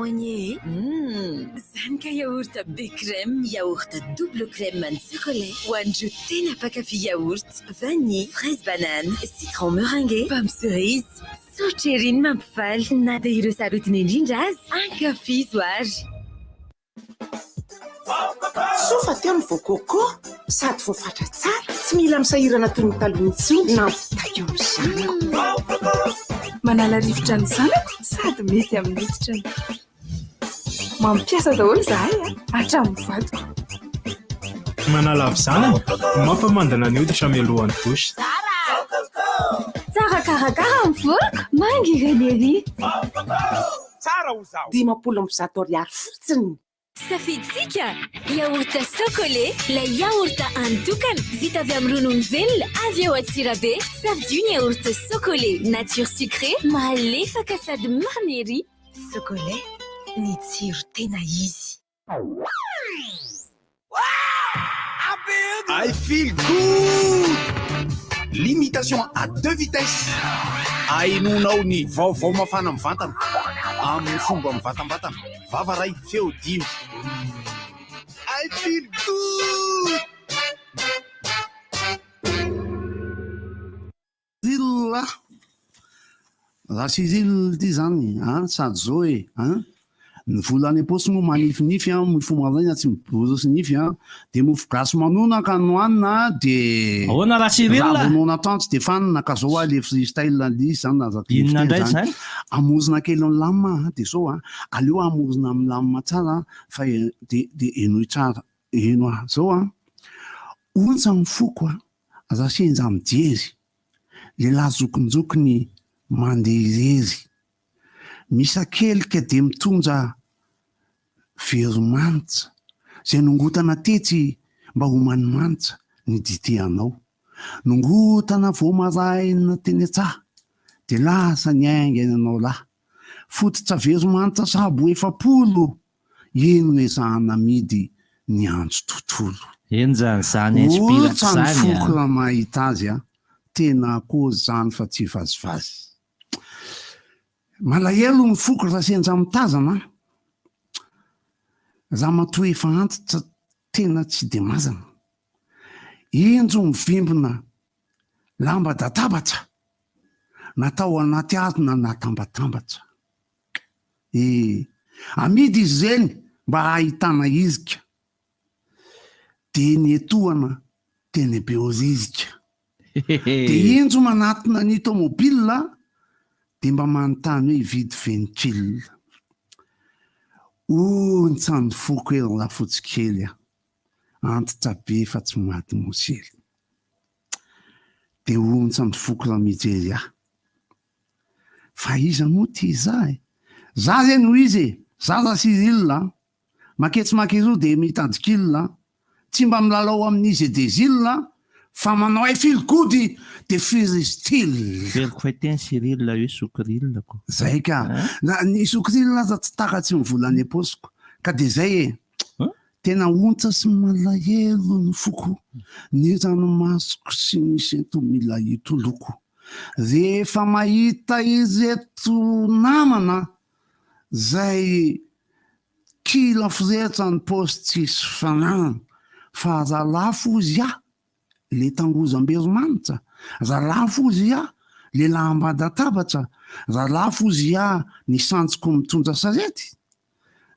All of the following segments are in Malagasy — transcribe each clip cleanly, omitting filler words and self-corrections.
moigné. Hum! Zany ka yaourt be crème, yaourt double crème an'ny Socolait ho an'ireo tena mpankafy yaourt, vanille, fraise banane, citron meringué, pomme cerise. Tsotra ery ny mampifaly na dia ireo sarotiny indrindra aza. Ankafizo ary! Soa fa teo ny voacoco sady voafatra tsara, tsy mila misahirana toy ny taloha intsony. Nampitaiko ny zanako. Manala rivotra ny zanako sady mety amin'ny hoditrany. Mampiasa daholo izahay hatramin'ny vadiko. Manala havizanana, mampamandina ny hoditra mialohan'ny douche. Tsara karakara ny voloko, mangirana ery. 150 ariary fotsiny. Safidintsika! Yaourt Socolait, ilay yaourt an'ny-tokana, vita avy amin'ny ronono velona avy ao Antsirabe. Safidio ny yaourt Socolait, nature sucrée, malefaka sady mamy ery. Socolait, ny tsiro tena izy. I feel good! Limitation à deux vitesses. Ahenoanao ny vaovao mafana mivantana amin'ny fomba mivantambatana. Vava ray, feo dimy. I feel good! Cyril a! Raha Cyril ity zany an, sady zao e an, ny vola any am-paosy moa manifinify an, mifoha maraina tsy miborosy nify an, de mofo gasy manonaka no hanina de Ahoana raha Cyril raha a? vao noana atoandro tsy de fanina ka zao hoa le freestyle le izy zany aza Inona fiteny indray zany. izany? Hamorona kely ny lamina an, de zao an, aleo hamorona amin'ny lamina tsara fa de de henoy tsara, heno aho zao an, ontsa ny foko an, Aza sendra mijery, lehilahy zokinjokiny mandeha irery. Misakelika dia mitondra veromanitra, izay nongotana tetsy mba ho manimanitra ny dite anao. Nongotana vao maraina teny an-tsaha, dia lasa niainga ianao lahy. Fototra veromanitra sabo 40 Eny no ezahana amidy ny andro tontolo. Henjana izany inspirako Otsa ny izany foko an! raha mahita azy a! Tena akory izany fa tsy vazivazy. Malahelo ny foko raha sendra mitazana an! Ramatoa efa antitra tena tsy dia mazana. Injo mivimbina lamba databatra natao anaty harona natambatambatra. E! Amidy izy ireny mba hahitana hirika. Dia nietohana teny Behoririka. Dia injo manatona ny tomobile dia mba manontany hoe hividy venikil. Ontsa ny foko ery rafotsikely a! Antitra be fa tsy maty mosely. Dia ontsa ny foko raha mijery ahy. Fa iza moa ty za e? Za re no izy e! Za ra Cyril a! Maketsy makeroa dia mitady kil a! Tsy mba milalao amin'ny zedezil a! Fa manao I feel good dia free style! Veloko fahiteny Cyril hoe sokril ko. Zay ka! Na ny sokril aza tsy takatry ny vola any am-paosiko. Ka dia zay e! Tena ontsa sy malahelo ny foko, ny ranomasoko sy ny sento mila hitoloko. Rehefa mahita ireto namana zay kila forehitra ny paosy tsisy fananana fa raha lafo ozy ah le tangozam-beromanitra, raha lafo ozy ah le lamba-databatra, raha lafo ozy ah ny sanjiko mitondra sarety,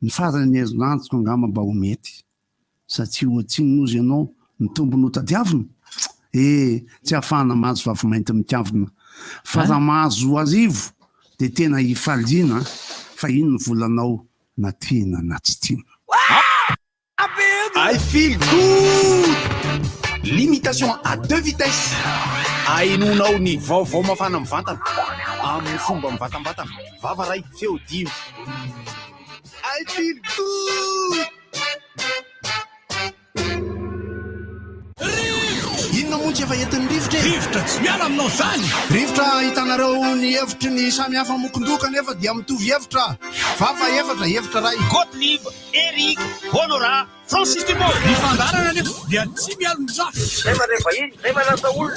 ny faran'ny herinandroko angamba mba ho mety. Satria ohatrinona ozy ianao ny tombony ho tadiavina? Eh, tsy ahafahana mahazo vavimainty mikavina. Fa raha mahazo arivo dia tena hifaliana fa iny ny volanao na tiana na tsy tiana. I feel good! Limitation à deux vitesses. Ahenoanao ny vaovao mafana mivantana amin'ny fomba mivantambatana. Vava ray, feo dimy. I feel good! Inona moa. moa tsy efa entin'ny rivotra e! Rivotra tsy miala aminao zany! Rivotra ahitanareo ny hevitry ny samy hafa mokon-doha kanefa dia mitovy hevitra. Vava efatra, hevitra iray. Gottlieb, Eric, Honorat, Francis Dubois. Ny fandaharana anefa dia tsy mialon-jafy. Zay mandray vahiny, zay manasa olona.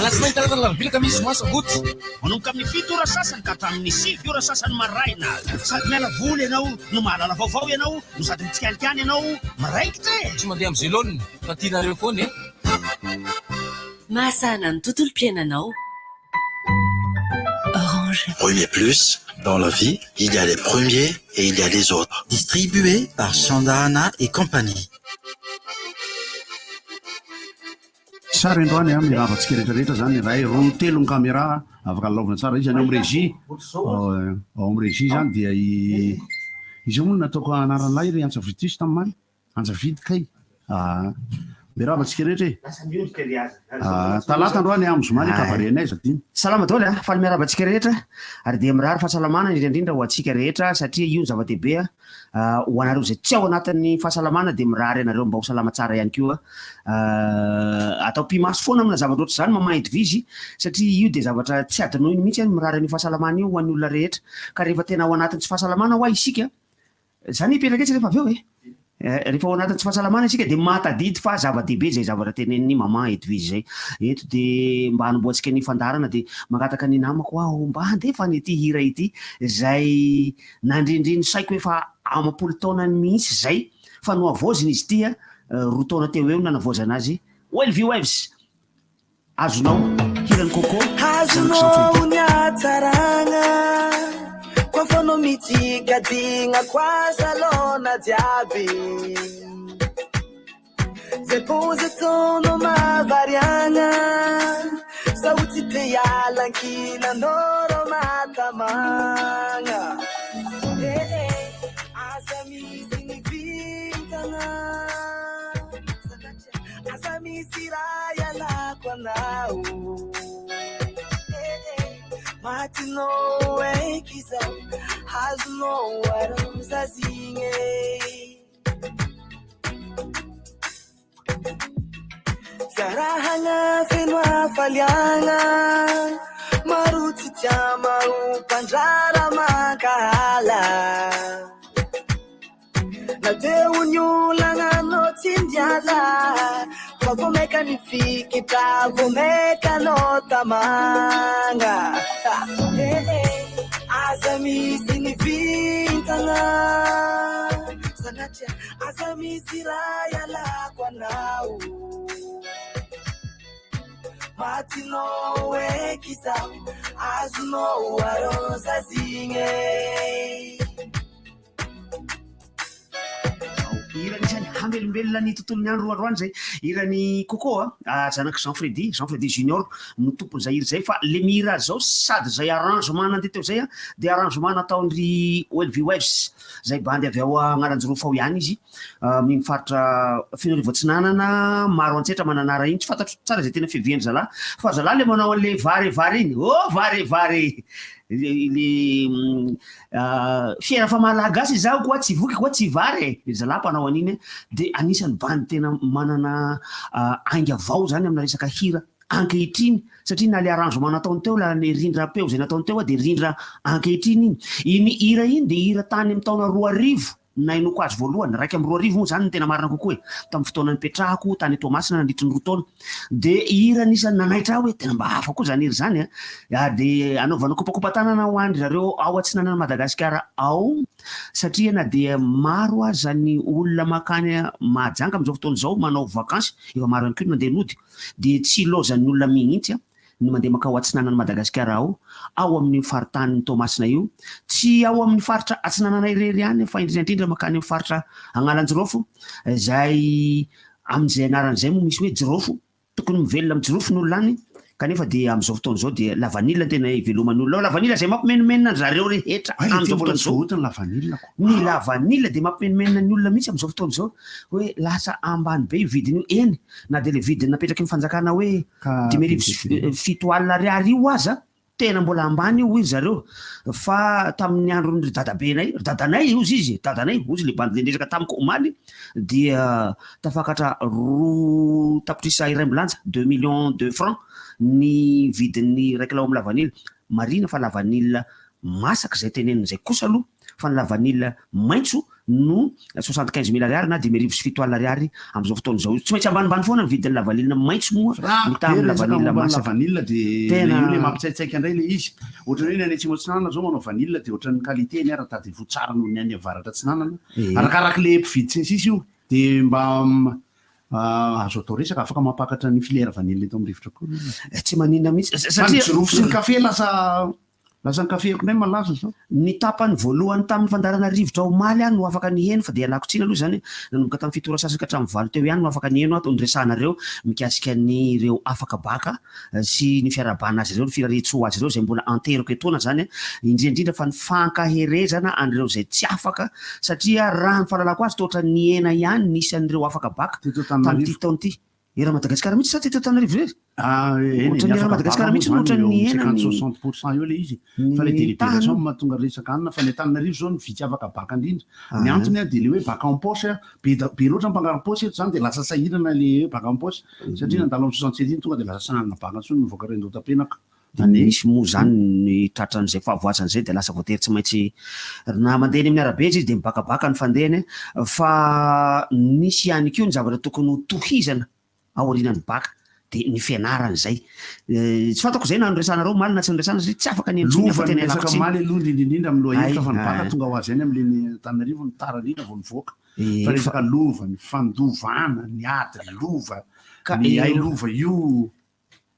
Alatsinainy, talata, alarobia, alakamisy, zoma, sabotsy. Manomboka amin'ny 7 ora sasany ka hatramin'ny 9 ora sasany maraina. Sady miala voly ianao no mahalala vaovao ianao no sady mitsikalikany ianao miraikitra e! Tsy mandeha amin'izay laoniny fa tianareo foana e! Mahasahana ny tontolom-piainanao. Orange. Premier plus, dans la vie, il y a les premiers et il y a les autres. Distribué par Sandahana et compagnie. Sary androany a, miarahaba antsika rehetra rehetra zany, iray, roa, telo ny caméra, afaka lalaovina tsara izy any ao amin'ny régie, ao amin'ny régie zany dia i, iza moa no nataoko anaran'ilay ry Antsa Vitus tamin'ny omaly? Anjavidy kay aa. Miarahaba antsika rehetra e. Aa, talata androany a, amin'ny zoma ny cabaret anay aza adino. Salama daholo a, faly miarahaba antsika rehetra ary dia mirary fahasalamana indrindra indrindra ho antsika rehetra satria io no zava-dehibe a, ho anareo izay tsy ao anatin'ny fahasalamana dia mirary anareo mba ho salama tsara ihany koa. Atao pi-maso foana amina zavatra ohatr'izany maman Edwige satria io dia zavatra tsy adinoiny mihitsy ny mirary an'io fahasalamana io ho an'ny olona rehetra ka rehefa tena ao anatin'ny tsy fahasalamana hoa isika Zany hipetraka etsy rehefa avy eo e! Rehefa ao anatin'ny tsy fahasalamana isika dia mahatadidy fa zava-dehibe izay zavatra tenenin'i Maman Edwige izay. Eto dia mba hanombohantsika ny fandaharana dia mangataka ny namako aho mba handefa an'ity hira ity izay nandrindrin'ny saiko efa amam-polo taonany mihitsy izay fa nohavaozina izy ity 2 taona teo eo no nanavaozana azy. Welvy Waves! Azonao, hiran'i Coco, zanak'i Jean Azonao Freddy. ny hatsaragna Koa f'anao mitsigadigna Koa salona jiaby Zay pôzy ataonao mahavariagna Zaho tsy te hiala ankilanao rô mahatamagna Eh eh, aza misy ny vintagna Aza misy raha ialako anao eh eh Matinao eky izaho Azonao aramizazigny eh Fiarahagna feno hafaliagna Maro tsy tia maro mpandrara mankahala Na teo ny olana anao tsy niala Fa vao maika nifikitra vao maika anao tamagna Eh eh Aza misy ny vintana Sanatria aza misy raha ialako anao Matinao eky izaho Azonao arôzazigny eh. Hira anisan'ny hamelombelona ny tontolon'ny andro androany izay hiran'i Coco a, zanak'i Jean Freddy, Jean Freddy Junior no tompon'izay hira izay fa le mihira azy izao sady izay arrangement nandeha teo izay a dia arrangement nataon-dry OLV Waves izay bandy avy ao Agnaranjirofo ao ihany izy amin'iny faritra Fenoarivo Atsinanana Maroantsetra Mananara iny, tsy fantatro tsara izay tena fiavian-dry zalahy fa ry zalahy le manao an'le vare vare iny, oh vare vare le Fiera fa malagasy izaho koa tsy voky koa tsy vary e! Zalahy mpanao an'iny a, dia anisan'ny bandy tena manana ainga vao zany amina resaka hira ankehitriny satria na le arrangement nataony teo na le rindram-peo izay nataony teo dia rindra ankehitriny iny. Iny hira iny dia hira tany amin'ny taona 2000 nahainoako azy voalohany, 2001 moa izany no tena marina kokoa e, tamin'ny fotoana nipetrahako tany Toamasina nandritry ny 2 taona. Dia hira anisan'ny nanaitra ahy hoe tena mba hafa koa izany hira izany an! Ary dia anaovana kopakopa-tanana ho an-dry zareo ao atsinanan'i Madagasikara ao satria na dia maro aza ny olona mankany Mahajanga amin'izao fotoana izao manao vakansy, efa maro ihany koa ny mandeha nody, dia tsy ilaozan'ny olona mihitsy ny mandeha mankao atsinanan'i Madagasikara ao, ao amin'io faritanin'i Toamasina io, tsy ao amin'ny faritra atsinanana irery ihany fa indrindra indrindra mankany amin'ny faritra Agnalanjirofo izay amin'izay anarana izay moa misy hoe jirofo, tokony mivelona amin'ny jirofo ny olona any kanefa dia amin'izao fotoana izao dia lavanila no tena iveloman'ny olona ao, lavanila izay mampimenomenona an-dry zareo rehetra Hay le amin'izao mbola fotoana tsy izao. voahoty ny lavanila ko. Ny lavanila dia mampimenomenona ny olona mihitsy amin'izao fotoana izao hoe lasa ambany be io vidiny io, eny na dia ilay vidiny napetraky ny fanjakana hoe 75 ariary io aza. Tena mbola ambany io hoy ry zareo fa tamin'ny andron'ny ry dadabenay, ry dadanay hozy izy, dadanay hozy le bandy le niresaka tamiko omaly dia tafakatra 2 tapitrisa iraimbilanja, 2 millions de francs ny vidin'ny 1 kilao amin'ny lavanila. Marina fa lavanila masaka zay tenenina zay kosa aloha fa ny lavanila maitso no 75 000 ariary na 750 ariary am'izao fotoana izao. Tsy maintsy ambanimbany foana ny vidin'ny lavanila maitso moa mitaha amin'ny lavanila masaka. Lavanila de Tena- io le mampitsaitsaika indray le izy. Ohatra hoe ny any Atsimo Atsinanana zao manao vanille de ohatran'ny qualité ny ara tady vo tsara noho ny any avaratra atsinanana. Arakaraky le mpividy sy ny sisa io de mba azo atao resaka afaka mampakatra ny filière vanille eto amin'ny rivotra koa. Tsy maninona mihitsy Fa ny jirofo sy ny kafe lasa ny kafe ko indray malaza zao. Ny tapany voalohany tamin'ny fandarana rivotra omaly aho no afaka niheno fa dia alako tsiny aloha zany, nanomboka tamin'ny 7 ora sasany ka hatramin'ny 8 teo ihany no afaka niheno ato niresahanareo mikasika ny ireo afaka baka sy ny fiarahabana azy ireo, ny firariantsoa azy ireo izay mbola anteriko etoana zany, indrindra indrindra fa ny fankaherezana an'ireo izay tsy afaka satria raha ny fahalalako azy toa ohatran'ny nihena ihany ny isan'ireo afaka baka tamin'ity taona ity. Era Madagasikara mihitsy sa teto Antananarivo irery? Eny, Ohatran'ny era Madagasikara mihitsy no ohatran'ny nihena 50 ny 60 % eo le izy fa le ny délibération tahany. mahatonga resaka anina fa ny Antananarivo zao ny vitsy afaka baka indrindra. Ny Ah. antony a de le hoe bac en poche a, be be loatra mpangaro poche eto zany de lasa sahirana le hoe bac en poche satria nandalo amin'ny 67 iny tonga de lasa sanana bac intsony mivoaka rendota-penaka. De misy moa zany ny tratran'izay fahavoazana zay de lasa voatery tsy maintsy na mandeha eny amin'ny arabe izy de mibakabaka ny fandehany fa nisy ihany koa ny zavatra tokony ho tohizana aorian'ny baka de ny fianarana zay. Tsy fantako zay na noresahanareo omaly na tsy noresahana satria tsy afaka ny intsony Lova afa ny tena ialako resaka tsiny. omaly aloha indrindra indrindra amin'ny lohahevitra fa ny baka Ay, tonga ho azy ihany amin'le Antananarivo ny tara indrindra vao nivoaka. Fa resaka lova, ny fandovana, ny ady lova, Ka ny eo hay lova io.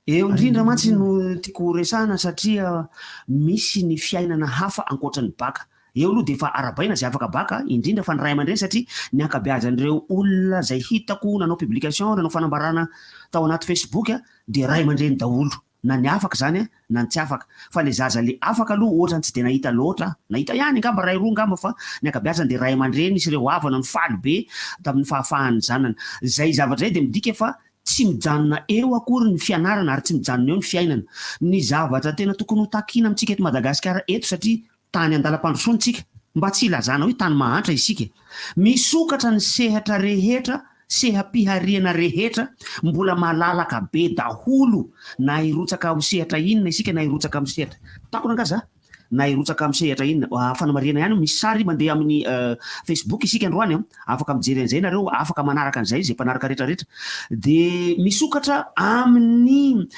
Eo indrindra mantsy no tiako horesahana satria misy ny fiainana hafa ankoatra ny baka. Eo aloha de efa arabaina zay afaka baka, indrindra fa ny ray aman-dreny satria ny ankabeazan'ireo olona zay hitako nanao publication, nanao fanambarana tao anaty Facebook a, de ray aman-dreny daholo. Na ny afaka zany a, na ny tsy afaka. Fa le zaza le afaka aloha ohatrany tsy de nahita loatra, nahita ihany angamba ray roa angamba fa ny ankabeazany de ray aman-dreny sy ireo havana no faly be tamin'ny fahafahan'ny zanany. Zay zavatra zay de midika fa tsy mijanona eo akory ny fianarana ary tsy mijanona eo ny fiainana. Ny zavatra tena tokony ho takina amintsika eto Madagasikara eto satria tany andalam-pandrosoana isika, mba tsy hilazana hoe tany mahantra isika. Misokatra ny sehatra rehetra, seha-pihariana rehetra, mbola malalaka be daholo na hirotsaka amin'ny sehatra inona isika na hirotsaka amin'ny sehatra takona angaha za? Na hirotsaka amin'ny sehatra inona. Fanamarihana ihany, misy sary mandeha amin'ny Facebook isika androany an, afaka mijery an'izay nareo, afaka manaraka an'izay izay mpanaraka rehetrarehetra. De misokatra amin'ny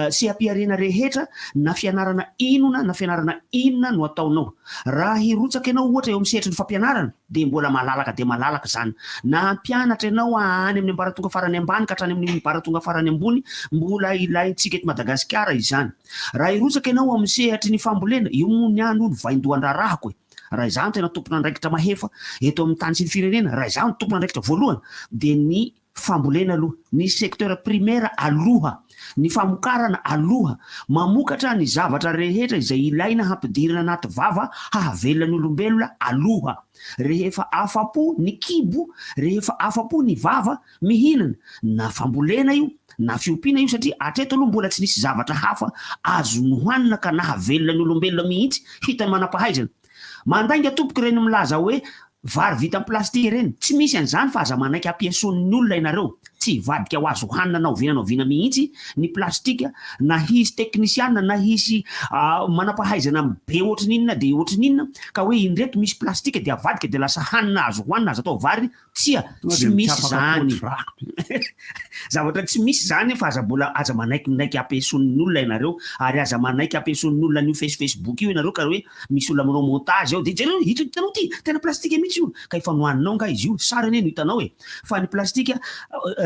seha-pihariana rehetra na fianarana inona na fianarana inona no ataonao. Raha hirotsaka ianao ohatra eo amin'ny sehatry ny fampianarana dia mbola malalaka dia malalaka izany. Na hampianatra ianao any amin'ny ambaratonga farany ambany ka hatrany amin'ny ambaratonga farany ambony, mbola ilaintsika eto Madagasikara izany. Raha hirotsaka ianao amin'ny sehatry ny fambolena, io moa ny ahy aloha no vaindohan-draharahako e. Raha izaho no tena tompon'andraikitra mahefa eto amin'ny tany sy ny firenena, raha izaho no tompon'andraikitra voalohany dia ny fambolena aloha, ny secteur primaire aloha, ny famokarana aloha, mamokatra ny zavatra rehetra izay ilaina hampidirina anaty vava hahavelona ny olombelona aloha. Rehefa afa-po ny kibo, rehefa afa-po ny vava, mihinana, na fambolena io, na fiompiana io satria hatreto aloha mbola tsy nisy zavatra hafa azo nohanina ka nahavelona ny olombelona mihitsy hitan'ny manam-pahaizana. Mandainga tompoko ireny milaza hoe vary vita amin'ny plastika ireny. Tsy misy an'izany fa aza manaiky ampieson'ny olona ianareo. Tsy hivadika ho azo hanina na oviana na oviana mihitsy ny plastika na hisy teknisiana na hisy manam-pahaizana be ohatry ny inona dia ohatry ny inona ka hoe indreto misy plastika dia avadika dia lasa hanina azo hohanina azo atao vary. Tsia, Tonga tsy dia misy mitsapa izany. kapoty vaky be. Zavatra tsy misy izany fa aza mbola aza manaikinaiky ampieson'ny olona ianareo ary aza manaiky ampieson'ny olona an'io face facebook io ianareo ka hoe misy olona manao montage ao dia jereo ito hitanao ity tena plastika mihitsy io ka efa nohaninao nga izy io sary anie no hitanao e fa ny plastika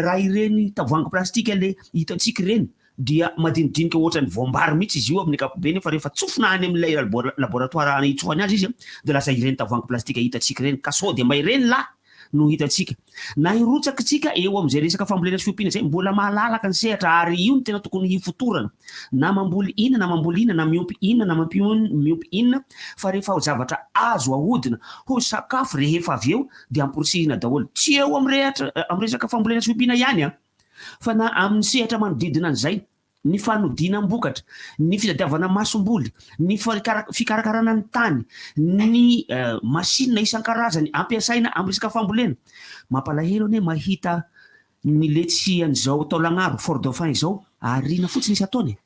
raha ireny tavoahangy plastika le hitantsika ireny dia madinidinika ohatran'ny voambary mihitsy izy io amin'ny ankapobeny fa rehefa tsofina any amin'ilay laboratoire hitsofany azy izy dia lasa ireny tavoahangy plastika hitantsika ireny ka sao dia mba ireny lahy no hitantsika na hirotsaka tsika eo amin'izay resaka fambolena sy fiompiana izay mbola malalaka ny sehatra ary io no tena tokony hifotorana na mamboly inona na mamboly inona na miompy inona na miompy inona fa rehefa zavatra azo ahodina ho sakafo rehefa avy eo dia amporisihina daholo tsy eo amin'ny rehatra amin'ny resaka fambolena sy fiompiana ihany an fa na amin'ny sehatra manodidina an'izay. Ny fanodinam-bokatra, ny fitadiavana masomboly, ny fikarakarana ny tany, ny machine isan-karazany ampiasaina amin'ny resaka fambolena. Mampalahelo anie mahita ny letchi an'izao Taolagnaro, Fort Dauphin izao, ariana fotsiny isan-taona e!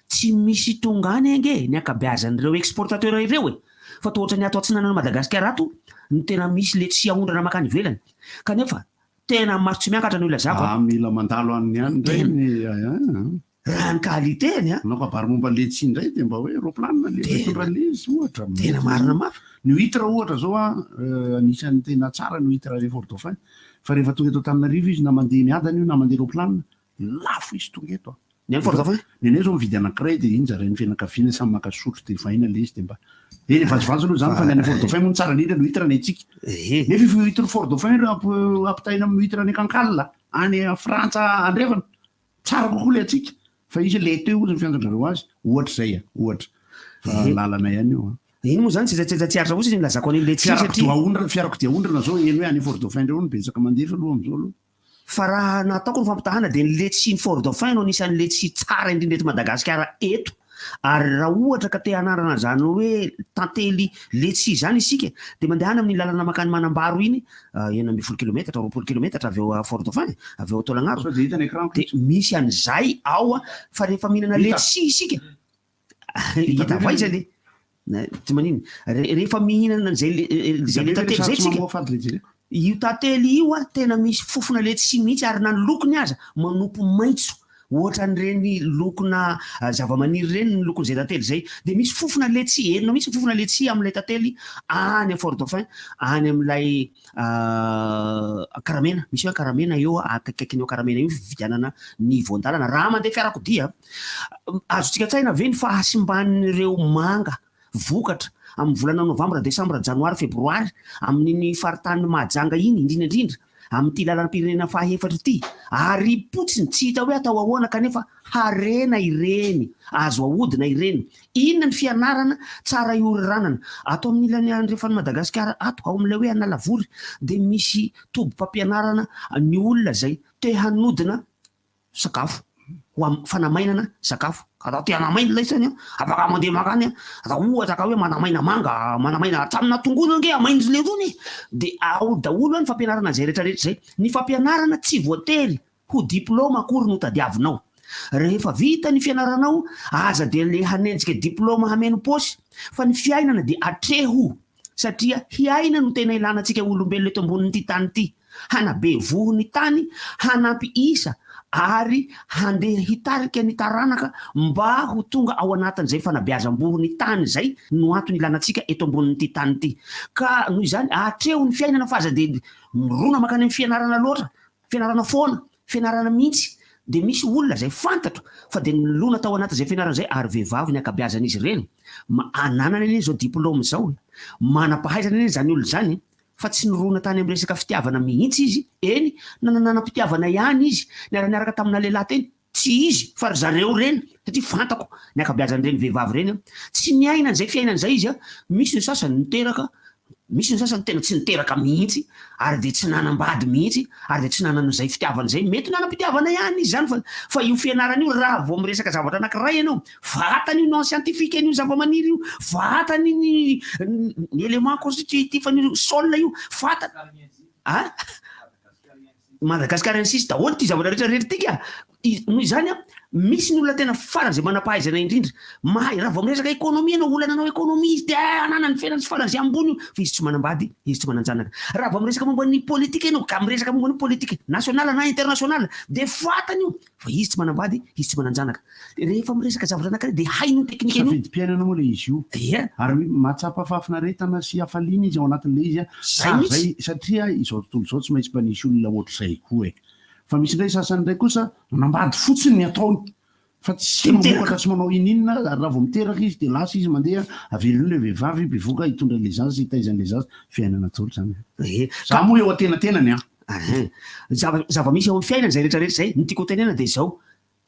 Tsy misy tonga any ange ny ankabeazan'ireo exportateur ireo e! Fa toa ohatran'ny ato atsinanan'i Madagasikara ato no tena misy letchi aondrana mankany ivelany. Kanefa tena maso tsy miakatra no ilazako a! Ah mila mandalo any ihany indray ny ah. Raha ny qualité-ny a! Manao kabary momba ny letchi indray dia mba hoe roplanina le mitondra an'izy ohatra. Tena marina mafy. Ny huitre ohatra zao a, anisan'ny tena tsara ny huitre any Fort Dauphin fa rehefa tonga eto Antananarivo izy na mandeha miadana io na mandeha roplanina, lafo izy tonga eto a. Ny any Fort Dauphin? Ny anay zao mividy anankiray dia iny zarain'ny fianakaviana samy maka sotro dia vaina le izy dia mba eny e vazivazy aloha izany fa ny any Fort Dauphin moa no tsara indrindra ny huitre ny antsika. Nefa io huitre Fort Dauphin ireo ampitahaina amin'ny huitre any Cancale any Frantsa andrefana tsara kokoa le antsika fa izy laiteux hozy ny fiantsondrareo azy ohatra izay a, ohatra fa lalana ihany io a. Iny moa izany tsetsatsetsa tsy aritra fotsiny ny nilazako an'iny letchi satria. Fiarakodia aondrana zao eny hoe any Fort Dauphin indreo no betsaka mandefa aloha amin'izao aloha. Fa raha nataoko ny fampitahana dia ny letchi ny Fort Dauphin no anisan'ny letchi tsara indrindra eto Madagasikara eto. Ary raha ohatra ka te hanandrana an'izany hoe tantely letchi izany isika dia mandehana amin'iny lalana mankany Manambaro iny, 16 kilometatra, 20 kilometatra avy eo Fort Dauphin, avy eo Taolagnaro. Sao dia hita ny écran-ko Dia misy an'izay ao fa rehefa mihinana Hita. letchi isika, hita avy aiza le? Tsy maninona. Rehefa mihinana an'izay izay le tantely izay tsika, io tantely io a tena misy fofona letchi mihitsy ary na ny lokony aza manopy maitso ohatran'ireny lokona zavamaniry ireny ny lokon'izay tantely izay. Dia misy fofona letchi, henonao mihitsy ny fofona letchi amin'ilay tantely any Fort Dauphin, any amin'ilay Ankaramena. Misy hoe Ankaramena eo akaikikaikin'io Ankaramena io fividianana ny voan-dalana. Raha mandeha fiarakodia Azontsika an-tsaina ve ny fahasimban'ireo manga vokatra amin'ny volana novambra, desambra, janoary, febroary amin'iny faritanin'i Mahajanga iny, indrindra indrindra amin'ity lalam-pirenena fahaefatra ity? Ariam-potsiny, tsy hita hoe atao ahoana kanefa harena ireny, azo ahodina ireny. Inona ny fianarana tsara ioriranana? Ato amin'ny ilany andrefan'i Madagasikara ato, ao amin'ilay hoe Analavory, dia misy tobim-pampianarana ny olona izay te hanodina sakafo ho am fanamainana sakafo ka raha te hanamaina ilay isany an afaka mandeha mankany an raha ohatra ka hoe manamaina manga manamaina hatramina tongolo ange amain'ry lerony e de ao daholo an ny fampianarana izay rehetra rehetra izay ny fampianarana tsy voatery ho diploma akory no tadiavinao rehefa vita ny fianaranao aza de le hanenjika diploma hameno paosy fa ny fiainana de atreho satria hiaina no tena ilana antsika olombelona eto ambonin'ity tany ity, hanabe voho ny tany, hanampy isa ary handeha hitarika ny taranaka mba ho tonga ao anatin'izay fanabeazam-boho ny tany izay no antony ilana antsika eto ambonin'ity tany ity. Ka noho izany atreho ny fiainana fa aza dia mirona mankany amin'ny fianarana loatra Fianarana foana, fianarana mihitsy, dia misy olona izay fantatro fa dia nilona tao anatin'izay fianarana izay ary vehivavy ny ankabeazan'izy ireny, ma ananany anie izao diplôme izao e, manam-pahaizana anie izany olona izany e, fa tsy nirona tany amin'ny resaka fitiavana mihitsy izy, eny na nanam-pitiavana ihany izy, niara-niaraka tamina lehilahy teny, tsy izy fa ry zareo ireny, satria fantako ny ankabeazan'ireny vehivavy ireny an, tsy niaina an'izay fiainana izay izy an, misy ny sasany niteraka, misy ny sasany tena tsy niteraka mihitsy, ary dia tsy nanambady mihitsy, ary dia tsy nanana izay fitiavana izay, mety nanam-pitiavana ihany izy izany fa fa io fianarana io raha vao miresaka zavatra anankiray ianao, vatany io non scientifique an'io zavamaniry io, vatany ny ny élément constitutif an'io sol io, vatany an! Madagascariensis daholo ity zavatra rehetra rehetra ity ka! Noho izany an, misy ny olona tena faran'izay manam-pahaizana indrindra, mahay, raha vao miresaka économie ianao, olona nanao économie izy dia eh, ananany fiainana tsy faran'izay ambony io, fa izy tsy manambady, izy tsy manan-janaka. Raha vao miresaka momba ny politika ianao, ka miresaka momba ny politika nationale na internationale, dia fantany io, fa izy tsy manambady, izy tsy manan-janaka. Rehefa miresaka zavatra anankiray dia hainy io teknika io. Safidim-piainana moa ilay izy io. Ie. Ary mahatsapa fahafinaretana sy hafaliana izy ao anatin'ilay izy an. Zay mihitsy. Zay, satria izao tontolo izao tsy maintsy mba nisy olona ohatr'izay koa e. Fa misy indray sasany indray kosa manambady fotsiny ny ataony fa tsy Dia miteraka. mamokatra tsy manao ininona ary raha vao miteraka izy dia lasa izy mandeha avelony ilay vehivavy bevoka hitondra an'ilay zaza sy hitaiza an'ilay zaza. Fiainana daholo izany an. Ie. Za moa eo antenatenany an. Ahin. Zava, zava-misy ao amin'ny fiainana izay rehetra rehetra izay. Ny tiako hotenenana dia izao,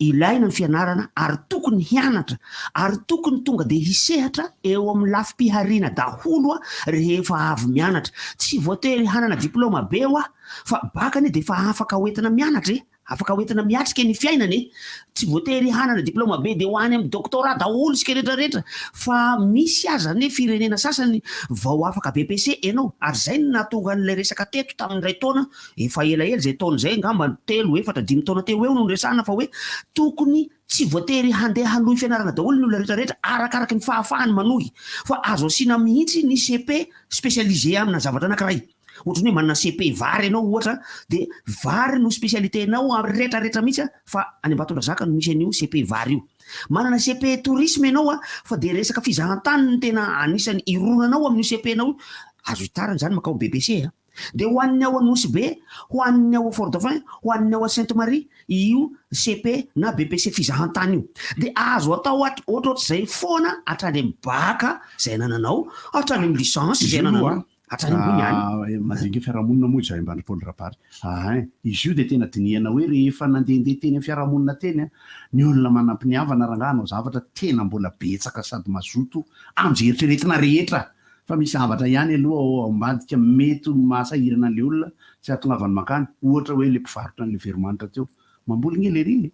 Ilaina ny fianarana ary tokony hianatra ary tokony tonga dia hisehatra eo amin'ny lafim-pihariana daholo rehefa avy mianatra. Tsy voatery hanana diplaoma be hoa fa baka anie dia efa afaka hoentina mianatra e! Afaka hoentina miatrika ny fiainana e! Tsy voatery hanana diplaoma be dia ho any amin'ny doctorat daholo isika rehetra rehetra fa misy aza anie firenena sasany vao afaka BEPC ianao ary izay no nahatonga an'ilay resaka teto tamin'ny iray taona efa elaela izay taona izay angamba telo, efatra, dimy taona teo ho eo no niresahana fa hoe tokony tsy voatery handeha hanohy fianarana daholo ny olona rehetra rehetra arakaraky ny fahafahany manohy fa azo asiana mihitsy ny CP spécialisé amina zavatra anankiray. Ohatran'ny hoe manana CP vary ianao ohatra dia vary no spécialité-nao amin'ny retraretra mihitsy fa any Ambatondrazaka no misy an'io CP vary io. Manana CP tourisme ianao fa dia resaka fizahantany no tena anisan'ny ironanao amin'io CP-nao io. Azo itarina izany mankao BPC a. Dia ho an'ny ao Nosy Be, ho an'ny ao Fort Dauphin, ho an'ny ao Sainte Marie io CP na BPC fizahantany io. Dia azo atao ohatrohatr'izay foana hatrany amin'ny bac izay anananao, hatrany amin'ny licence izay anananao. Hatrany ambony any. Mandinika fiarahamonina moa izahay Ambany Paul Rabary. Ahay. Izy io dia tena dinihana hoe rehefa nandehandeha teny amin'ny fiarahamonina teny an, ny olona manam-piniavana rangaha hanao zavatra tena mbola betsaka sady mazoto amin'izay eritreretina rehetra. Fa misy zavatra ihany aloha ao ambadika mety ho mahasahirana an'ilay olona tsy hahatongavany mankany. Ohatra hoe ilay mpivarotra an'ilay veromanitra teo. Mamboly nge lery e!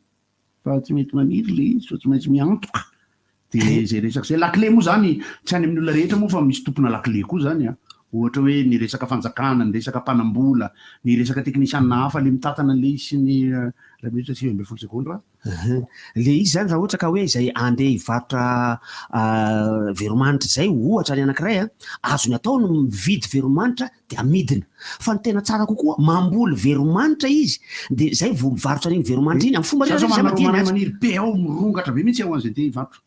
Fa tsy mety maniry le izy fa tsy maintsy miantoka. De zay resaka zay. Lakile moa zany tsy any amin'ny olona rehetra moa fa misy tompona lakile koa zany an. Ohatra hoe ny resaka fanjakana, ny resaka mpanambola, ny resaka teknisianina hafa le mitantana an'le izy sy ny iray minitra 19 segondra. Le izy zany raha ohatra ka hoe izay andeha hivarotra veromanitra izay ohatra ny anankiray an, azony atao ny mividy veromanitra dia amidina. Fa ny tena tsara kokoa, mamboly veromanitra izy, dia zay vao mivarotra an'iny veromanitra iny, amin'ny fomba Za zao rehetra manana rehetra romarin maniry be ao, mirongatra be mihitsy ao an'izay te hivarotra.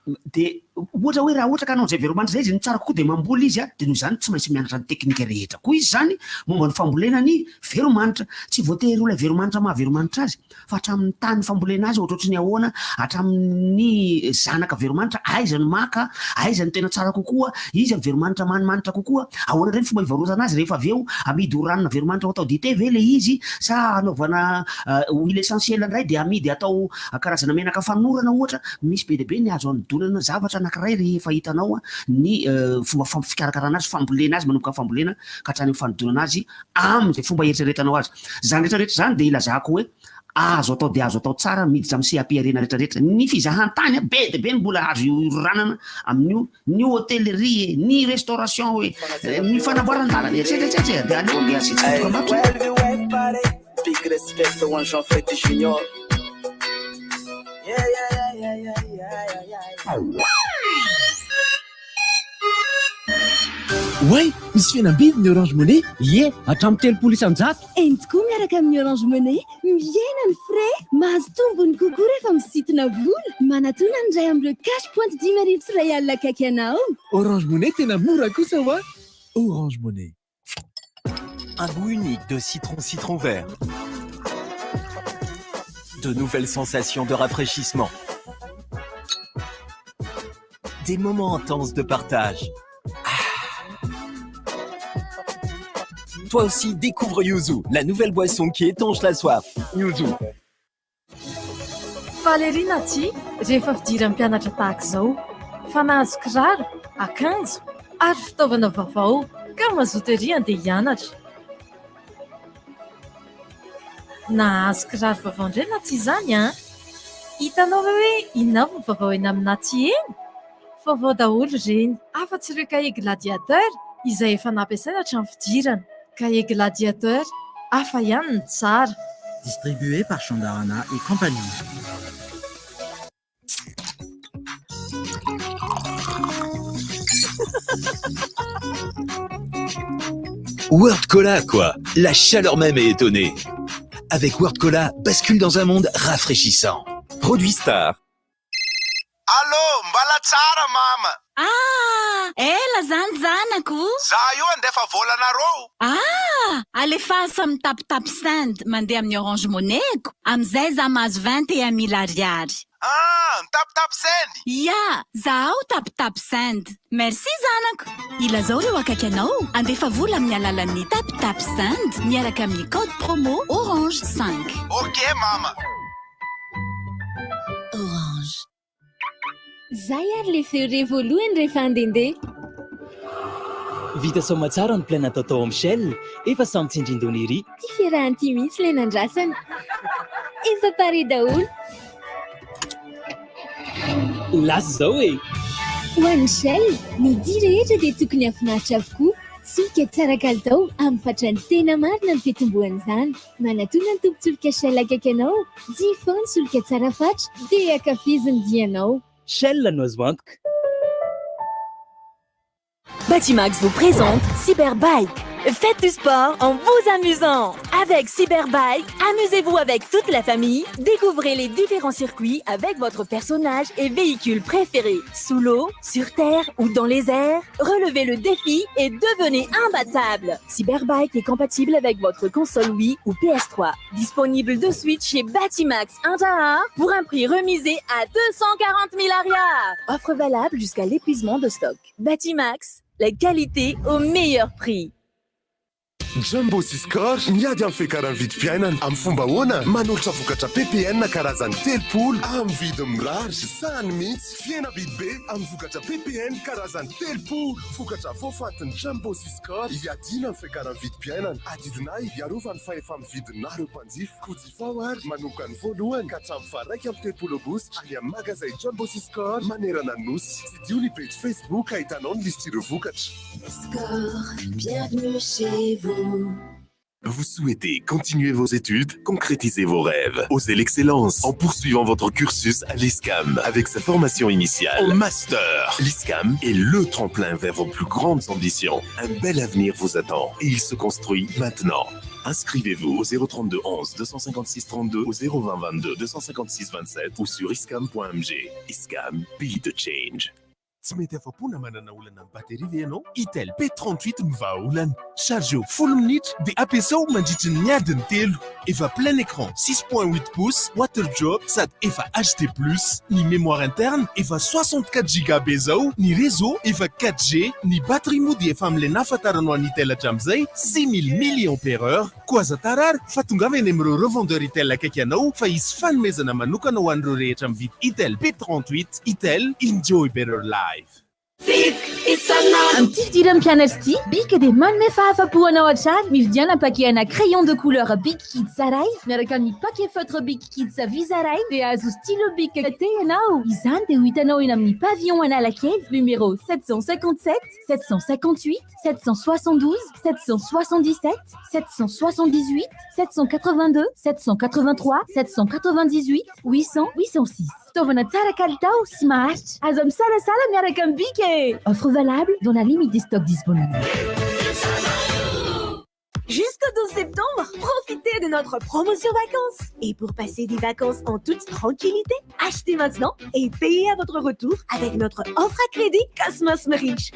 Dia ohatra hoe raha ohatra ka hanao an'izay veromanitra izay izy, ny tsara kokoa dia mamboly izy, dia noho izany tsy maintsy mianatra ny teknika rehetra koa izy izany momba ny fambolena ny veromanitra. Tsy voatery ho ilay veromanitra maha veromanitra azy. Fa hatramin'ny tany fambolena azy ohatrohatry ny ahoana, hatramin'ny zanaka veromanitra, aiza no maka, aiza no tena tsara kokoa, iza ny veromanitra manimanitra kokoa, ahoana indray ny fomba hivarotana azy rehefa avy eo, amidy ho ranona veromanitra ho atao dite ve ilay izy sa hanaovana huile essentielle indray dia amidy atao karazana menaka fanorana ohatra, misy be dia be ny azo anodonana zavatra anankiray rehefa hitanao ny fomba fikarakarana azy, fambolena azy manomboka amin'ny fambolena ka hatrany amin'ny fanodonana azy amin'izay fomba eritreretanao azy. Izany rehetra rehetra izany dia ilazako hoe azo atao dia azo atao tsara miditra amin'ny seha-pihariana rehetra rehetra. Ny fizahan-tany be dia be no mbola azo ioranana amin'io, ny hôtellerie e, ny restauration e, ny fanamboaran-dalana etsetra etsetra e, dia aleo ange asiantsika dokam-barotra e. Big respect ho an'i Jean Freddy Junior. Yeah, yeah, yeah, yeah, yeah, yeah, yeah. Oay, misy fihenam-bidy ny Orange Money? Ie, hatramin'ny 30%. Eny tokoa, miaraka amin'ny Orange Money, mihena ny frais, mahazo tombony kokoa rehefa misintona vola. Manatona ny iray amin'ireo cash point 1005 akaiky anao. Orange Money tena mora kosa hoa! Orange Money. Un goût unique de citron citron vert. De nouvelles sensations de rafraîchissement. Des moments intenses de partage. Ah. Toi aussi, découvre Yuzu, la nouvelle boisson qui étanche la soif. Yuzu. Faly ery Naty rehefa fidiran'ny mpianatra tahaka izao fa nahazo kiraro, akanjo ary fitaovana vaovao ka mazoto ery handeha hianatra. Nahazo kiraro vaovao indray Naty izany an! Hitanao ve hoe inona avy ny vaovao eny amin'i Naty eny? Vaovao daholo ireny, afa-tsy ireo kahie gladiateur izay efa nampiasaina hatramin'ny fidirana. Kahie gladiateur, hafa ihany ny tsara. Distribué par Chandarana et compagnie. World Cola, quoi. La chaleur même est étonnée. Avec World Cola, bascule dans un monde rafraîchissant. Produit Star. Allô, mbala tsara mama. Ah! Ela zany zanako o! Za io andefa volanareo. Ah! Alefaso amin'ny tapitap send mandeha amin'ny orange money-ko, amin'izay za mahazo 21 mille ariary. Ah! Ny tapitap send? Ya! Zahao tapitap send. Merci zanako! Ilazao ireo akaiky anao andefa vola amin'ny alalan'ny tapitap send miaraka amin'ny code promo orange 5. Ok mama. Orange. Zay ary le feo re voalohany rehefa handehandeha. Vita soamatsara ny plein natao tao amin'ny Shell, efa samy tsindrin-dona ery. Ty fiarahana ity mihitsy ilay nandrasana. Efa pare daholo. Lasa izao e! Ho an'ny Shell, ny dia rehetra dia tokony hahafinaritra avokoa. Solika tsara kalitao amin'ny fatrany tena marina ny fitomboan'izany. Manatona ny tompon-tsolika Shell akaiky anao, jifao ny solika tsara fatra dia ankafizo ny dianao. Shell no azo antoka. Batimax vous présente Cyberbike. Faites du sport en vous amusant. Avec Cyberbike, amusez-vous avec toute la famille. Découvrez les différents circuits avec votre personnage et véhicule préféré. Sous l'eau, sur terre ou dans les airs, relevez le défi et devenez imbattable. Cyberbike est compatible avec votre console Wii ou PS3. Disponible de suite chez Batimax 1 pour un prix remisé à 240 000 ariary. Offre valable jusqu'à l'épuisement de stock. Batimax, la qualité au meilleur prix. Jumbo sy Score miady amin'ny fiakaran'ny vidim-piainana. Amin'ny fomba ahoana? Manolotra vokatra PPN karazany 30 amin'ny vidiny mirary. Izany mihitsy, fihenam-bidy be amin'ny vokatra PPN karazany 30. Vokatra voafantin'ny Jumbo sy Score hiadiana amin'ny fiakaran'ny vidim-piainana. Adidinay hiarovana ny fahefa-mividinareo mpanjifa. Koa jifao ary manomboka ny voalohany ka hatramin'ny faha 31 aogositra any amin'ny magazay Jumbo sy Score manerana ny Nosy. Tsidiho ny pejy Facebook ahitanao ny lisitr'ireo vokatra. Score, bienvenue chez vous. Vous souhaitez continuer vos études, concrétiser vos rêves, osez l'excellence en poursuivant votre cursus à l'ISCAM avec sa formation initiale au master. L'ISCAM est le tremplin vers vos plus grandes ambitions. Un bel avenir vous attend et il se construit maintenant. Inscrivez-vous au 032 11 256 32 au 020 22 256 27 ou sur iscam.mg. ISCAM, be the change. Tsy mety afa-po na manana olana amin'ny batterie ve ianao? Itel P38 no vahaolana. Chargeo 10 minitra dia ampiasao mandritry ny adiny 3. Efa plein écran 6.8 pouces, water drop sady efa HD+. Ny mémoire interne efa 64 giga be zao, ny réseau efa 4G, ny batterie moa dia efa amin'ilay nahafantaranao an'i Itel hatramin'izay 6000 milliampère heure. Koa aza tara ary fa tongava eny amin'ireo revendeur Itel akaiky anao fa hisy fanomezana manokana ho an'ireo rehetra mividy Itel P38. Itel, enjoy better life. Amin'ity fidiran'ny mpianatra ity, Bic dia manome fahafapo anao hatrany. Mividiana paquet ana crayon de couleur Bic Kids iray miaraka amin'ny paquet feutre Bic Kids Visa iray dia azo stylo Bic T ianao. Izany dia ho hitanao eny amin'ny pavillon Analakely numéro 757 758 772 777 778 782 783 798 800 806. Fitaovana tsara kalitao sy maharitra. Aza misalasala miaraka amin'ny Bic e! Offre valable dans la limite des stocks disponibles. Jusqu'au 12 septembre, profitez de notre promotion vacances. Et pour passer des vacances en toute tranquillité, achetez maintenant et payez à votre retour avec notre offre à crédit Cosmos Merich.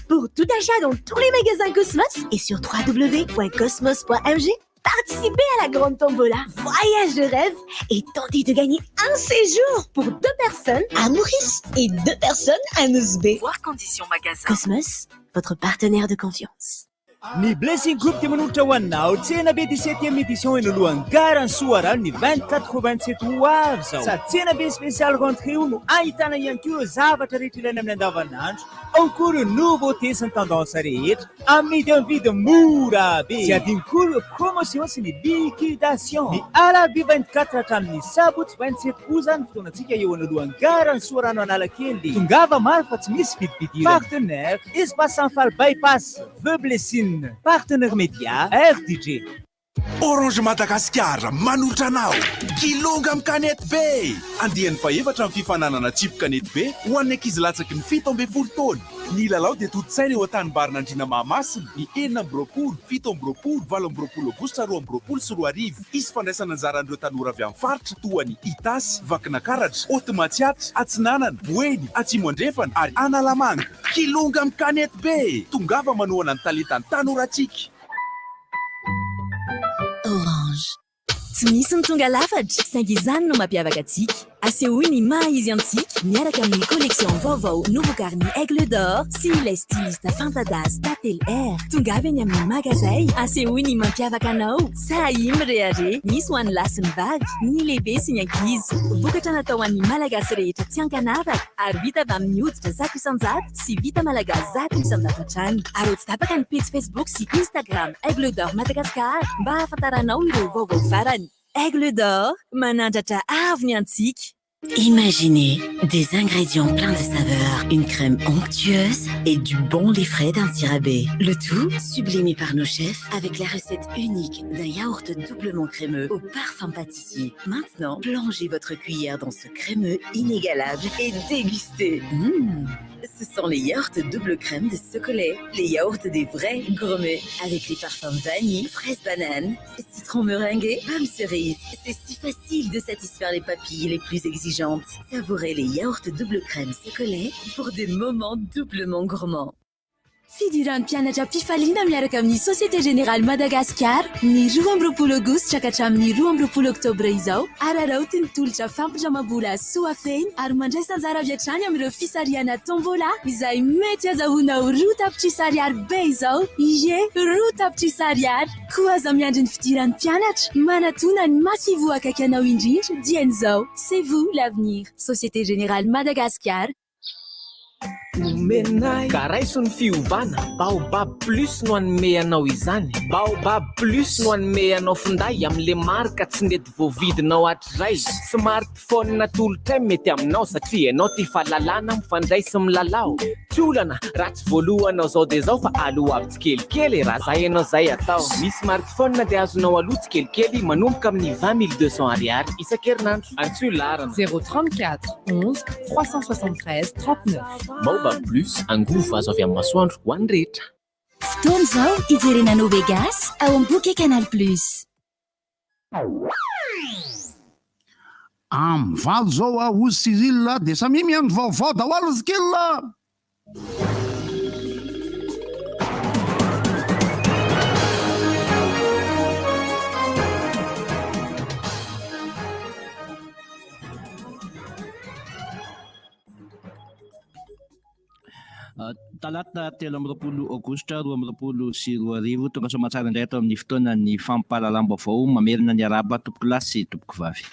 Pour tout achat dans tous les magasins Cosmos et sur www.cosmos.mg, participez à la grande tombola Voyage de rêve et tentez de gagner un séjour pour deux personnes à Maurice et deux personnes à Nosy Be. Voir conditions magasin. Cosmos, votre partenaire de confiance. Ny Blessing Group dia manolotra ho anao tsena be 17e édition eny alohan'ny gara ny Soarano ny 24 au 27 ho avy zao. Sady tsena be spécial rentrée io no ahitana ihany koa ireo zavatra rehetra ilaina amin'ny andavanandro. Ao koa ireo nouveauté sy ny tendance rehetra amidy amin'ny vidy mora be. Tsy adino koa ireo promotion sy ny liquidation. Ny alarobia 24 hatramin'ny sabotsy 27 août zany fotoanantsika eo anoloan'ny gara ny Soarano Analakely. Tongava maro fa tsy misy vidipidirana. Partenaire Espace Sanfal Bypass. The Blessing, partenaire média RDJ. Orange Madagascar manolotra anao Kilonga amin'ny kanety be. Andiany fahefatra amin'ny fifaninanana tsipy kanety be ho an'ny ankizy latsaky ny 17 taona. Ny lalao dia tontosaina eo Antanimbarinandriana Mahamasina ny 26, 27, 28 aogositra 2022. Hisy fandraisana anjaran'ireo tanora avy amin'ny faritra toa an'i Itasy, Vakinankaratra, Haute Matsiatra, Atsinanana, Boeny, Atsimo Andrefana ary Analamanga. Kilonga amin'ny kanety be! Tongava manohana ny talentan'ny tanorantsika. Orange. Tsy misy ny tonga lafatra, saingy izany no mampiavaka antsika. Asehoy ny maha izy antsika miaraka amin'ny collection vaovao novokarin'ny Aigle d'Or sy ilay styliste fanta-daza Tately R. Tongava eny amin'ny magazay, asehoy ny mampiavaka anao. Sahia mirehareha, misy ho an'ny lahy sy ny vavy, ny lehibe sy ny ankizy. Vokatra natao ho an'ny Malagasy rehetra tsy ankanavaka ary vita avy amin'ny hoditra 100% sy vita malagasy 100% hatrany. Araho tsy tapaka ny pejy Facebook sy Instagram Aigle d'Or Madagascar mba hahafantaranao ireo vaovao farany. Aigle d'Or, manandratra avo ny antsika. Imaginez des ingrédients pleins de saveurs, une crème onctueuse et du bon lait frais d'Antsirabe. Le tout sublimé par nos chefs avec la recette unique d'un yaourt doublement crémeux au parfum pâtissier. Maintenant, plongez votre cuillère dans ce crémeux inégalable et dégustez. Mmh. Ce sont les yaourts double crème de Socolait, les yaourts des vrais gourmets avec les parfums vanille, fraise banane, citron meringué, pomme cerise. C'est si facile de satisfaire les papilles les plus exigeantes. Savourez les yaourts double crème Socolait pour des moments doublement gourmands. Fidiran'ny mpianatra am-pifaliana miaraka amin'ny Société Générale Madagascar ny 22 aogositra ka hatramin'ny 22 oktobra izao. Araraoty ny tolotra fampindramam-bola soa feno ary mandraisa anjara avy hatrany amin'ireo fisarihana tombola izay mety hazahoanao 2 tapitrisa ariary be izao. Ie, 2 tapitrisa ariary. Koa aza miandry ny fidiran'ny mpianatra. Manatona ny masoivoho akaiky anao indrindra dieny izao. C'est vous l'avenir. Société Générale Madagascar. Omenay ka raiso ny fiovana. Baobab Plus no anome anao izany. Baobab Plus no anome anao finday amin'le marika tsy nety voavidinao hatrizay. Smartphone natolotray mety aminao satria ianao tia fahalalana mifandray sy milalao. Tsy olana raha tsy voalohanao zao de zao fa aloha avy tsikelikely raha zay ianao zay atao. Ny smartphone dia azonao aloha tsikelikely manomboka amin'ny 20 200 ariary isan-kerinandro. Antsoy laharana 034 11 373 39. Baobab Plus, angovo azo avy amin'ny masoandro ho an'ny rehetra. Fotoana izao hijerena No Vegas ao amin'ny Bouquet Canal Plus. Amin'ny 8 zao a ozy Cyril de samy miandry vaovao daholo skill. Talata 23 aogositra 2022, tonga soamantsara indray ato amin'ny fotoana ny fampahalalam-baovao. Mamerina ny araba tompoko lahy sy tompoko vavy.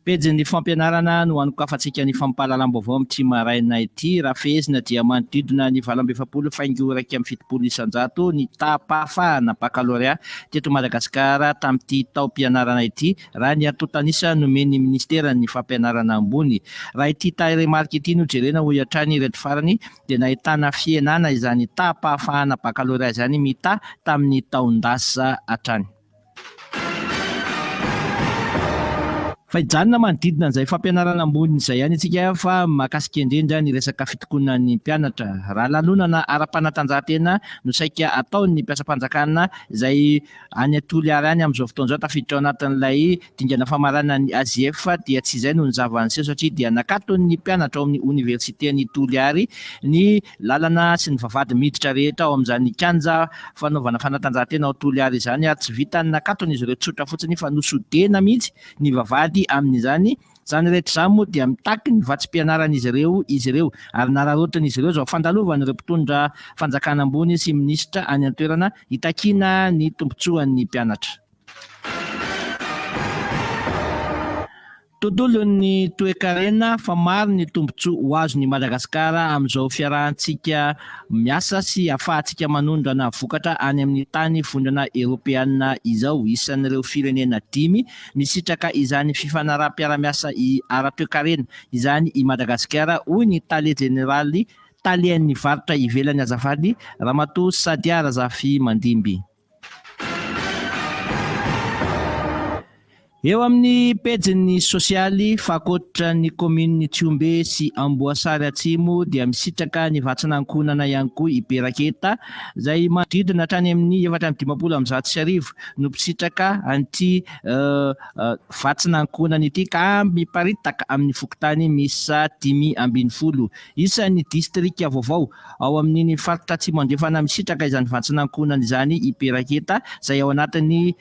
Pejin'ny fampianarana no anokafantsika ny fampahalalam-baovao amin'ity maraina ity. Raha fehezina dia manodidina ny 48,71% ny taham-pahafahana bakalorea teto Madagasikara tamin'ity taom-pianarana ity, raha ny antontan'isa nomen'ny minisiteran'ny fampianarana ambony. Raha ity tarehimarika ity no jerena, hoy hatrany ireto farany, dia nahitana fihenana izany taham-pahafahana bakalorea izany mitaha tamin'ny taon-dasa hatrany. Fa hijanona manodidina an'izay fampianarana ambony izay ihany isika fa mahakasika indrindra ny resaka fitokonan'ny mpianatra. Raha lanonana ara-panatanjahantena no saika ataon'ny mpiasam-panjakana izay any Toliara any amin'izao fotoana izao, tafiditra ao anatin'ilay dingana famaranana ny AJF dia tsy izay no ny zava-niseho satria dia nakaton'ny mpianatra ao amin'ny oniversiten'i Toliary ny lalana sy ny vavahady miditra rehetra ao amin'izany kianja fanaovana fanatanjahantena ao Toliary izany ary tsy vitan'ny nakatona izy ireo tsotra fotsiny fa nosodena mihitsy ny vavahady amin'izany. Izany rehetra izany moa dia mitaky ny vatsim-pianaran'izy ireo izy ireo ary nararaotin'izy ireo izao fandalovan'ireo mpitondra fanjakana ambony sy minisitra any an-toerana hitakiana ny tombontsoan'ny mpianatra. Tontolon'ny toekarena fa maro ny tombontsoa ho azon'i Madagasikara amin'izao fiarahantsika miasa sy ahafahantsika manondrana vokatra any amin'ny tany vondrona eropeanina izao. Isan'ireo firenena dimy misitraka izany fifanaraham-piarahamiasa ara-toekarena izany i Madagasikara, hoy ny tale jeneraly talehan'ny varotra ivelany azafady, Ramatoa Sadia Razafimandimby. Eo amin'ny pejin'ny sosialy, fa ankoatra ny kaominin'i Tsihombe sy Amboasary Atsimo dia misitraka ny vatsin'ankohonana ihany koa i Beraketa, izay manodidina hatrany amin'ny 1154 no mpisitraka an'ity vatsin'ankohonana ity ka miparitaka amin'ny fokontany miisa 15 isan'ny distrika vaovao Ao amin'iny faritra Atsimo Andrefana misitraka izany vantsin'ankohonana izany i Beraketa, izay ao anatin'ny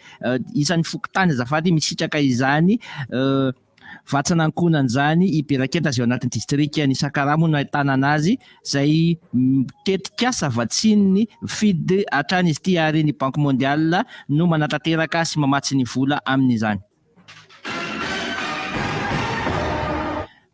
isan'ny fokontany azafady misitraka. nisitraka izany vatsana ankohonana izany i Beraketa izay ao anatin'ny distrikan'i Sakaraha moa no ahitana anazy izay tetikasa vatsian'ny FID hatrany izy ity ary ny Banque Mondiale no manatanteraka sy mamatsy ny vola amin'izany.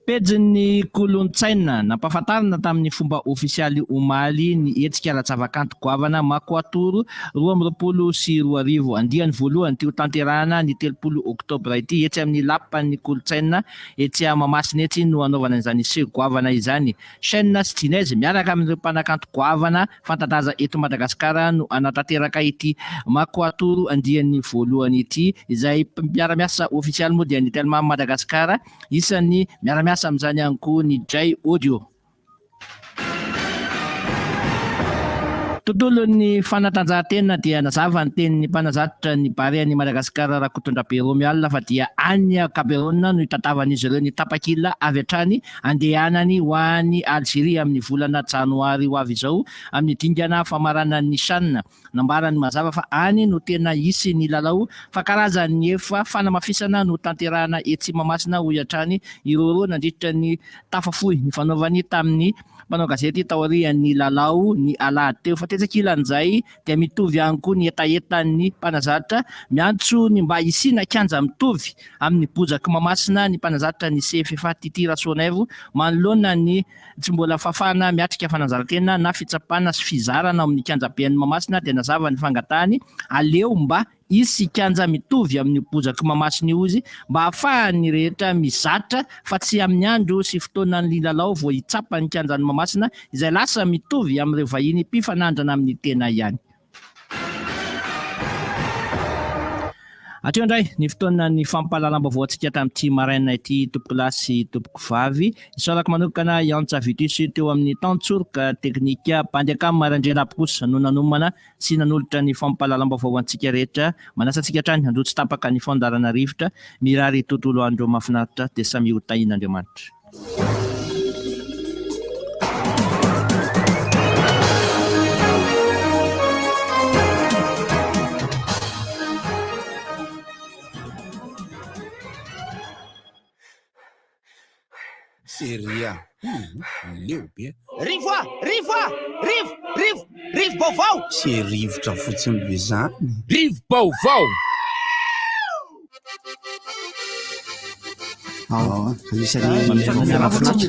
Pejin'ny kolontsaina, nampahafantarina tamin'ny fomba ofisialy omaly ny hetsika ara-javakanto goavana Makoatoro 2022, andiany voalohany ity hotanterahana ny 30 oktobra ity etsy amin'ny Lapan'ny kolontsaina etsy Mahamasina etsy no hanaovana izany seho goavana izany. Shyn sy Jinez miaraka amin'ireo mpanakanto goavana fanta-daza eto Madagasikara no hanatanteraka ity Makoatoro andiany voalohany ity, izay mpiara-miasa ofisialy moa dia ny Telma Madagascar, isan'ny miara-miasa amin'izany ihany koa ny Jay Audio. Tontolon'ny fanatanjahantena dia nazava ny tenin'ny mpanazatra ny Barean'i Madagasikara Rakotondrabe Romuald fa dia any Cameroun no hitadavan'izy ireo ny tapakila avy hatrany Andehanany ho any Alzeria amin'ny volana janoary ho avy izao amin'ny dingana famaranan'ny Chan. Nambarany mazava fa any no tena hisy ny lalao fa karazan'ny efa fanamafisana no tanterahana etsy Mahamasina hoy hatrany i Roro nandritra ny tafa fohy nifanaovany tamin'ny mpanao gazety taorian'ny lalao ny alahady teo. Fa tetsy ankilan'izay dia mitovy ihany koa ny hetahetan'ny mpanazatra miantso ny mba hisiana kianja mitovy amin'ny bozak'i Mahamasina ny mpanazatra ny CFFA Titi Rasoanaivo manoloana ny tsy mbola fahafahana miatrika fanazarantena na fitsapana sy fizarana ao amin'ny kianjaben'i Mahamasina dia nazava ny fangatahany aleo mba Hisy kianja mitovy amin'io bozak'i Mahamasina io izy mba hahafahan'ny rehetra mizatra fa tsy amin'ny andro sy fotoanan'ny lalao vao hitsapa ny kianjan'i Mahamasina izay lasa mitovy amin'ireo vahiny mpifanandrana amin'ny tena ihany. Hatreo indray ny fotoanan'ny fampahalalam-baovao antsika tamin'ity maraina ity tompokolahy sy tompokovavy. Isaorako manokana i Antsa Vitus teo amin'ny tantsoroka teknika, Bandy Akama Randrianabo kosa no nanomana sy nanolotra ny fampahalalam-baovao ho antsika rehetra. Manasa antsika hatrany handroa tsy tapaka ny fandaharana rivotra. Mirary tontolo andro mahafinaritra dia samia ho tahian'Andriamanitra. Seria leo be. Rivo a! Rivo a! Rivo! Rivo! Rivo-baovao! Tsy rivotra fotsiny ve zany? Rivo-baovao! Anisan'ny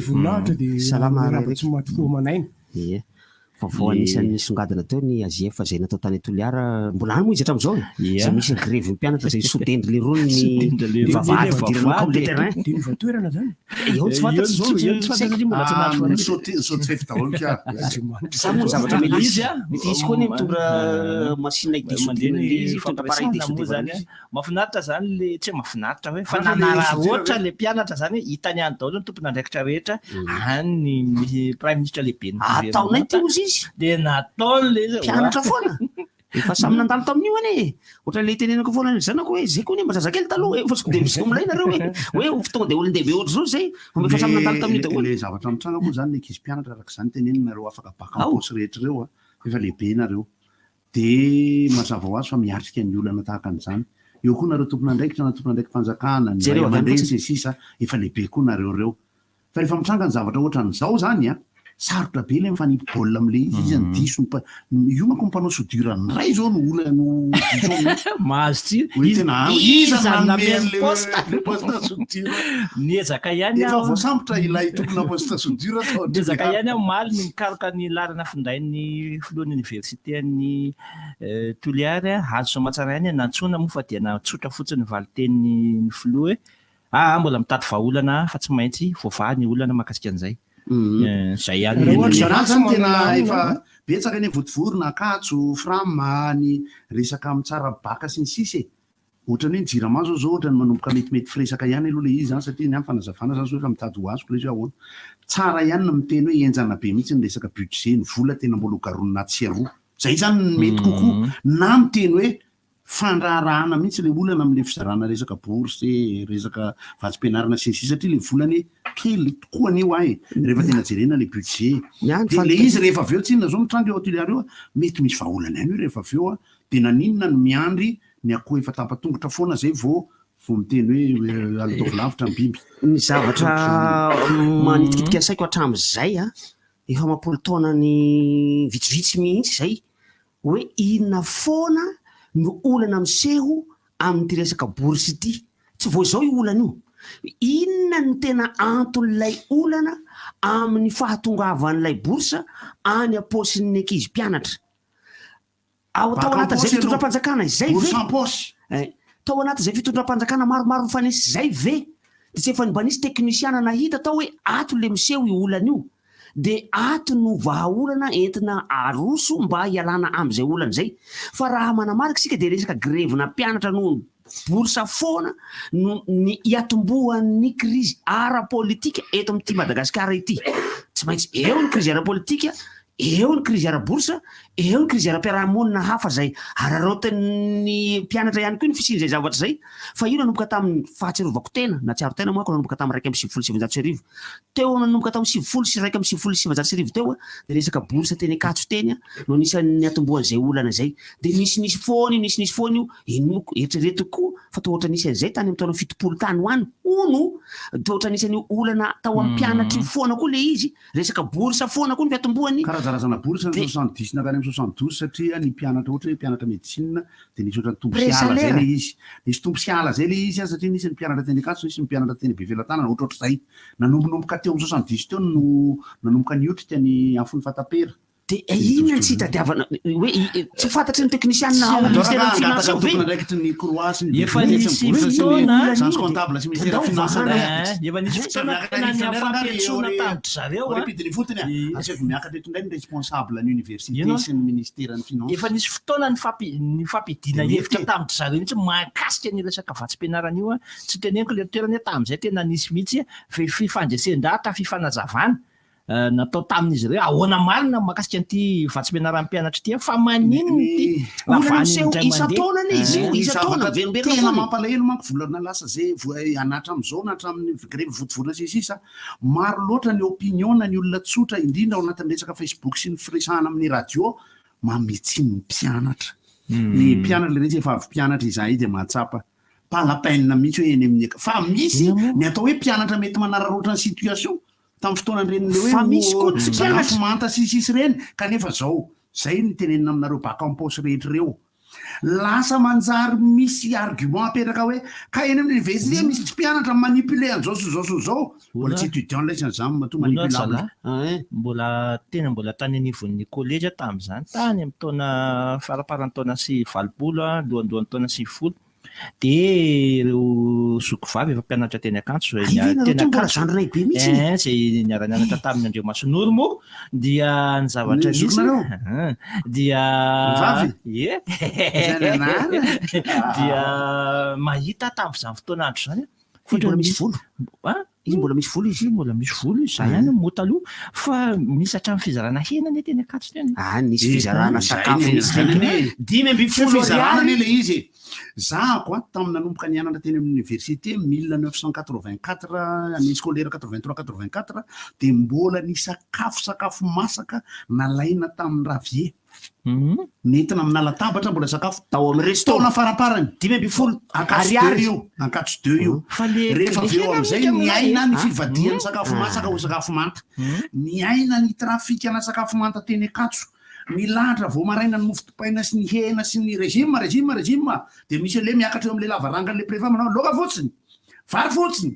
Voninahitra dia Salama miarahaba tsy maty fo aman'aina. Ie. Vaovao anisan'ny nisongadina teo ny AJF izay natao tany Toliara, mbola any moa izy hatramin'izao e! Ia. Izay misy ny grevin'ny mpianatra izay sodendry leroa ny Sodendry leroa vavahady ny fidirana ao vavahady amin'ny e. terrain. Dia niova toerana izany? Eo tsy fantatro Eo izao, tsy fantatro satria mbola tsy nahazo Ah, an'io. misaoty misaoty fefy daholo ka. Sa moa ny zavatra mety Ilay hisy izy a, mety hisy koa ny mitondra machine mandeha hidisodina ny ilay izy, mitondra appareil fampiresahana moa disodivana zany a. izy. Mahafinaritra zany le, tsy hoe mahafinaritra hoe, fa Mahafinaritra le nanararaotra soutien le mpianatra zany hoe hitany any daholo ny tompon'andraikitra rehetra, any ny praiminisitra lehiben'ny Ataonay governemanta, ty ozy izy. dia nataony le izy, Mpianatra foana. Efa samy nandalo tamin'io anie e. Ohatran'ilay itenenako foana ny zanako hoe zay koa anie mba zazakely taloha e, fa sao dia miseho milay nareo hoe hoe tonga dia olon-dehibe ohatr'izao zay, fa efa samy nandalo tamin'io Le daholo. le zavatra mitranga moa zany ny ankizy mpianatra araka izany teneninareo afaka bac en poche rehetra ireo a, efa lehibe nareo. Dia mazava ho azy fa miatrika ny olana tahaka an'izany. Eo koa nareo tompon'andraikitra na tompon'andraiki-panjakana, ny ray Jereo avy any aman-dreny fotsiny. sy ny sisa, efa lehibe koa nareo ireo. Fa rehefa mitranga ny zavatra ohatran'izao izany an, sarotra be ilay mifanipy baolina amin'ilay izy, iza no diso, ny mpa- io manko ny mpanao soudure indray izao no olana no diso amin'io. Mahazo tsiny. Hoe tena Iza iza no nanome nameno an'ilay poste? ilay poste soudure? Niezaka ihany Efa aho. voasambotra ilay tompona poste soudure tao Niezaka Toliara. ihany aho omaly ny nikaroka ny laharana findain'ny filohan'ny oniversiten'i Toliary, azo soamatsara ihany nantsoina moa fa dia natsotra fotsiny ny valin-tenin'ny filoha hoe aa mbola mitady vahaolana fa tsy maintsy voavaha ny olana mahakasika an'izay. Izay ihany Raha no ohatra izany zany tena manana efa olana. betsaka anie Vontovorona, Ankatso, Fram, ny resaka mitsara baka sy ny sisa e. Ohatran'ny hoe ny jirama zao zao ohatran'ny manomboka metimety firesaka ihany aloha ilay izy zany satria ny ahy ny fanazavana zany zao efa mitady ho azoko ilay izy hoe ahoana. Tsara ihany ny miteny hoe henjana be mihitsy ny resaka budget, ny vola tena mbola ho garonina atsy sy aroa. Zay zany no mety kokoa na miteny hoe fandraharahana mihitsy ilay olana amin'ilay fizarana resaka bourse e, resaka vatsim-pianarana sy ny sisa satria ilay vola anie kely tokoa anie ho ahy e, rehefa tena jerena ilay budget. Dia ilay izy rehefa avy eo tsinona zao mitranga eo Toliara eo a, mety misy vahaolana ihany io rehefa avy eo a, dia naninona no miandry ny akoho efa tapa-tongotra foana zay vao Vao miteny hoe alitaovy lavitra ny biby. Ny zavatra manitikitika ny saiko hatramin'izay an, efa amam-polo taonany vitsivitsy mihitsy izay, hoe inona foana no olana miseho amin'ity resaka bourse ity. Tsy vao izao io olana io. Inona no tena anton'ilay olana amin'ny fahatongavan'ilay bourse any am-paosin'ny ankizy mpianatra? Ao tao anatin'izay fitondram-panjakana izay ve? Eh, tao anatin'izay fitondram-panjakana maromaro nifanesy izay ve dia tsy efa mba nisy teknisiana nahita tao hoe ato le miseho io olana io dia ato no vahaolana entina aroso mba hialana amin'izay olana izay. Fa raha manamarika isika dia resaka grevina mpianatra noho ny bourse foana no ny hiatombohan'ny krizy ara-politika eto amin'ity Madagasikara ity. Tsy maintsy eo ny krizy ara-politika, eo ny krizy ara-bourse, eo ny krizy ara-piarahamonina hafa izay araraotin'ny mpianatra ihany koa ny fisian'izay zavatra izay. Fa io nanomboka tamin'ny fahatsiarovako tena, nahatsiaro tena manko nanomboka tamin'ny 1991. Teo nanomboka tamin'ny 1990 teo dia resaka bourse teny Ankatso teny no anisan'ny niatombohan'izay olana izay. Dia nisinisy foana io, nisinisy foana io, inoako, eritreretiko koa fa toa ohatran'ny nisy an'izay tany amin'ny taona 70 tany ho any hono, toa ohatran'ny nisy an'io olana tao amin'ny mpianatra io foana koa ilay izy, resaka bourse foana koa ny fiatombohany. Karazana bourse ny 70 nankany amin'ny 72 satria ny mpianatra ohatra hoe mpianatra médecine dia nisy ohatran'ny tompo sy ala zay ilay izy. Nisy tompo sy ala zay ilay izy an satria nisy ny mpianatra teny Ankatso, nisy ny mpianatra teny Befelatanana, ohatrohatr'izay. Nanombonomboka teo amin'ny 70 teo no nanomboka niotrika ny afon'ny fatapera. Dia inona no tsy hitadiavana hoe tsy fantatry ny teknisianina ao amin'ny ministeran'ny finance ao ve? Tompon'andraikitry ny CROA sy ny Efa BDT sy nisy ny bourse sy ny fotoana agence comptable sy ministère finance indray a. Eh, efa nisy fotoana tena nifampihantsoana tamin-dry zareo a. Repidiny ifotony a. Asaivo miakatra eto indray ny responsable ny université Ino? sy ny ministeran'ny finance. Efa nisy fotoana nifampi- nifampidina Dia mety hevitra e. tamin-dry zareo mihitsy mahakasika an'io resaka vatsim-pianarana io a. Tsy teneniko ilay toerana hoe tamin'izay tena nisy mihitsy fifandresen-dahatra, fifanazavana natao tamin'izy ireo ahoana marina ny mahakasika an'ity vatsim-pianaran'ny mpianatra ity fa maninona ity Olana miseho isan-taona anie izy io, Ny isan-taona zavatra miverimberina tena foana e. mampalahelo manko volana lasa zay hatramin'izao na hatramin'ny grevy vontovorona sy ny sisa, maro loatra ny opinion na ny olona tsotra indrindra ao anatin'ny resaka facebook sy ny firesahana amin'ny radio mametsy ny mpianatra. Ny mpianatra le rehetra efa avy mpianatra izahay dia mahatsapa pas la peine mihitsy hoe eny amin'ny fa misy ny atao hoe mpianatra mety manararaotra ny situation Tamin'ny fotoanan'ireny le hoe Fa misy koa ny tsy mpianatra. sakafo manta sy sisa ireny kanefa zao, zay no tenenina aminareo bac en poche rehetra ireo. Lasa manjary misy argument apetraka hoe ka eny amin'ny université misy tsy mpianatra mi-manipuler an'izao sy izao sy izao. Mbola tsy étudiant ilay izy an'izany matoa Mbola manipulable. zalahy, mbola tena mbola tany anivon'ny kolejy aho tamin'izany, tany amin'ny taona faramparan'ny taona sy 80, alohandohan'ny taona 90. Dia ireo zoky vavy efa mpianatra teny Ankatso izay Hay ve nareo teny ty mbola Ankatso zandrinay be mihitsy e? eh, izay niara-nianatra tamin'ny Andriamasinoro moa dia ny zavatra Ny nisy zokinareo? dia Ny vavy? Ie. Izay nanana. Dia mahita tamin'izany fotoana andro izany Fa mbola misy volo? Ah? Izy mbola misy volo izy? Mbola misy volo izy, zay ihany moa taloha. Fa misy hatramin'ny fizarana hena anie teny Ankatso teny. Ah, nisy fizarana sakafo Zay nisy anie, zay anie. 15 Fizarana anie ariary. ilay izy e. Zahako a, tamin'ny nanomboka nianatra teny amin'ny université 1984, année scolaire 83 84, dia mbola nisakafo sakafo masaka nalaina tamin'ny ravier. Nentina amina latabatra mbola sakafo. Tao amin'ny resto. Taona faraparany. 15 Ankatso deux ariary. io. Ankatso deux io. Fa le Rehefa le avy eo hena amin'izay mihitsy aminay niaina ny e. fivadihan'ny sakafo masaka ho sakafo manta. Niaina ny trafikana sakafo manta teny Ankatso. Nilahatra vao maraina ny mofo dipaina sy ny hena sy ny régime, régime, régime. Dia misy an'ilay miakatra eo amin'ilay lavarangan'ilay préfet manao laoka fotsiny, vary fotsiny.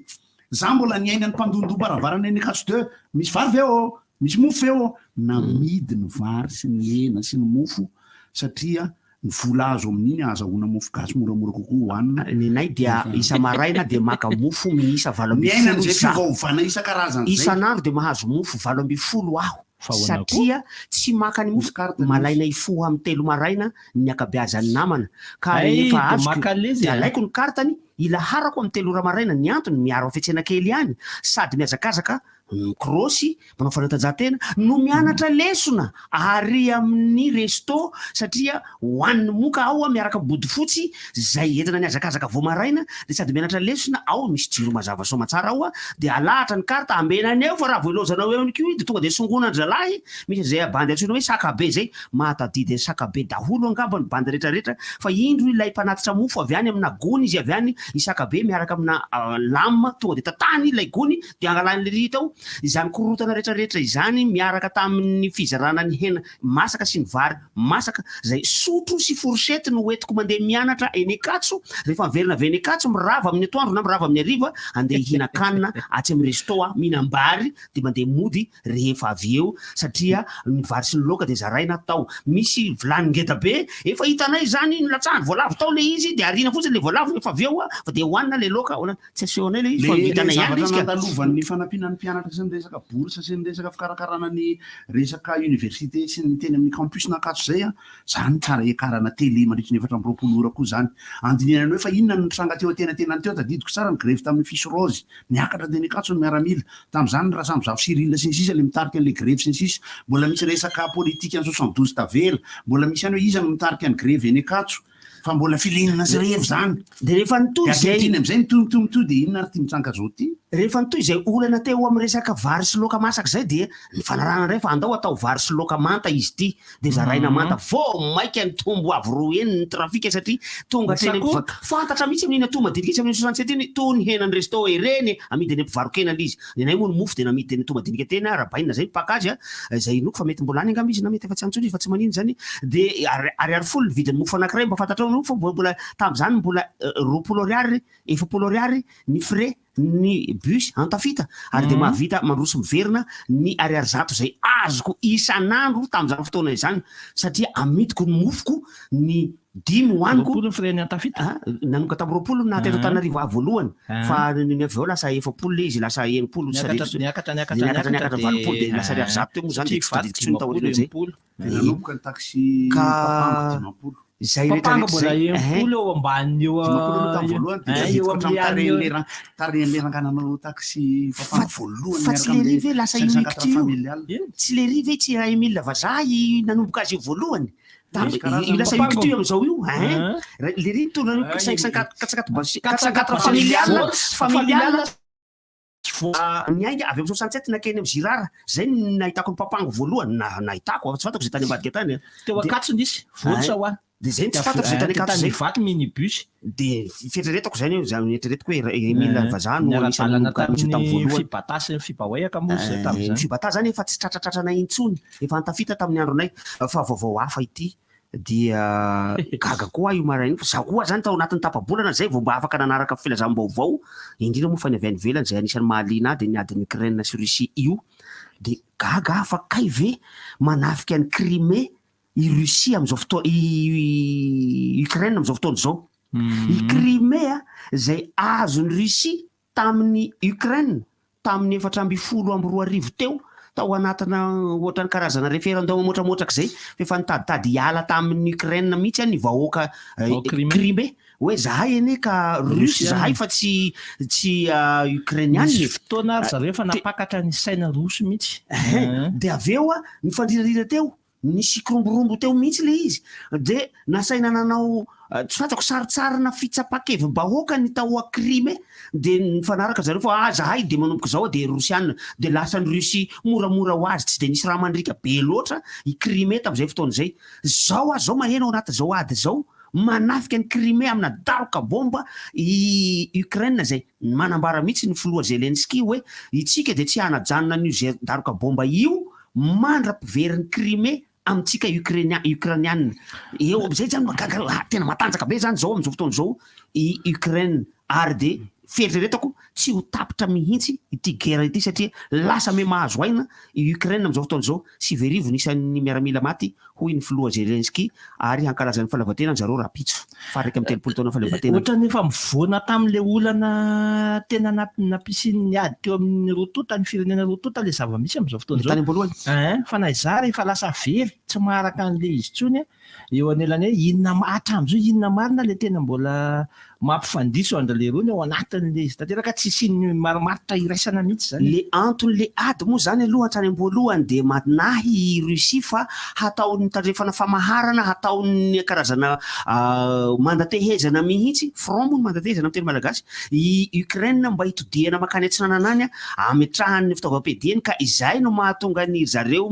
Za mbola niaina ny mpandondom-baravarana eny Ankatso deux. Misy vary ve ô? Misy mofo ve ô? Namidy ny vary sy ny hena sy ny mofo satria ny vola azo amin'iny ahazahoana mofo gasy moramora kokoa hohanina. Nenay dia isa-maraina dia maka mofo miisa 18 Miaina an'izay izaho. fiovaovana isan-karazany izay. Isan'andro dia mahazo mofo 18 aho Fa ahoana koa? satria tsy maka ny mofo, malaina hifoha amin'ny 3 maraina ny ankabeazan'ny namana ka Hay, rehefa dia azoko maka an'ilay izy dia e. alaiko ny kartany, ilaharako amin'ny 3 ora maraina, ny antony miaro hafetsena kely ihany sady mihazakazaka. Mikrosy, manao fanatanjahantena, no mianatra lesona ary amin'ny resto satria hohanin'ny moka ao miaraka amin'ny bodofotsy izay entina nihazakazaka vao maraina dia sady mianatra lesona ao, misy jiro mazava soamatsara ao dia alahatra ny carte ambenany eo fa raha vao ilaozanao eo ihany koa dia tonga dia songonan-dry zalahy, misy an'izay bandy antsoina hoe saka be izay, mahatadidy an'i saka be daholo angamba ny bandy retraretra fa indro ilay mpanatitra mofo avy any amina gony izy avy any i saka be miaraka amina lame tonga dia tatahany ilay gony Dia angalan'ny rihitra ao izany korontana rehetrarehetra izany miaraka tamin'ny fizarana ny hena masaka sy ny vary masaka izay sotro sy fourchette no hoentiko mandeha mianatra eny Ankatso, rehefa miverina avy eny Ankatso mirava amin'ny atoandro na mirava amin'ny hariva andeha hihinan-kanina atsy amin'ny resto aho, mihinam-bary dia mandeha mody rehefa avy eo satria ny vary sy ny laoka dia zaraina tao. Misy vilany ngeda be efa hitanay izany nilatsahan'ny voalavo tao ilay izy dia ariana fotsiny ilay voalavo rehefa avy eo fa dia hohanina ilay laoka. Tsy asehonay ilay izy fa Le vitanay ihany ilay zavatra izy ka. nandalovan'ny fanampiana ny mpianatra sy ny resaka bourse sy ny resaka fikarakarana ny resaka université sy ny teny amin'ny campus n'Ankatso izay an, zany tsara hiakarana télé mandritry ny 24 ora koa zany. Andinihana ny hoe fa inona no nitranga teo antenatenany teo, tadidiko tsara ny grevy tamin'ny fiche rose, niakatra teny Ankatso ny miaramila, tamin'izany ny Rasambozafy Cyril sy ny sisa le mitarika an'ilay grevy sy ny sisa, mbola misy resaka politika ny 72 tavela, mbola misy ihany hoe iza no mitarika ny grevy eny Ankatso, Fa mbola filinana sy revy zany. Dia rehefa nitohy Dia izay. ankehitriny amin'izay mitohy mitohy mitohy dia inona ary ity mitranga zao ity? Rehefa nitohy izay olana teo amin'ny resaka vary sy laoka masaka izay dia nifanarahana indray fa andao atao vary sy laoka manta izy ity dia zaraina manta. Vao maika nitombo avo roa heny ny trafika satria tonga hatreny amin'ny mpiva-, fantatra mihitsy amin'iny atoa madinika etsy amin'ny 67 iny itony henan'ny resto ireny amidy eny mpivaro-kena ilay izy. Ny anay moa ny mofo dia namidy teny Tomadiniky teny arahabaina zay mpaka azy a, izay inoako fa mety mbola any angamba izy na mety efa tsy any intsony izy fa tsy manino izany, dia ariary folo ny vidin'ny mofo anankiray mba fantatrao aloha fa mbola tamin'izany mbola 20 ariary, 40 ariary ny frais ny bus Antafita ary dia mahavita mandroso miverina ny ariary 100 izay azoko isan'andro tamin'izany fotoana izany satria amidiko ny mofoko ny Dimy hohaniko. 20 ny frais ny Antafita? Ah, nanomboka tamin'ny 20 no naha teto Antananarivo ahy voalohany. Fa ny avy eo lasa 40 ilay izy, lasa 60 sy Niakatra, niakatra, niakatra, niakatra, niakatra 80 dia lasa ariary 100 teo moa izany dia tsy tadidiko intsony taorian'izay. Dia nanomboka ny taxi Ka papango 50. izay Papango rehetra mbola rehetra izay, 60 eo ambany eo 50 aloha tamin'ny voalohany dia eo tadidiko hatramin'ny amin'ny tarehin'ilay ra- tarehin'ilay rangahy nanao taxi papango voalohany Fa tsy miaraka lery amin'ilay ve lasa io 504 ictu io? familial. Tsy lery ve tsy Raemile vazaha i nanomboka azy io voalohany? Misy karazany Io lasa papango. ictu amin'izao io hein? Lery nitondra an'io 504 404 familial familial niainga avy amin'ny 67 nankeny amin'ny Girard. Zay no nahitako ny papango voalohany, na nahitako, tsy fantako izay tany ambadika tany an. Teo Ankatso nisy, voatsa hoa. Dia zay no tsy fantako izay tany Ankatso Tany zay. Ivato minibus. Dia fieritreretako izany hoe, izany eritreretiko hoe Emile vazaha no anisan'ny Niara-dalana nanomboka an'io tamin'ny tamin'ny voalohany. Fibata sy ny Fibaoaiaka moa izy zay tamin'izany. Ny Fibata zany efa tsy tratratratrana intsony, efa antafita tamin'ny andronay. Fa vaovao hafa ity dia gaga koa aho io maraina io fa za koa zany tao anatin'ny tapa-bolana zay vao mba afaka nanaraka filazam-baovao, indrindra moa fa ny avy any ivelany izay anisan'ny mahaliana ahy dia ny adin'i Ukraine sy Russie io. Dia gaga aho fa kay ve manafika an'i Crimée i Russie amin'izao fotoana, i Ukraine amin'izao fotoana izao. I Crimée izay azon'i Russie tamin'i Ukraine tamin'ny 2014 teo, tao anatina ohatran'ny karazana référendum mihoatramoatraka izay, fa efa nitaditady hiala tamin'i Ukraine mihitsy ny vahoaka Crimée, hoe zahay anie ka Russe zahay fa tsy tsy Ukrainiana e. Nisy fotoana ary zareo efa nampakatra ny saina Roso mihitsy. Dia avy eo nifandirarira teo Nisy kiromborombo teo mihitsy ilay izy dia nasaina nanao tsy fantako sarintsarina fitsapan-kevi-bahoaka ny tao Crimée dia nifanaraka zareo fa ah zahay dia manomboka izao dia Rosiana dia lasan'i Russie moramora ho azy tsy dia nisy rà mandriaka be loatra i Crimée tamin'izay fotoana izay. Izao aho izao maheno ao anatin'izao ady izao manafika an'i Crimée amina daroka bomba i Ukraine izay manambara mihitsy ny filoha Zelensky hoe itsika dia tsy hanajanona an'io daroka bomba io mandra-piverin'i Crimée amintsika Ukrainia, Ukrainiana. Eo amin'izay zany mahagaga, ah, tena matanjaka be zany zao amin'izao fotoana izao i Ukraine. Ary dia fieritreretako tsy ho tapitra mihitsy ity guerre ity satria lasa me mahazo aina i Ukraine amin'izao fotoana izao. 9000 ny isan'ny miaramila maty hoy ny filoha Zelensky ary hankalaza ny fahaleovantenany zareo rahampitso, faha 31 taona fahaleovantenany. Ohatran'ny efa mivoana tamin'ilay olana tena nampisian'ny ady teo amin'ny roa tonta, ny firenena roa tonta ilay zava-misy amin'izao fotoana izao. Tany am-boalohany. Ein, fa na izaho ary efa lasa very, tsy maharaka an'ilay izy intsony eo anelany hoe inona hatramin'izao inona marina ilay tena mbola. mampifandiso an-dry lerony ao anatin'le izy tanteraka tsy hisian'ny marimaritra iraisana mihitsy zany. Le anton'le ady moa zany aloha hatrany am-boalohany dia manahy i Russie fa hataon'ny tandrefana famaharana, hataon'ny karazana mandatehezana mihitsy, front moa ny mandatehezana amin'ny teny malagasy, i Ukraine mba hitodihana mankany atsinanana any ametrahany ny fitaovam-piadiany ka izay no mahatonga an'i zareo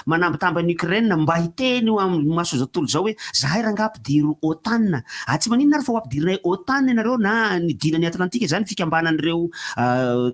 manambitamby an'i Ukraine mba hiteny eo amin'ny mason'izao tontolo izao hoe zahay rangaha ampidiro OTAN ah tsy maninona ary fa ho ampidirinay OTAN ianareo na ny dinan'i Atlantika izany fikambanan'ireo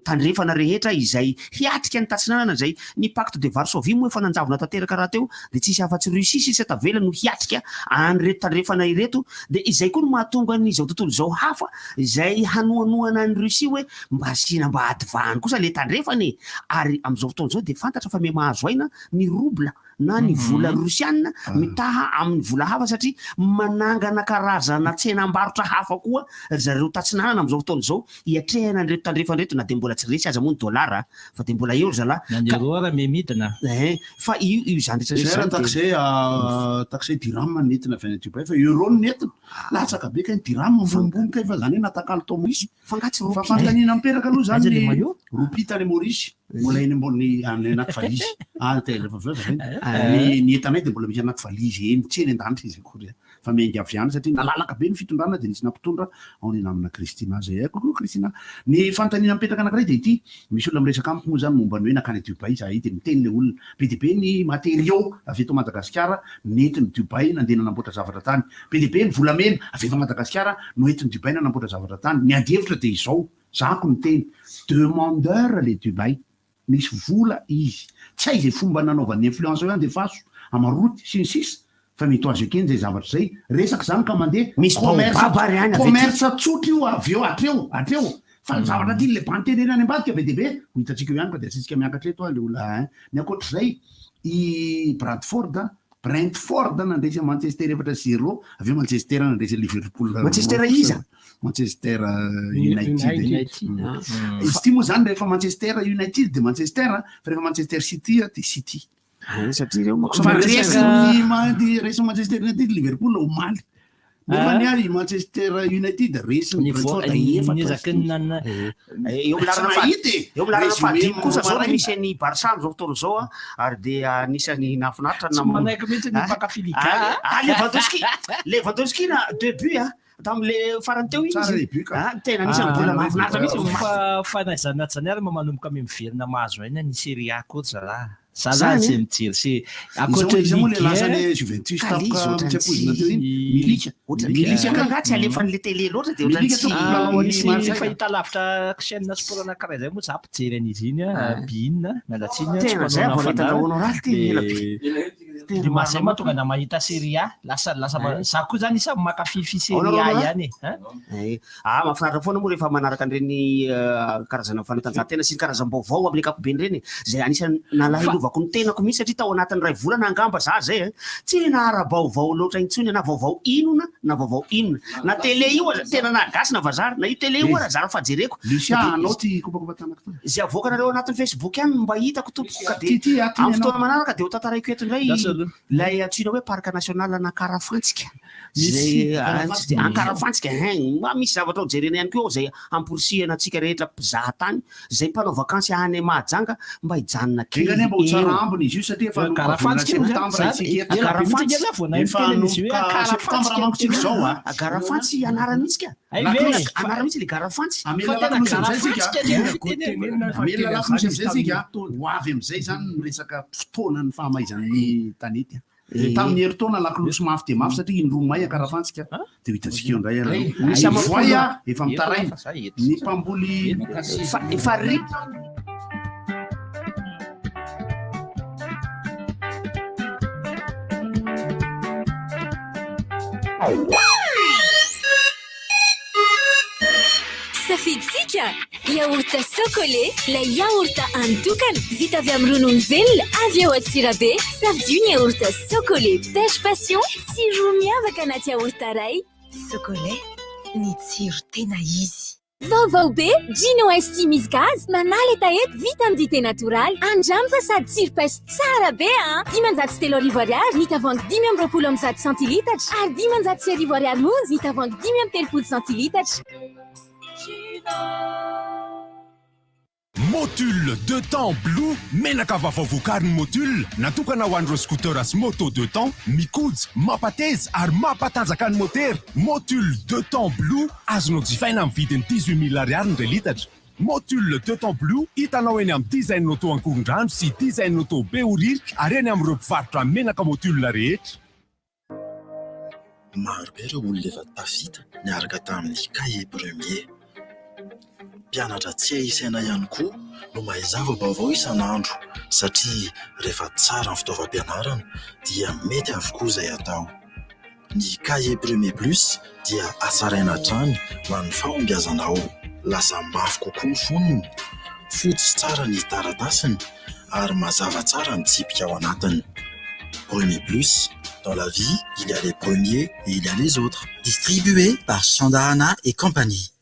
tandrefana rehetra izay hiatrika ny tatsinanana izay ny pacte de Varsovie moa efa nanjavona tanteraka rahateo dia tsisy afa-tsy Russie sisa tavela no hiatrika an'ireto tandrefana ireto dia izay koa no mahatonga an'izao tontolo izao hafa izay hanohanohana an'i Russie hoe mba asiana mba adivahany kosa le tandrefana e! ary amin'izao fotoana izao dia fantatra fa miha-mahazo aina ny rouble na ny vola rosiana mitaha amin'ny vola hafa satria manangana karazana tsenam-barotra hafa koa ry zareo tatsinanana amin'izao fotoana izao hiatrehana an'ireto tandrefana ireto na dia mbola tsy resy aza moa ny dolara fa dia mbola eo ry zalahy Na ny euro ara miha-midina. Eh, fa io io izany rehetra Zay rehetra raha izany dia taxe taxe dirham no nentina avy any Dubaï fa euro no nentina. Latsaka be kay ny dirham mivombony kay fa zany hoe natakalo tao Maurice. Fa nga tsy Fa roupie? fanontaniana mipetraka aloha zany Aiza le ny maillot? roupie tany Maurice mbola eny ambony any anaty valizy. Ah, te rehefa avy eo azavaina. Ny ny entanay dia mbola misy anaty valizy eny, tsy eny an-danitra izy akory. Fa miainga avy any satria nalalaka be ny fitondrana dia nisy nampitondra ao ny namana Christina zay. Eh, coucou Christina. Ny fanontaniana mipetraka anankiray dia ity, misy olona miresaka amiko moa zany momba ny hoe nankany Dubaï izahay dia miteny ilay olona, be dia be ny matériaux avy eto Madagasikara nentin'i Dubaï nandeha nanamboatra zavatra tany. Be dia be ny volamena avy eto Madagasikara noentin'i Dubaï nanamboatra zavatra tany. Ny adihevitra dia izao, zahako ny teny, demandeur le Dubaï, misy vola izy, tsy hay izay fomba nanaovany influence hoe andefaso, amaroty, sy ny sisa fa mety ho azo ekena izay zavatra izay, resaka izany ka mandeha, Misy commerce, baobab ary any avy aty. commerce tsotra io avy eo hatreo, hatreo, fa ny zavatra tian'ilay bandy tenenina any ambadika be dia be, ho hitantsika eo ihany fa dia asiantsika miakatra eto ilay olona ein. Ny ankoatr'izay, i Bradford Brentford nandresy an'i Manchester 4-0, avy eo Manchester nandresy an'i Liverpool Manchester iza? Manchester United. United. Izy ity moa zany rehefa Manchester United dia Manchester, fa rehefa Manchester City dia City. Satria ireo manko Fa resin'ny resin'ny Manchester United Liverpool omaly. Nefa ny ahy Manchester United resin'ny Brentford efatra. Niezaky ny nana. Eo amin'ny laharana faha Tsy nahita e. eo amin'ny laharana Résumé fahadimy kosa zao no maraina. misy an'i Barça amin'izao fotoana izao a, ary dia anisan'ny nahafinaritra ny Tsy namono. manaiky mihitsy ny mpankafy Liga Ah, a. ah, Lewandowski, Lewandowski na deux buts a, tamin'le farany teo iny Tsara izy. le but ka. Ah, tena anisan'ny mbola mahafinaritra mihitsy ny Fa fa na izany na tsy izany ary mba manomboka miverina mahazo aina ny Serie A koa ry zalahy. Za Zany zany e? zay mijery se Iza ankoatra iza moa le Ligue lasa 1 le Juventus Ka le izy tampoka ohatran'ny tsy ampoizina teo iny? tsy Milika. ohatran'ny Milika koa ka. angaha tsy alefan'le télé loatra dia ohatran'ny Milika tsy tompoko mpilalao an'i Misy Marseille. fahitalavitra chaîne sport anankiray zay moa za mpijery an'izy iny a, beIN, miala tsiny a, tsy Tena mpanao zay vao nahita fandaharana. honoraly ty ela be. De de Marseille mahatonga na mahita Serie A, lasa lasa Eh. za koa zany isan'ny mankafy fi Serie A Honoraly? ihany e. Hein? Eh, ah, mahafinaritra foana moa rehefa manaraka an'ireny karazana fanatanjahantena sy ny karazam-baovao amin'ny ankapobeny ireny e. Izay anisan'ny nalahelovako ny tenako mihitsy satria tao anatin'ny iray volana angamba za izay e, tsy nahara-baovao loatra intsony na vaovao inona na vaovao inona. Na télé io aza, tena na gasy na vazaha, na io télé io aza zara fa jereko. Lucia, Dia anao ty kopakopa-tanako ty. Izay avoakanareo anatin'ny Facebook ihany no mba hitako tompoko ka dia Ty, ty, aty amin'ny ianao. fotoana manaraka dia ho tantaraiko eto indray Lasa aloha. ilay antsoina hoe parc national an'Ankarafantsika. Misy Izay Ankarafantsika. Ankarafantsika, hein, mba misy zavatra ho jerena ihany koa ao izay hamporisihana antsika rehetra mpizaha tany, izay mpanao vakansy any Mahajanga mba hijanona kely Enga anie mba ho tsara eo. ambiny izy io satria efa hanomboka volana Ankarafantsika moa zany, septambra zany isika eto. ela be mihitsy Ankarafantsy. ange lah vao nahay Efa niteny an'izy io hoe hanomboka septambra Ankarafantsika manko tsika izao a. Ankarafantsy anarany mihitsy ka. Hay ve? Tena anarany mihitsy le garafantsy. Hamela Fa tena lakolosy amizay tsika. garafantsika anie ny fitenenana. Hamela lakolosy amizay tsika. Ho avy amizay zany ny resaka fotoanan'ny fahamaizan'ny tanety. Eh. Tamin'ny herintaona lakolosy mafy dia mafy satria indroa may Ankarafantsika dia ho hitantsika eo indray ary. Misy Ny voay a, efa Eto mitaraina. fa za eto. Ny mpamboly Fa efa ri Safidintsika! Yaourt Socolait, ilay yaourt an'ny-tokana, vita avy amin'ny ronono velona avy ao Antsirabe. Safidio ny yaourt Socolait Pêche Passion, tsiro miavaka anaty yaourt iray. Socolait, ny tsiro tena izy. Vaovao be! Gino Ice Tea misy gaz, manala hetaheta, vita amin'ny dite natoraly. Andramo fa sady tsiro paiso tsara be an! 305 ariary ny tavoahangy 125 centilitatra ary 1500 ariary monja ny tavoahangy 35 centilitatra. Motul deux temps blue, menaka vaovao vokarin'ny Motul, natokana ho an'ireo scooter sy moto deux temps, mikojy, mampateza ary mampatanjaka ny motera. Motul deux temps blue, azonao jifaina amin'ny vidiny 18 000 ariary ny iray litatra. Motul deux temps blue, hitanao eny amin'ny Design Auto Ankorondrano sy Design Auto Behoririka ary eny amin'ireo mpivarotra menaka Motul rehetra. Maro be ireo olona efa tafita niaraka tamin'ny Cahier Premier. Mpianatra tsy hay isaina ihany koa no mahay zava-baovao isan'andro satria rehefa tsara ny fitaovam-pianarana dia mety avokoa izay atao. Ny Cahier Premier Plus dia hatsaraina hatrany ho an'ny fahombiazanao. Lasa mafy kokoa ny fonony, fotsy tsara ny taratasiny ary mazava tsara ny tsipika ao anatiny. Premier Plus, dans la vie, il y a les premiers et il y a les autres. Distribué par Sandahana et compagnie.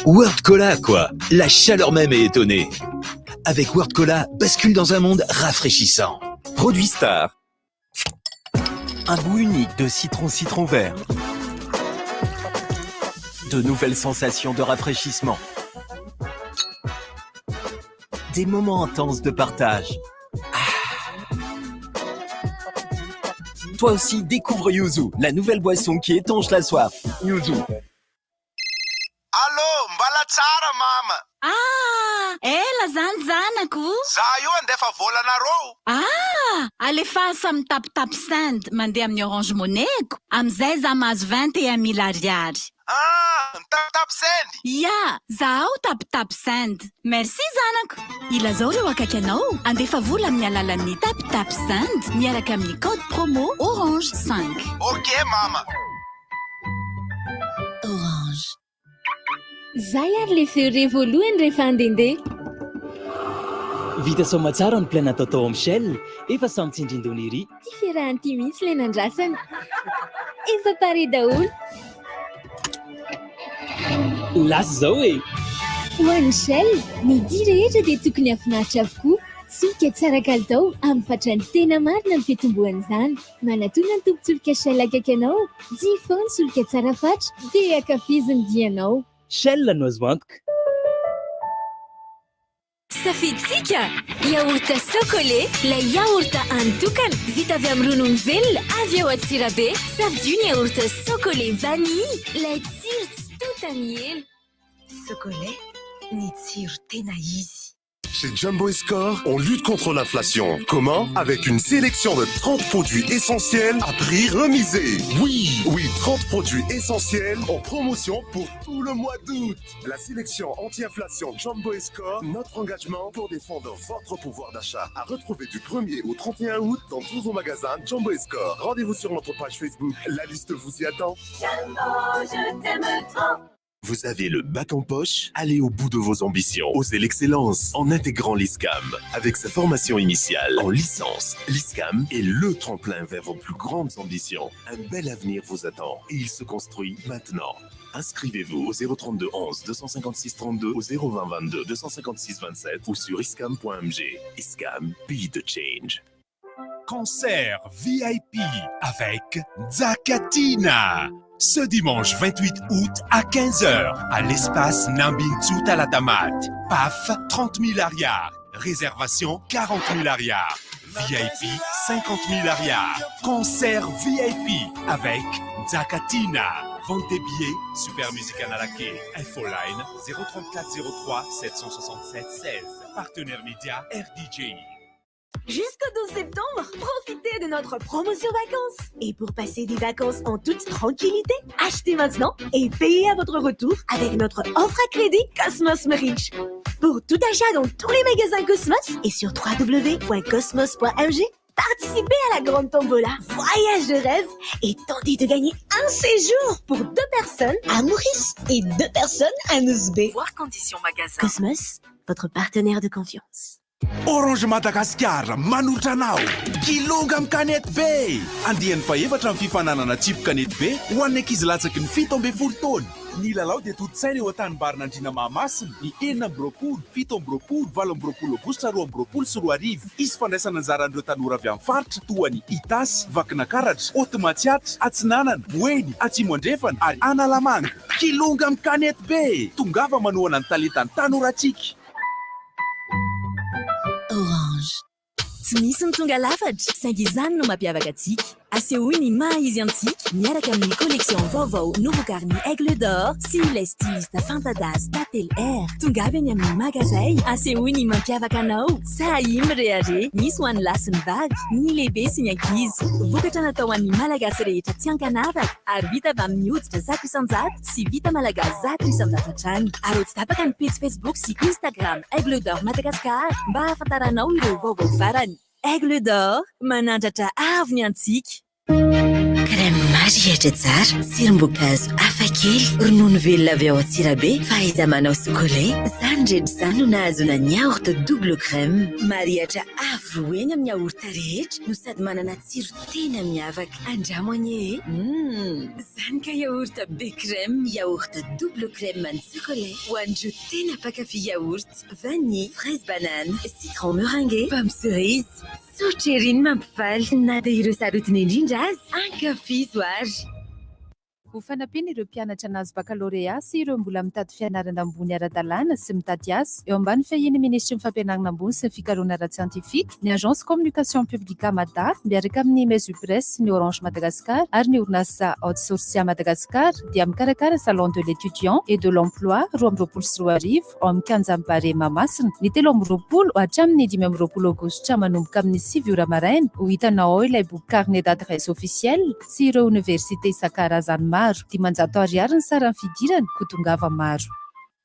World Cola, quoi. La chaleur même est étonnée. Avec World Cola, bascule dans un monde rafraîchissant. Produit Star. Un goût unique de citron-citron vert. De nouvelles sensations de rafraîchissement. Des moments intenses de partage. Ah. Toi aussi, découvre Yuzu, la nouvelle boisson qui étanche la soif. Yuzu. Allô, mbala tsara mama. Ah, ela zany zanako. Za io andefa volanareo. Ah, alefaso amin'ny Taptap Send mandeha amin'ny Orange Money-ko. Amin'izay za mahazo 21 000 ariary. Ah, Taptap Send. Ya, zahao Taptap Send. Merci zanako. Ilazao ireo akaiky anao andefa vola amin'ny alalan'ny Taptap Send miaraka amin'ny code promo Orange 5. Ok mama. Orange. Zay ary le feo re voalohany rehefa andehandeha. Vita soamatsara ny plein natao tao amin'ny Shell, efa samy tsindrindony ery. Ty fiarahany ty mihitsy le nandrasana. Efa pare daholo. Lasa izao e! Ho an'ny Shell, ny dia rehetra dia tokony hahafinaritra avokoa. Solika tsara kalitao amin'ny fatrany tena marina ny fitomboan'izany. Manatona ny tompon-tsolika Shell akaiky anao, jifao ny solika tsara fatra dia ankafizo ny dianao. Shell no azo antoka. Safiditsika! Yaourt Socolait, ilay yaourt antokana, vita avy amin'ny ronono velona avy ao Antsirabe. Safidio ny yaourt Socolait vanille, ilay tsiro tsy totany ela. Socolait, ny tsiro tena izy. Chez Jumbo Score, on lutte contre l'inflation. Comment? Avec une sélection de 30 produits essentiels à prix remisé. Oui, oui, 30 produits essentiels en promotion pour tout le mois d'août. La sélection anti-inflation Jumbo Score, notre engagement pour défendre votre pouvoir d'achat. À retrouver du 1er au 31 août dans tous vos magasins Jumbo Score. Rendez-vous sur notre page Facebook. La liste vous y attend. Jumbo, je t'aime trop. Vous avez le bac en poche? Allez au bout de vos ambitions. Osez l'excellence en intégrant l'ISCAM. Avec sa formation initiale en licence, l'ISCAM est le tremplin vers vos plus grandes ambitions. Un bel avenir vous attend et il se construit maintenant. Inscrivez-vous au 032 11 256 32, au 020 22 256 27 ou sur iscam.mg. ISCAM, be the change. Concert VIP avec Zakatina. Ce dimanche 28 août à 15h à l'espace Nambintu Talatamat. PAF 30 000 ariary. Réservation 40 000 ariary. VIP 50 000 ariary. Concert VIP avec Zakatina. Vente des billets, Super Music Analake. Infoline 034 03 767 16. Partenaire média RDJ. Jusqu'au 12 septembre, profitez de notre promotion vacances. Et pour passer des vacances en toute tranquillité, achetez maintenant et payez à votre retour avec notre offre à crédit Cosmos Merich. Pour tout achat dans tous les magasins Cosmos et sur www.cosmos.mg, participez à la grande tombola Voyage de rêve et tentez de gagner un séjour pour deux personnes à Maurice et deux personnes à Nosy Be. Voir conditions magasin. Cosmos, votre partenaire de confiance. Orange Madagascar manolotra anao Kilonga amin'ny kanety be! Andiany fahefatra amin'ny fifaninanana tsipy kanety be ho an'ny ankizy latsaky ny 17 taona. Ny lalao dia tontosaina eo Antanimbarinandriana Mahamasina ny 26, 27, 28 aogositra 2022. Hisy fandraisana anjaran'ireo tanora avy amin'ny faritra toa an'i Itasy, Vakinakaratra, Haute Matsiatra, Atsinanana, Boeny, Atsimo Andrefana ary Analamanga. Kilonga amin'ny kanety be! Tongava manohana ny talentan'ny tanorantsika! Orange. Tsy misy ny tonga lafatra, saingy izany no mampiavaka antsika. Asehoy ny maha izy antsika miaraka amin'ny collection vaovao novokarin'ny Aigle d'Or sy ilay styliste fanta-daza Tantely R. Tongava eny amin'ny magazay, asehoy ny mampiavaka anao. Sahia mirehareha, misy ho an'ny lahy sy ny vavy, ny lehibe sy ny ankizy. Vokatra natao ho an'ny Malagasy rehetra tsy ankanavaka ary vita avy amin'ny hoditra 100% sy vita malagasy 100% hatrany. Araho tsy tapaka ny pejy Facebook sy Instagram Aigle d'Or Madagascar mba hahafantaranao ireo vaovao farany. Aigle d'Or, manandratra avo ny antsika. Crème marihitra tsara, tsirom-boankazo hafakely, ronono velona avy ao Antsirabe, fahaiza-manao sokolay, izany rehetra izany no nahazoana ny yaourt double crème. Marihitra avo roa heny amin'ny yaourt rehetra no sady manana tsiro tena miavaka. Andramo anie e! Humm! Zany ka yaourt be crème! Yaourt double crème an'i Socolait ho an'ireo tena mpankafy yaourt, vanille, fraise banane, citron meringué, pomme cerise. Tsotra ery ny mampifaly na dia ireo sarotiny indrindra aza. Ankafizo ary! Ho fanampiana ireo mpianatra nahazo bakalorea sy ireo mbola mitady fianarana ambony ara-dalàna sy mitady asa, eo ambany fiahian'ny Minisitry ny Fampianarana ambony sy ny Fikarohana ara-tsiantifika, ny Agence Communication Publique Mada, miaraka amin'ny Mesupress sy ny Orange Madagascar ary ny orinasa Outsourcia Madagascar dia mikarakara Salon de l'étudiant et de l'emploi 2022 ao amin'ny kianjan'ny Barea Mahamasina, ny 23 hatramin'ny 25 aogositra manomboka amin'ny 9 ora maraina. Ho hitanao ao ilay boky carnet d'adresse officiel sy ireo oniversite isan-karazany maro. 500 ariary ny saran'ny fidirana, koa tongava maro.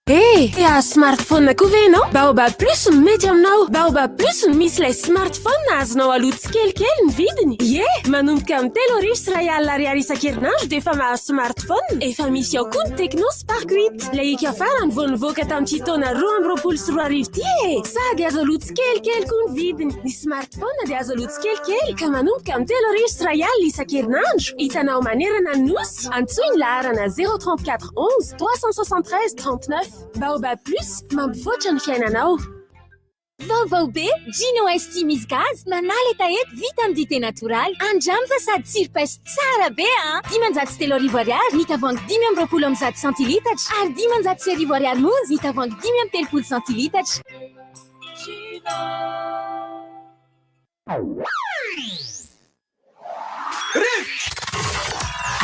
He! Te hahazo smartphone koa ve ianao? Baobab Plus no mety aminao! Baobab Plus no misy ilay smartphone azonao aloa tsikelikely ny vidiny. Ie! Manomboka amin'ny 3100 ariary isan-kerinandro dia efa mahazo smartphone. Efa misy ao koa ny Tecno Spark 8. Ilay hika farany vao nivoaka tamin'ity taona 2022 ity e! Sady azo aloa tsikelikely koa ny vidiny. Ny smartphone dia azo aloa tsikelikely ka manomboka amin'ny 3100 isan-kerinandro. Hitanao manerana ny Nosy. Antsoy ny laharana 034 11 373 39. Baobab Plus, mampivoatra ny fiainanao. Vaovao be! Gino Ice Tea misy gaz, manala hetaheta, vita amin'ny dite natoraly. Andramo fa sady tsiro paiso tsara be an! 503 ariary ny tavoahangy 125 centilitatra ary 1500 ariary monja ny tavoahangy 35 centilitatra.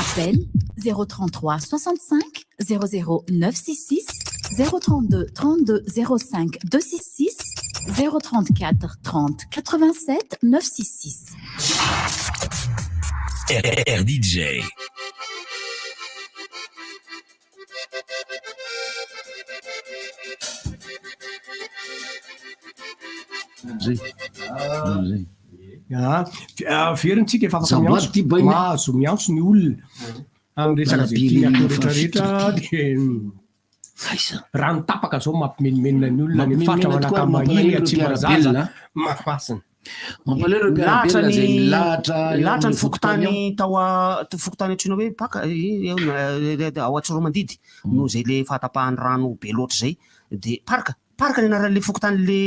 Appel 033 65 00 966 032 32 05 266 034 30 87 966. RDJ. Averintsika efa afaka miantso, mahazo miantso ny olona amin'ny resaka izay tiany atao rehetrarehetra dia rano tapaka izao mampimenomenona ny olona any amin'ny faritra Manakambahiny, Atsimazaza, Mahamasina. Mampalahelo ireo Milahatra mpiara-belona ny izay milahatra eo milahatra ny amin'ny fokontany fokontany ao. tao a fokontany antsoina hoe Paka ao Antsiroamandidy noho izay le fahatapahan'ny rano be loatra izay dia parc parc ny anaran'le fokontany le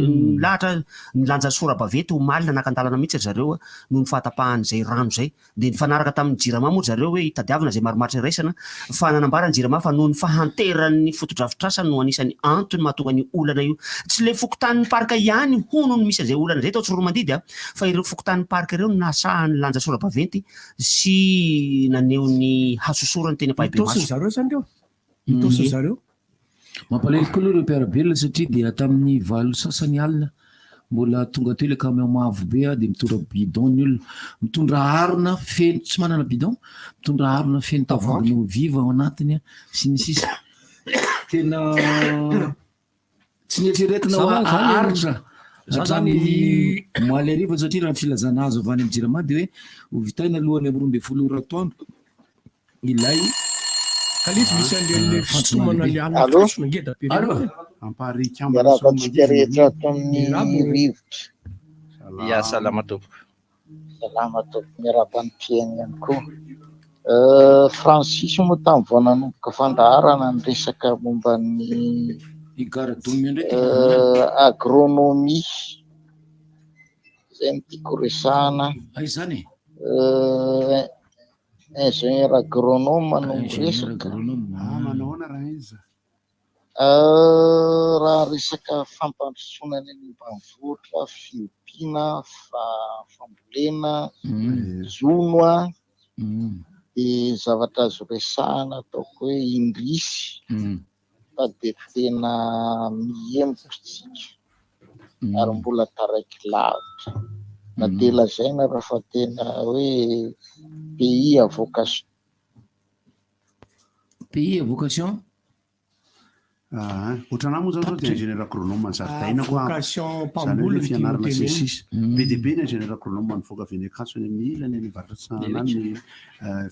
milahatra nilanja sora-baventy omaly nanakan-dalana mihitsy ry zareo noho ny fahatapahan'izay rano izay Dia nifanaraka tamin'ny Jirama moa ry zareo hoe hitadiavana izay marimaritra iraisana, fa nanambara ny Jirama fa noho ny fahanteran'ny fotodrafitrasa no anisan'ny antony mahatonga an'io olana io. Tsy ilay fokontanin'ny Parc ihany hono no misy an'izay olana izay tao Tsiroanomandidy a, fa ireo fokontanin'ny Parc ireo no nahasaha nilanja sora-baventy sy naneho ny hasosorany teny ampahibemaso. Itaosy ry zareo izany ireo? Itaosy ry zareo? Mampalahelo koa aloha ireo mpiara-belona satria dia tamin'ny valo sasany alina mbola tonga teo ilay camion mavo be dia mitondra bidon ny olona, mitondra harona feno, tsy manana bidon, mitondra harona feno tavoahangy eau vive ao anatiny sy ny sisa. Tena tsy nieritreretina ho haharitra hatrany omaly hariva satria raha ny filazana azo avy any amin'ny Jirama dia hoe ho vitaina alohan'ny amin'ny 12 ora atoandro ilay. Ka le izy misy an'le le fisintomana le alina Allô? fantsona ngeda be reny. Allô? Miarahaba antsika rehetra ato amin'ny rivotra. Ya, salama tompoko. Salama tompoko, miarahaba ny mpihaino ihany koa. Euh, Francis moa tamin'ny vao nanomboka fandaharana niresaka momba ny euh, agronomie. Izay no tiako resahana. Aiza izany e? Euh, ingénieur agronome no miresaka. Ah, manao ahoana Raenza? Euh, raha resaka fampandrosoana ny any ambanivohitra, fiompiana, fambolena, jono an, dia zavatra azo resahana ataoko hoe indrisy fa dia tena mihemotra isika ary mbola taraiky lavitra na dia lazaina raha fa tena hoe pays à vocation. Pays à vocation? Ah, ohatranà moa zany zao dia ingénieur agronome ny zaridaina koa. Vocation Zany hoe mpamboly le no tiany fianarana sy ny tenenina. sisa. Be dia be ny ingénieur agronome nivoaka avy eny Ankatso any amin'ny ilany any avaratra atsinanana any ny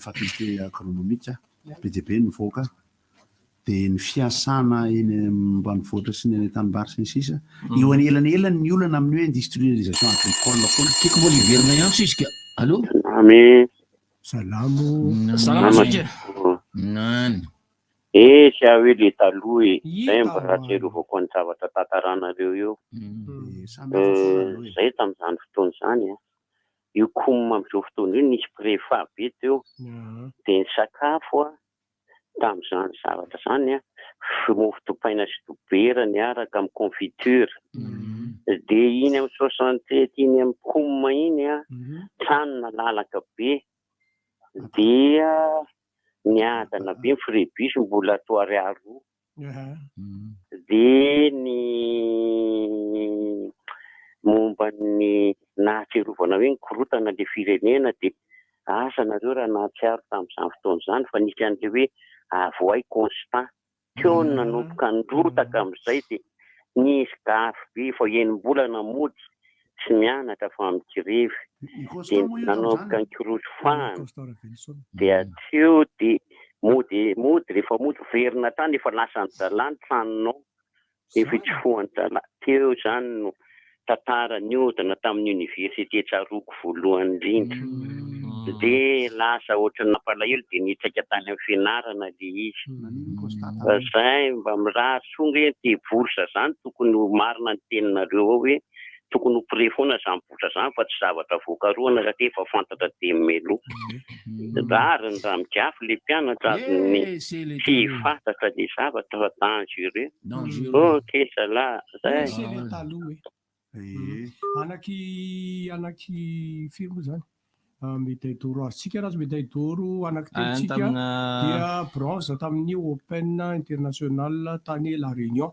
faculté agronomique. Be dia be ny nivoaka. Dia ny fiasana eny ambanivohitra sy ny any an-tanimbary sy ny sisa. Eo anelanelany ny olana amin'ny hoe industrialisation agricole foana. Tiako mbola hiverina ihany izy ka. Allô? Ame. Salamo. Salama Zoky. Nany. Eh, tsy aho hoe le taloha e. Zay mba rahatsiarovako ny zavatra tantaranareo eo. Zay tamin'izany fotoana izany an. Io com amin'izao fotoana io nisy préfat be teo. Dia ny sakafo an, tamin'izany zavatra izany an, mofo dipaina sy dobera niaraka amin'ny confiture. Dia iny amin'ny 67 iny amin'ny com iny an, trano nalalaka be. Dia niadana be ny frais bus mbola toa ariary roa. Dia ny momba ny nahatsiarovana hoe nikorontana ilay firenena dia asa nareo raha nahatsiaro tamin'izany fotoana izany fa nisy an'ilay hoe avoay constant. Teo no nanomboka nirotaka amin'izay dia nisy gafy be efa enim-bolana mody tsy mianatra fa mikirevy dia nanomboka nikorosy fahana dia teo dia mody mody rehefa mody verina hatrany efa lasan-drahalahy ny tranonao efa itsofohan-drahalahy teo izany no tantara niodina tamin'ny université tsaroako voalohany indrindra dia lasa ohatran'ny nampalahelo dia nitsaika tany amin'ny fianarana le izy fa zay mba mirary soa nge ty bourse zany tokony ho marina ny teninareo ao hoe tokony ho prix foana zany bourse zany fa tsy zavatra voakarohana satria efa fantatra dia meloa rariny raha migafy le mpianatra azon'ny tsy fantatra le zavatra fa dangereux ok zalahy zay. Ee. Anaky anaky firy moa zany? Médaille d'or azontsika raha médaille d'or anaky telo tsika dia bronze tamin'ny Open international tany La Réunion.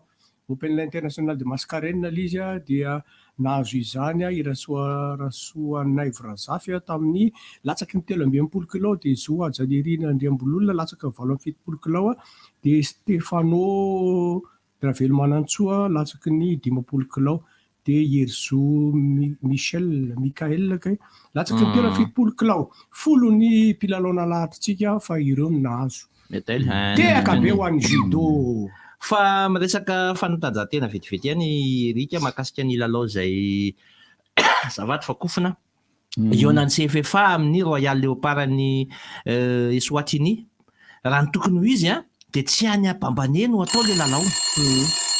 Open international de Mascarene ilay izy dia nahazo izany i Rasoa Rasoanaivo Razafy tamin'ny latsaky ny 63 kilao dia Zo Hajanirina Andriambololona latsaky ny 78 kilao dia Stefano Ravelomanantsoa latsaky ny 50 kilao dia i Herizo Michel, Michael kay, latsaky ny 73 kilao. Folo ny mpilalao nalahatritsika fa ireo no nahazo. Tehaka be ho an'ny judo. Fa miresaka fanatanjahantena vetivety ihany i Eric mahakasika ny lalao izay azafady fa kofona. Hihaonan'ny CFFA amin'ny Royal Leopard-n'i Eswatini. Raha ny tokony ho izy dia tsy any Bambane no atao ilay lalao.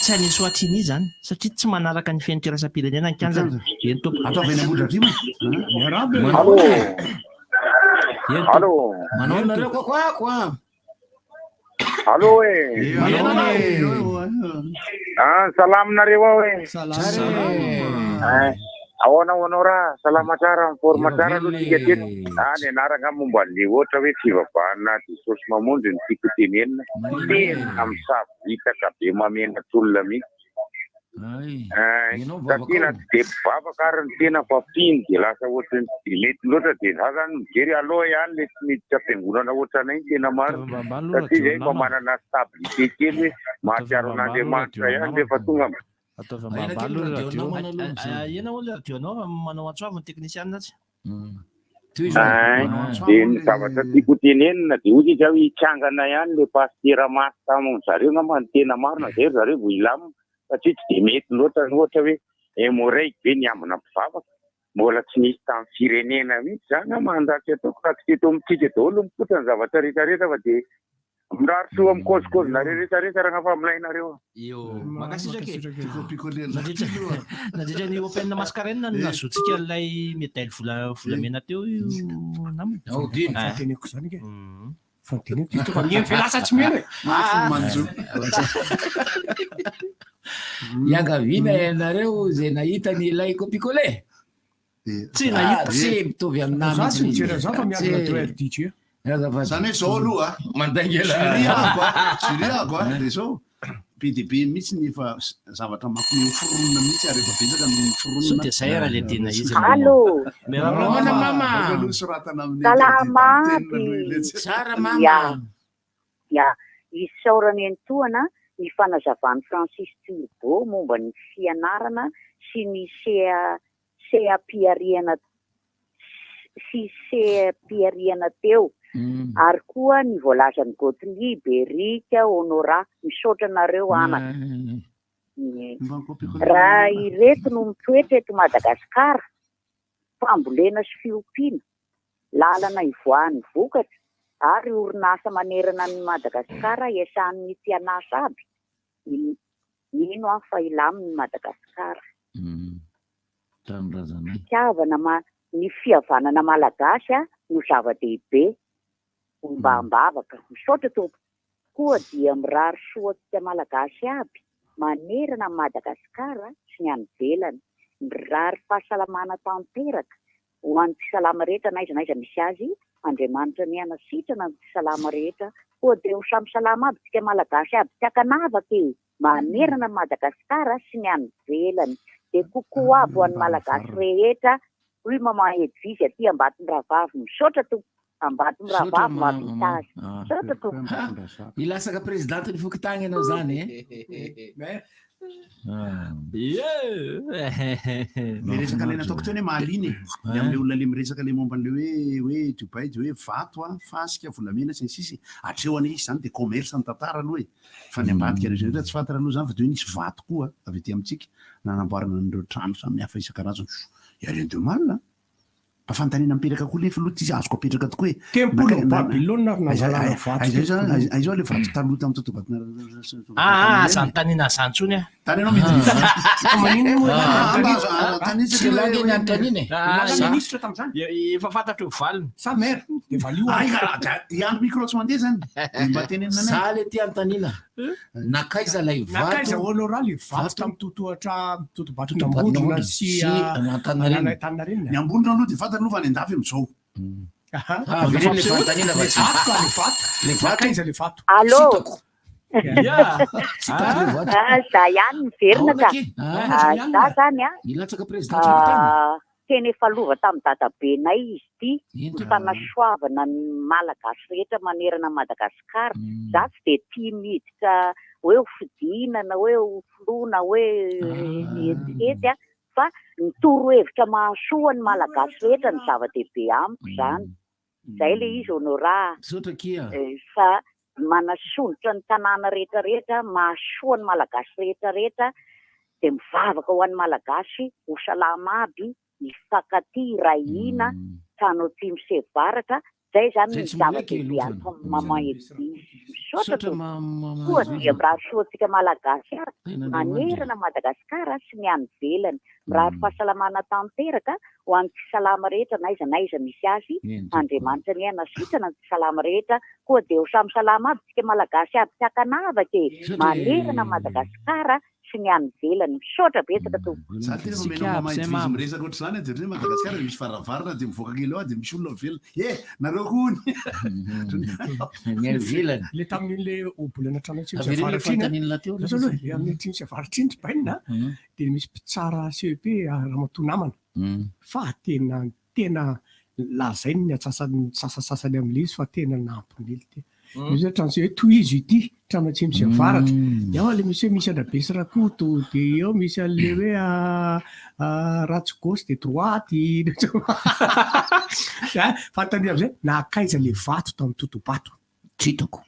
Tsy any Eswatini izany satria tsy manaraka ny fenitra iraisam-pirenena ny kianjany. Eny tompoko. Ataovy eny Ambohidratrimo. Miarahaba e. Manao ahoana e? Eny tompoko. Allô. Manao ahoana nareo koakoako a? Allô e. Ah, salama nareo ao e. Salama. Eh, ahoana ahoanao raha salama tsara en forme tsara aloha tsika teto. Ah, ny anarana momba ny ohatra hoe fivavahana Jesosy Mamonjy no tiako tenenina. Tena misavoritaka be mamenatr'olona mihitsy. Satria na tsy dia mpivavaka ary ny tena fa mpino dia lasa ohatran'ny tsy dia mety loatra dia za zany mijery aloha ihany le tsy miditra am-piangonana ohatranay ny tena marina satria zay mba manana stabilité kely hoe mahatsiaro an'Andriamanitra ihany rehefa tonga Ataovy ambanimbany aloha ny radio. Ahena hono ny radio anao fa manao antso avo ny teknisianina atsy. Ein, dia ny zavatra tiako ho tenenina dia hoy izy hoe hitsangana ihany ilay pasitera maty tamin-dry zareo angamba ny tena marina izay ry zareo vao hilamina satria tsy dia mety loatra ny ohatra hoe hémorroïde ve ny ambina mpivavaka mbola tsy nisy tamin'ny firenena mihitsy izany angamba ny raha tsy ataoko raha tsy teto amintsika daholo no mipoitra ny zavatra rehetra rehetra fa dia Mirary soa amin'ny kôzikôzinareo rehetra rehetra raha fa milay nareo. Io, mankasitraka e. Nandritra nandritra ny Open Mascarene no nahazoantsika an'ilay médaille vola volamena teo io namana. Ao dimy. Ah. Fanteneko izany ange. Fanteneko izy tonga mihaino ve lasa tsy mino e. Mafy ny manjo. Iangaviana ianareo izay nahita ny ilay copier-coller. Tsy nahita. Tsy mitovy aminà Za tsy mihitsy nijery an'izany fa miandry radio RDJ. Azafady. Zany hoe zao aloha a. Mandainga Jury ako a, jury ako a, dia zao, be dia be mihitsy ny efa zavatra mampiomehy ho foronina mihitsy ary efa betsaka no noforonina. Sao dia zay ara le tena izy. Allô. Miarahaba mama. Aleo aloha soratana amin'ny Salama interdit d'antenne aby. aloha iletsy. Tsara mama. Ya. Ya. Isaorana entoana ny fanazavan'i Francis Turbo momba ny fianarana sy ny CA seha-pihariana sy seha-pihariana teo ary koa ny voalazan'i Gottlieb, Eric, Honorat. Misaotra anareo anaka. Raha ireto no mitoetra eto Madagasikara, fambolena sy fiompiana, lalana ivoahan'ny vokatra ary orinasa manerana an'i Madagasikara iasan'ny mpianasa aby, mino aho fa hilamina i Madagasikara. Tanindrazanay. Fitiavana ma ny fihavanana malagasy a no zava-dehibe. Ombam-bavaka. Misaotra tompoko. Koa dia mirary soa antsika malagasy aby manerana an'i Madagasikara sy ny any ivelany. Mirary fahasalamana tanteraka ho an'ny tsy salama rehetra n'aiza n'aiza misy azy. Andriamanitra anie hanasitrana ny tsy salama rehetra. Koa dia ho samy salama aby tsika malagasy aby tsy ankanavaka e! Manerana an'i Madagasikara sy ny any ivelany. Dia coucou aby ho an'ny Malagasy rehetra hoy Maman Edwige aty Ambatomirahavavy. Misaotra tompoko. Ambatomirahavavy mahavita azy. Misaotra tompoko. Hilatsaka présidente ny fokontany ianao zany eh? Le resaka le nataoko teo anie mahaliana e. Le amle olona le miresaka le momba an'le hoe hoe Dubaï de hoe vato a, fasika, volamena sy ny sisa e. Hatreo anie izy zany de commerce ny tantara aloha e. Fa ny ambadika rehetra rehetra tsy fantatra aloha zany fa de hoe nisy vato koa avy aty amintsika nanamboarana an'ireo trano samihafa isan-karazany. Y a rien de mal an! Mba fanontaniana mipetraka koa nefa aloha ity azoko apetraka tokoa e! Tempolin'i Babylona ary nangalana vato Aiza teto. aiza aiza le vato taloha tamin'ny totobato Ah, aza anontaniana an'izany intsony aho. Tany ianao mety Fa maninona moa ianao Ah, no anontaniana Tsy satria lahy hoe anie ny anontaniana e. Ah, Ianao za. minisitra tamin'izany? Efa fantatro ny valiny. Sa maire? Dia valio Ay, ary. ka da hiandry micro tsy mandeha zany. Dia mba tenenina anay. Za le ty anontaniana. Nakaiza ilay vato? Nakaiza Honorat le vato tamin'ny totohatra totobaton'Ambondrona sy Sy Antaninarenina. Antaninarenina. Ny Ambondrona aloha dia fantany aloha fa any an-dafy amin'izao. Aha. Ah, avereno le fanontaniana fa Le tsy vato ka le vato. Le vato. Nakaiza le vato? Allô? Tsy hitako. Ya. Tsy hitako le vato. Ah, za ihany miverina Ahoana ka. akia? Ah, Ah, za zany a. Nilatsaka président fokontany. Ah, tena efa lova tamin'ny dadabenay izy ity, Ento. ny fanasoavana ny Malagasy rehetra manerana an'i Madagasikara. Za tsy dia tia miditra hoe ho fidiana na hoe ho filoha na hoe ety ety fa ny torohevitra mahasoa ny Malagasy rehetra no zava-dehibe amiko izany. Izay ilay izy Honorat. Misaotra akia. Fa manasondrotra ny tanàna rehetra rehetra, mahasoa ny Malagasy rehetra rehetra, dia mivavaka ho an'ny Malagasy ho salama aby, hifankatia, hiray hina, trano atsimo sy avaratra, zay zany Zay ny tsy moleky zava-dehibe elofana. ato amin'ny Maman Edwige. Misaotra Misaotra tompoko. Maman Koa dia Edwige. mirary soa antsika Malagasy ary Tahin'Andriamanitra. manerana Madagasikara sy ny any ivelany. Mirary fahasalamana tanteraka ho an'ny tsy salama rehetra n'aiza n'aiza misy azy. Eny tompoko. Andriamanitra anie hanasitrana ny tsy salama rehetra. Koa dia ho samy salama aby tsika Malagasy aby tsy ankanavaka e. Misaotra Manerana e. Madagasikara sy ny any ivelany. Misaotra betsaka tompoko. Za tena Tsika omena aby mama zay Edwige mama. miresaka ohatr'izany a, dia ohatran'ny hoe Madagasikara dia misy varavarana dia mivoaka kely ao dia misy olona mivelona. Eh! Nareo koa hono. Ny any ivelany. Le tamin'iny le ohabolana trano atsimo sy Avereno le avaratra iny a. fanontaniana lahateo Zao aloha e, le amin'ny atsimo sy avaratra iny ry bainina a, dia misy mpitsara CEP ramatoa namana fa tena tena lazainy ny atsasany sasasasany amin'ilay izy fa tena nampionely tena. Misy hoe trano CEP tohizo ity. Trano atsimo sy avaratra. Dia ao ilay misy hoe misy an-dRabe sy Rakoto, dia eo misy an'ilay hoe ratsy gauche dia droite. Fanontaniana amin'izay, nankaiza ilay vato tamin'ny totobato? Tsy hitako.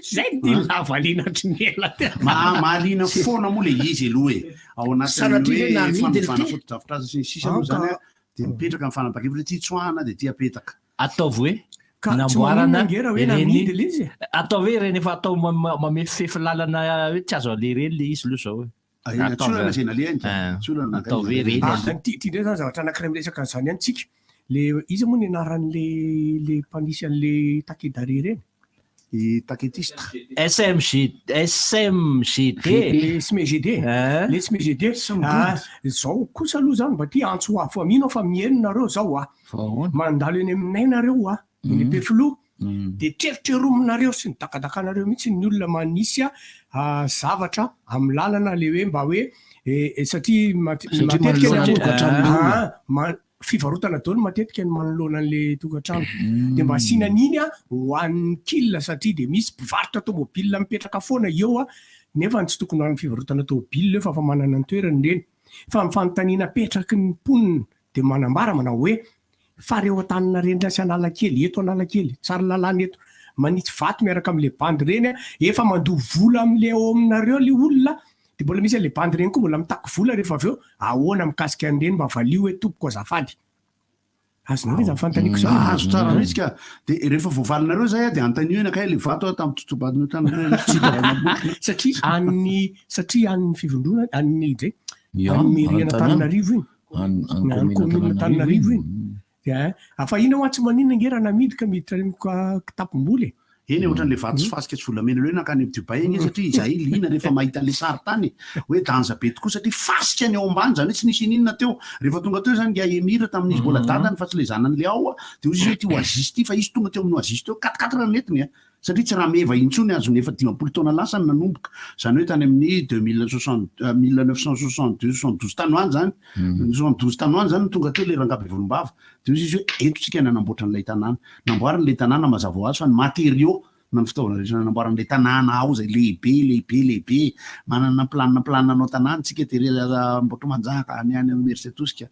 Zay no tian'i Lavaliana hatry ny ela teo. Mahaliana foana moa ilay izy aloha e. Ao anatin'ny Sanatria ve hoe namidy ry fanovana ty? fotodrafitrasa sy ny sisa moa izany an, dia mipetraka ny fanapahan-kevitra hoe ity tsoahana dia ity apetaka. Ataovy hoe Ka tsy namboarana maninona ange raha hoe ireny namidy ilay izy e. Ataovy hoe ireny efa atao mamefifefy lalana hoe tsy azo aleha ireny ilay izy aloha izao e. Ay, tsy olana izay nalehany ka. Tsy olana nankaiza Ataovy hoe nalehany. ireny Ah, aloha. ity ity indray izany zavatra anankiray miresaka an'izany ihany tsika. Le iza moa ny anaran'le le mpanisy an'le taquet d'arrêt ireny? I taquetiste. SMG SMGD. Le SMGD. Le SMGD. Ah, zao kosa aloha zany mba ty antso avo fa mino aho fa mihaino nareo zao ah. Mandalo eny aminay nareo ah, eny Ampefiloha, de treritrerominareo sy ny dakadakanareo mihitsy ny olona manisy zavatra amin'ny lalana le hoe mba hoe satria Satria matetika manoloana ny tokantrano olona. Ah, fivarotana daholo matetika ny manoloana an'le tokantrano. Dia mba asiana an'iny ho an'ny kil satria dia misy mpivarotra tomobile mipetraka foana eo nefa tsy tokony ho an'ny fivarotana tomobile eo fa efa manana ny toerany ireny. Fa ny fanontaniana apetraky ny mponina dia manambara manao hoe fa reo Antaninarenina sy Analakely, eto Analakely, Tsaralalàna eto, manitsy vato miaraka amin'le bandy ireny efa mandoa vola amin'le ao aminareo le olona Dia mbola misy an'ilay bandy ireny koa mbola mitaky vola rehefa avy eo, ahoana mikasika an'ireny mba valio hoe tompoko azafady. Azonao ve izany fanontaniako izany? Azo tsara mihitsy ka. Dia rehefa voavalinareo izay dia anontanio eny kay ilay vato aho tamin'ny totobaton'io tany ireny tsy hitako nabotrina. Satria an'ny satria an'ny fivondronana an'ny dre Ya, an'ny mairie an-tanàna. an'Antananarivo iny. An- an Na an'ny commune commune Antananarivo Antananarivo iny. iny. Dia fa inona hoa tsy maninona ange raha namidy ka miditra any amin'ny kitapom-bola e. Eny e, ohatran'ilay vato sy fasika sy volamena ireo nankany amin'ny Dubaï ange satria izahay liana rehefa mahita an'ilay sary tany e, hoe danza be tokoa satria fasika ny ao ambany, izany hoe tsy nisy ininona teo. Rehefa tonga teo izany ingahy Emir tamin'izy mbola dadany fa tsy ilay zanany ilay ao dia hoy izy hoe ity oasis ity fa izy tonga teo amin'ny oasis teo quatre quatre no nentiny a! satria tsy rameva intsony azony efa 50 taona lasa no nanomboka, izany hoe tany amin'ny deux mille soixante, 1962, 72 tany ho any izany, 72 tany ho any izany no tonga teo ilay rangahy be volombava. Dia hoy izy hoe eto tsika nanamboatra an'ilay tanàna. Namboariny ilay tanàna mazava ho azy fa ny matériaux na ny fitaovana rehetra nanamboarana ilay tanàna ao izay lehibe, lehibe, lehibe. Manana planina planina anao tanàna tsika tery Ambohitrimanjaka, any any Imerintsiatosika.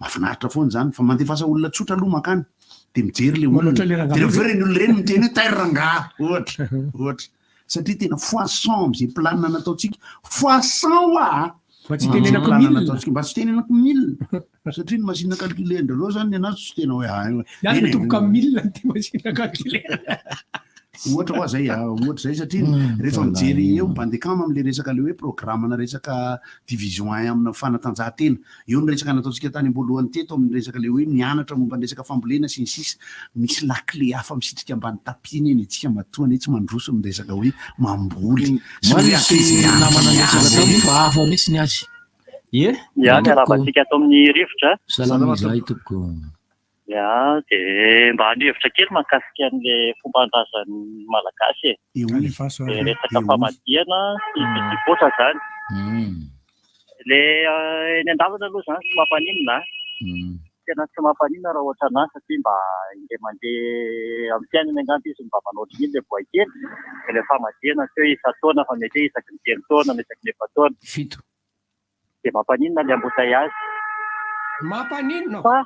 Mahafinaritra foana izany fa mandefasa olona tsotra aloha mankany dia mijery ilay olona. Manoatra ilay rangahy Dia rehefa ve? avy eo ireny olona ireny miteny hoe tairo rangahy ohatra, ohatra. Satria tena fois 100 amin'izay planina nataontsika, fois 100 hoa a! Mba tsy Amin'izay itenenako planina mille. nataontsika, mba tsy itenenako mille. Satria ny machine calculer an-dry zareo zany ny anazy tsy tena hoe hay. Ny azy Eny e. mitomboka amin'ny mille ny machine calculer. Ohatra hoa zay a, ohatra zay satria rehefa mijery eo Bandicam amin'ilay resaka ilay hoe programme-na resaka division un amina fanatanjahantena, eo ny resaka nataontsika tany am-boalohany teto amin'ny resaka ilay hoe mianatra momba ny resaka fambolena sy ny sisa, misy lakile hafa misitrika ambany tapis anie ny antsika matoa anie tsy mandroso ny resaka hoe mamboly sy ny hoe Misy ankizy namana mianatra niresaka miasa. tamiko fa hafa mihitsy ny azy. Ie. Ya, miarahaba antsika ato amin'ny rivotra. Salama izahay tompoko. Ya, dia mba haneho hevitra kely mahakasika an'ilay fomban-drazan'ny Malagasy e. Dia resaka famadihana sy fisipotra izany. Ilay eny an-dalana aloha izany tsy mampaninona a. Tena tsy mampaninona raha ohatra an'ahy satria mba indray mandeha amin'ny fiainany angamba izy no mba manao ohatran'iny ilay boay kely. Dia ilay famadihana tsy hoe isan-taona fa mety hoe isaky ny telo taona na isaky ny efa-taona. Fito. Dia mampaninona ilay embouteillage? Mampaninona? Fa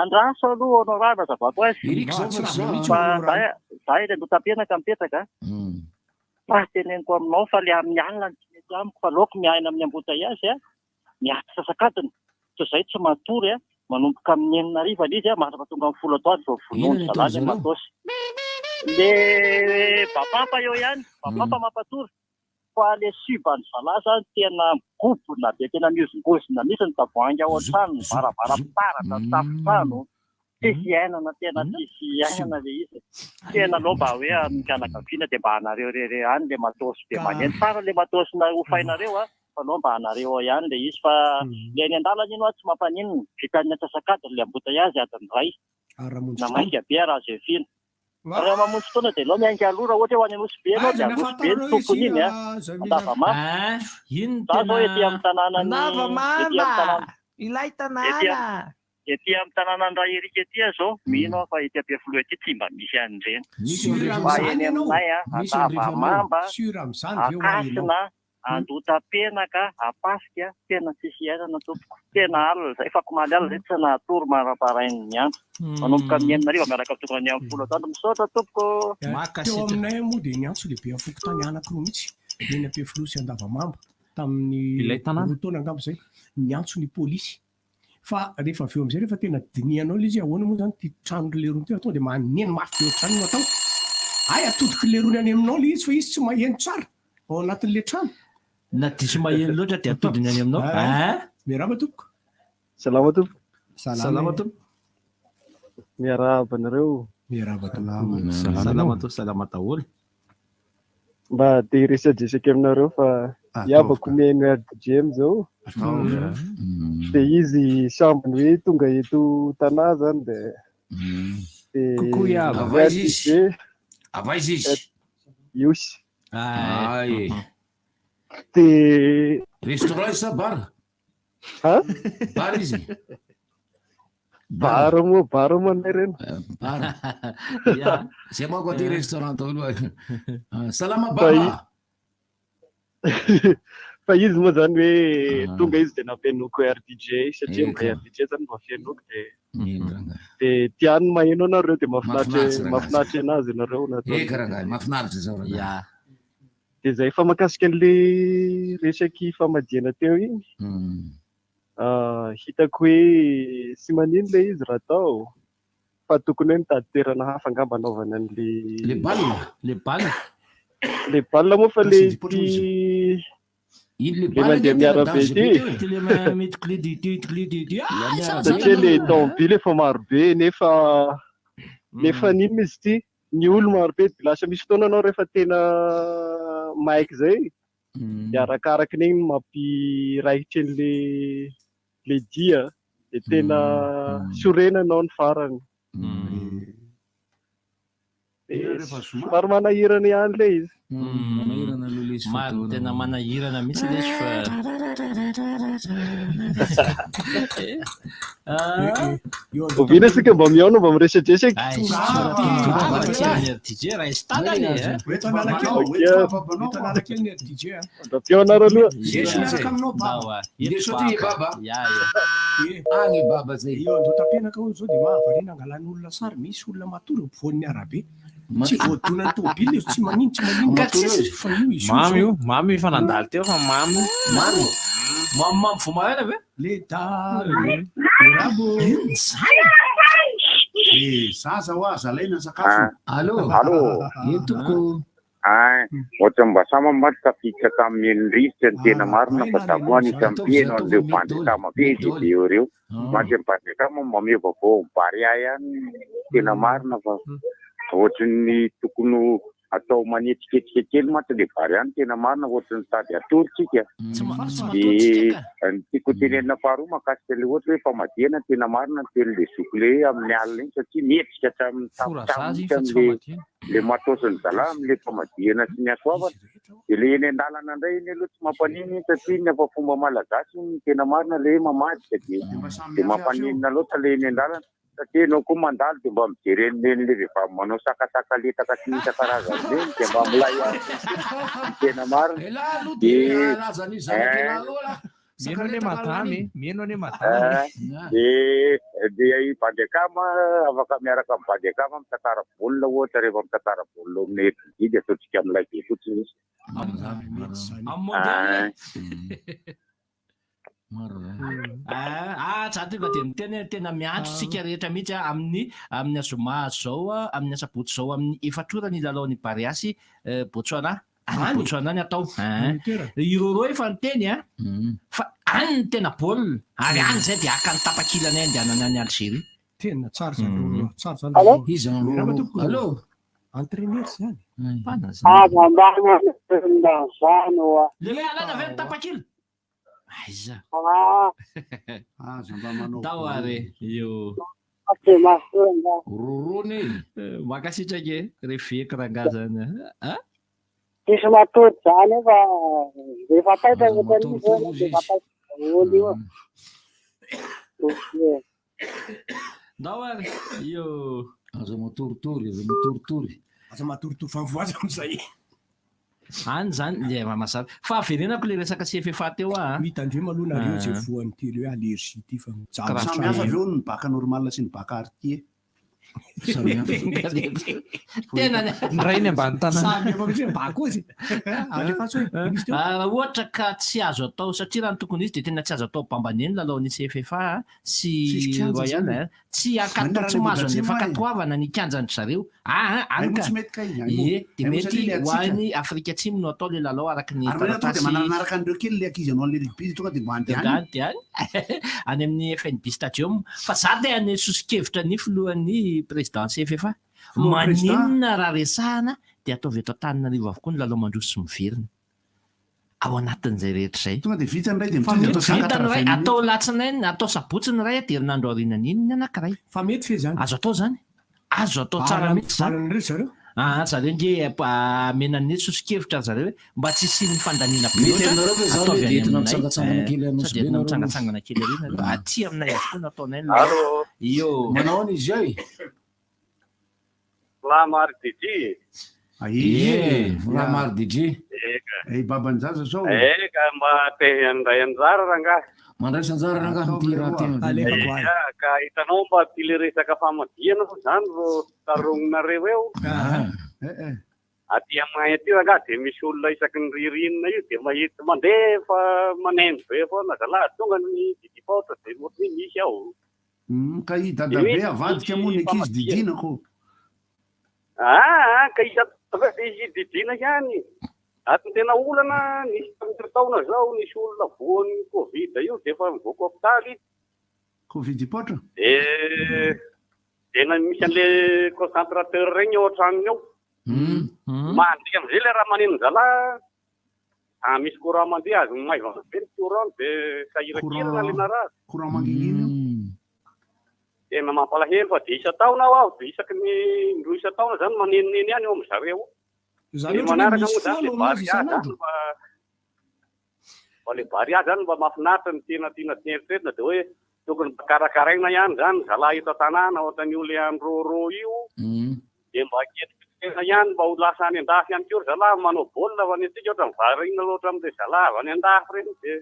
andraso aloha honorable azavako azy. Eric zao fa tsy za mihitsy Fa honorable. za eny Ambohitapena mipetraka. Fa teneniko aminao fa le amin'ny alina no tsy mety amiko fa aleoko miaina amin'ny embouteillage a, miady sasak'adiny. Toy izay tsy matory a, manomboka amin'ny enina hariva ilay izy a, mandrapa tonga amin'ny folo atoandro vao vonoiny Inona ny zalahy le ataon-dry zareo? matos. Le bapampa eo ihany, bapampa mampatory. Fa le sub an zalahy zany tena migobona be tena mihozongozona mihitsy ny tavoahangy ao an-trano, ny varavaram-pitaratra, ny tafon-trano, tsisy iainana tena tsisy iainana le izy e. Tena aleo mba hoe amin'ny fianakaviana dia mba anareo rery ihany le matos be maneno. Tsara le matos hofainareo a, fa aleo mba anareo ao ihany le izy fa le eny an-dalana iny hoa tsy mampaninona, vitan'ny antsasak'adiny le embouteillage adiny iray na maika be raha Zefina. Raha mamonjy fotoana dia aleo miainga aloha raha ohatra hoe ho any Anosibe ianao dia Anosibe no tompony iny a. Andavamamba. Iny Za zao ety amin'ny tanànan'ny ety amin'ny tanàna Ilay ety tanàna. Ety amin'ny tanànan'i Raherika ety aho izao, mino aho fa ety Ampefiloha ety tsy mba misy an'ireny. Misy eo Fa eny aminay a, Misy eo Andavamamba, Sûr amin'izany ve hoa ianao? Ankasina, Andotapenaka, Ampasika, tena tsisy iainana tompoko. Tena alina izay, efa omaly alina izay tsy nahatory mandra-parain'ny andro. Manomboka amin'ny enina hariva miaraka tonga any amin'ny folo atoandro. Misaotra tompoko. Teo aminay moa dia niantso lehiben'ny fokontany anankiroa mihitsy, eny Ampefiloha sy Andavamamba, tamin'ny Ilay tanàna? roa taona angamba izay, niantso ny polisy. Fa rehefa avy eo amin'izay rehefa tena dinihanao ilay izy hoe ahoana moa izany ity tranon'i lerony ity, tonga dia maneno mafy be ohatr'izany no atao. Hay atodik'i lerony any aminao ilay izy fa izy tsy maheno tsara ao anatin'ilay trano. Na diso maheno loatra dia atodiny any aminao. Ah! Miarahaba tompoko. Salama tompoko. Salama tompoko. Miarahaba anareo. Miarahaba tompoko. Salama tompoko, salama daholo. Mba te hiresadresaka aminareo fa iavako mihaino RDJ amizao. Dia izy sambony hoe tonga eto Tana zany dia dia Coucou Iava. ny Avy aiza izy? RDJ Avy aiza izy? Ihosy. Ay. Dia Restaurant izy sa bar? Ha? Bar izy. Bar moa, bar moa anay ireny. Bar. Ya. Zay manko aty restaurant daholo. Ah, Salama Fa i- baba. Fa izy moa zany hoe tonga izy dia nampihainoako RDJ satria mba Eka. RDJ zany mba fihainoako dia dia tiany maheno anareo dia mahafinaritra Mahafinaritra rangahy. mahafinaritra anazy ianareo nataony. Eka rangahy, mahafinaritra zao rangahy. Ya. Dia izay fa mahakasika an'ilay resaky famadihana teo iny, hitako hoe tsy manino ilay izy raha atao fa tokony hoe mitady toerana hafa angamba anaovana an'ilay Le bal. Le bal. Le bal moa fa le ity Iny le le bal mandeha anie tena miarabe danger be ity. teo e. Ty le ma- mety clé du du clé du du. Ah, miarabe. Satria le tomobile efa marobe nefa nefa n'inona izy ity ny olo marobe dia lasa misy fotoana anao rehefa tena maiky zay dia arakaraky ny iny mampiraikitra an'le le dia dia tena sorena anao ny farany. Dia somary manahirana ihany ilay izy. Manahirana aloha ilay izy Marina, fotoana. tena manahirana mihitsy ilay izy fa Oviana isika mba mihaona mba miresadresaka? Ay, tonga aty amin'ny RDJ raha izy tanana e. Eto Analakely, Ok. eto Analakely ny RDJ a. Mandra-pihaona ary aloha. Yeso miaraka aminao baba. Yeso ty baba. Ya, ya. Agny baba zay. Eo Andohatapenaka hono zao dia mahavariana angalan'olona sary misy olona matory eo ampovoan'ny arabe. Tsy voadonan'ny tômôbila izy, tsy manino, tsy manino. Ka tsisy. Fa io izy io Mamy zao. io, mamy io efa nandalo teo fa mamy. Mamy. Mamimamy vao maraina ve? Le dalo, mirabo. Inona izany? Eh, zaza hoa aza alaina ny sakafony. Allô. Allô. Eny tompoko. Ah, ohatran'ny mba samy mantsy tafiditra tamin'ny eny rivotra ny tena marina fa za koa anisan'ny mpiheno an'ireo bandy akama be dia be eo ireo. Mantsy ny bandy akama mamehy vaovao amin'ny Barea ihany ny tena marina fa ohatran'ny tokony ho atao manetsiketsika kely mantsy ilay Barea ny tena marina ohatran'ny tady hatory tsika. Tsy ma- tsy matory tsika ka. Dia ny tiako tenenina faharoa mahakasika ilay ohatra hoe famadihana ny tena marina ny tenin'ilay zoky ilay hoe amin'ny alina iny satria mihetsika hatramin'ny Fora tampon-trano zaza iny mihitsy fa tsy amin'ilay famadihana. le matosiny zalahy amle famadihana sy ny hasoavana de le eny an-dalana indray iny aloha tsy mampaninona iny satria iny efa fomba malagasy iny ny tena marina le hoe mamadika de de mampaninona loatra le eny an-dalana satria ianao koa mandalo de mba mijery an'ireny le vehivavy manao sakasaka letaka sy ny isan-karazany ireny de mba milay ihany koa ny tena marina Elah aloha de de alazan'io zanak'elah eh aloha lah. Mino anie Sakaletaka madame alany. e, mino anie madame Eh, e. de de i bandy akama afaka miaraka amin'ny bandy akama mitantara baolina ohatra rehefa mitantara baolina amin'ny FD dia ataontsika milay be fotsiny izy. Amin'ny mondial Ah, e. Maro zany. Ah, ah, za tonga dia miteny hoe tena miantso tsika rehetra mihitsy ah, amin'ny amin'ny azoma zao ah, amin'ny asabotsy zao amin'ny efatra ora ny lalaon'ny Barea sy eh, Botswana. Any Any? Botswana ny atao. Ah. Any toerana. I Roro efa niteny ah, fa any ny tena baolina ary any zay dia haka ny tapakilanay andehanana any Algérie. Tena tsara zany Roro, tsara zany Allô? Roro. Iza no Miarahaba Roro? tompoko. Allô. Entraîneur zany. Mpana zany. Aza mba zany oa. Le hoe alaina ve ny tapakila? Aiza. Ah, Aza mba manao Tao baolina. ary io. tsy mahasoa nga. Rorony e. Eh, Mankasitraka e, revieko rangahy zany. Ah? Diso matory zany fa rehefa taitra Aza ohatran'io matoritory zany ozy dia efa izy. taitra daholo io. Ndao ary. Io. Aza matoritory, aza matoritory. Aza matoritory fa mivoaza amin'izay. Any zany dia mazava. Fa averenako le resaka CFFA teo ah. Mitandrema aloha nareo izay voan'ity le hoe allergie ity fa mijaly. Samy hafa avy eo ny bac normal sy ny bac artier. Samy hafa. Tena ny rainy ambany tanana. Samy hafa mihitsy hoe bac ozy. Alefaso hoe misy teo. Raha ohatra ka tsy azo atao satria raha ny tokony izy dia tena tsy azo atao bambaneny lalaon'ny CFFA sy Tsisy kianja Royal zany. eh. Tsy Manina akato raha tsy le mahazo Bodatsimo an'ilay e. fankatoavana ny kianjan-dry zareo. Aa Ay any moa ka. tsy mety kay, ay moa. Ie, dia Ay moa satria mety le ho hatsiaka. any Afrika Atsimo no atao ilay lalao araka ny Ary manina tonga dia taratasy manaraka an'ireo kely le ankizy hanao an'le rugby dia tonga dia mba handeha Dia any. any dia any. Any amin'ny FNB Stadium. Fa za te haneho soso-kevitra ny filohan'ny président CFFA. Filohan'ny président. Maninona raha resahana dia ataovy eto Antananarivo avokoa ny lalao mandroso sy miverina. Ao anatin'izay rehetra izay. Tonga dia vita ny iray dia Fa mitovy mety atao cent vita ny iray, quatre-vingts atao minutes. alatsinainy, atao sabotsy ny iray dia herinandro aorianan'iny ny anankiray. Fa mety ve izany? Azo atao izany. Azo atao tsara Ary mihitsy izany. alan'ireo zareo? Aa zareo nge amena ny soso-kevitra ry zareo hoe mba tsy hisian'ny fandaniana be Mety loatra, aminareo ve izany ataovy hoe any dia entina aminay. mitsangatsangana kely Eh, any sao Nosy dia Be entina nareo? mitsangatsangana kely ery nareo. Aty aminay avokoa no ataonay ny lalao. Allô? Io. Manao ahoana izy ay? Lamary DJ. Ie, Lamary DJ. Eka. Ey baban-jaza zao. Eka mba te handray anjara rangahy. Mandraisa anjara rangahy amin'ity raha tena Ia, ka hitanao mba ty le resaka famadihana moa zany ro taroninareo eo. Aty aminay aty rangahy dia misy olona isaky ny ririnina io dia mahita mandeha fa maneno be foana zalahy tonga ny didipaotra dia ohatran'ny hoe misy ao. Ka i dadabe avadika moa ny ankizy didiana ko. Aa ka isan-taona dia izy didiana ihany. Ary ny tena olana, nisy tamin'ny herintaona izao, nisy olona voan'ny Covid io dia efa nivoaka hopitaly izy. Covid hipoitra? Dia tena misy an'ilay concentrateur ireny ao an-tranony ao. Mandeha amin'izay ilay raha maneno zalahy, ah, misy courant mandeha, azony maivana be ny courant dia sahirankirana ilay narary. Courant mangingina io. Tena mampalahelo fa dia isan-taona aho aho dia isaky ny indroa isan-taona zany manenoneno ihany eo amin-dry zareo. Izany Dia ohatra hoe manaraka misy moa zany foana le ao amin'azy Barea zany isan'andro. mba mba le Barea zany mba mahafinaritra ny tena tiana eritreretina dia hoe tokony mba karakaraina ihany zany zalahy eto an-tanàna ohatran'io le andrôrô io dia mba ketriketrehina ihany mba ho lasa any an-dafy ihany koa ry zalahy manao baolina fa ny antsika ohatran'ny variana loatra amin'ilay zalahy avy any an-dafy ireny dia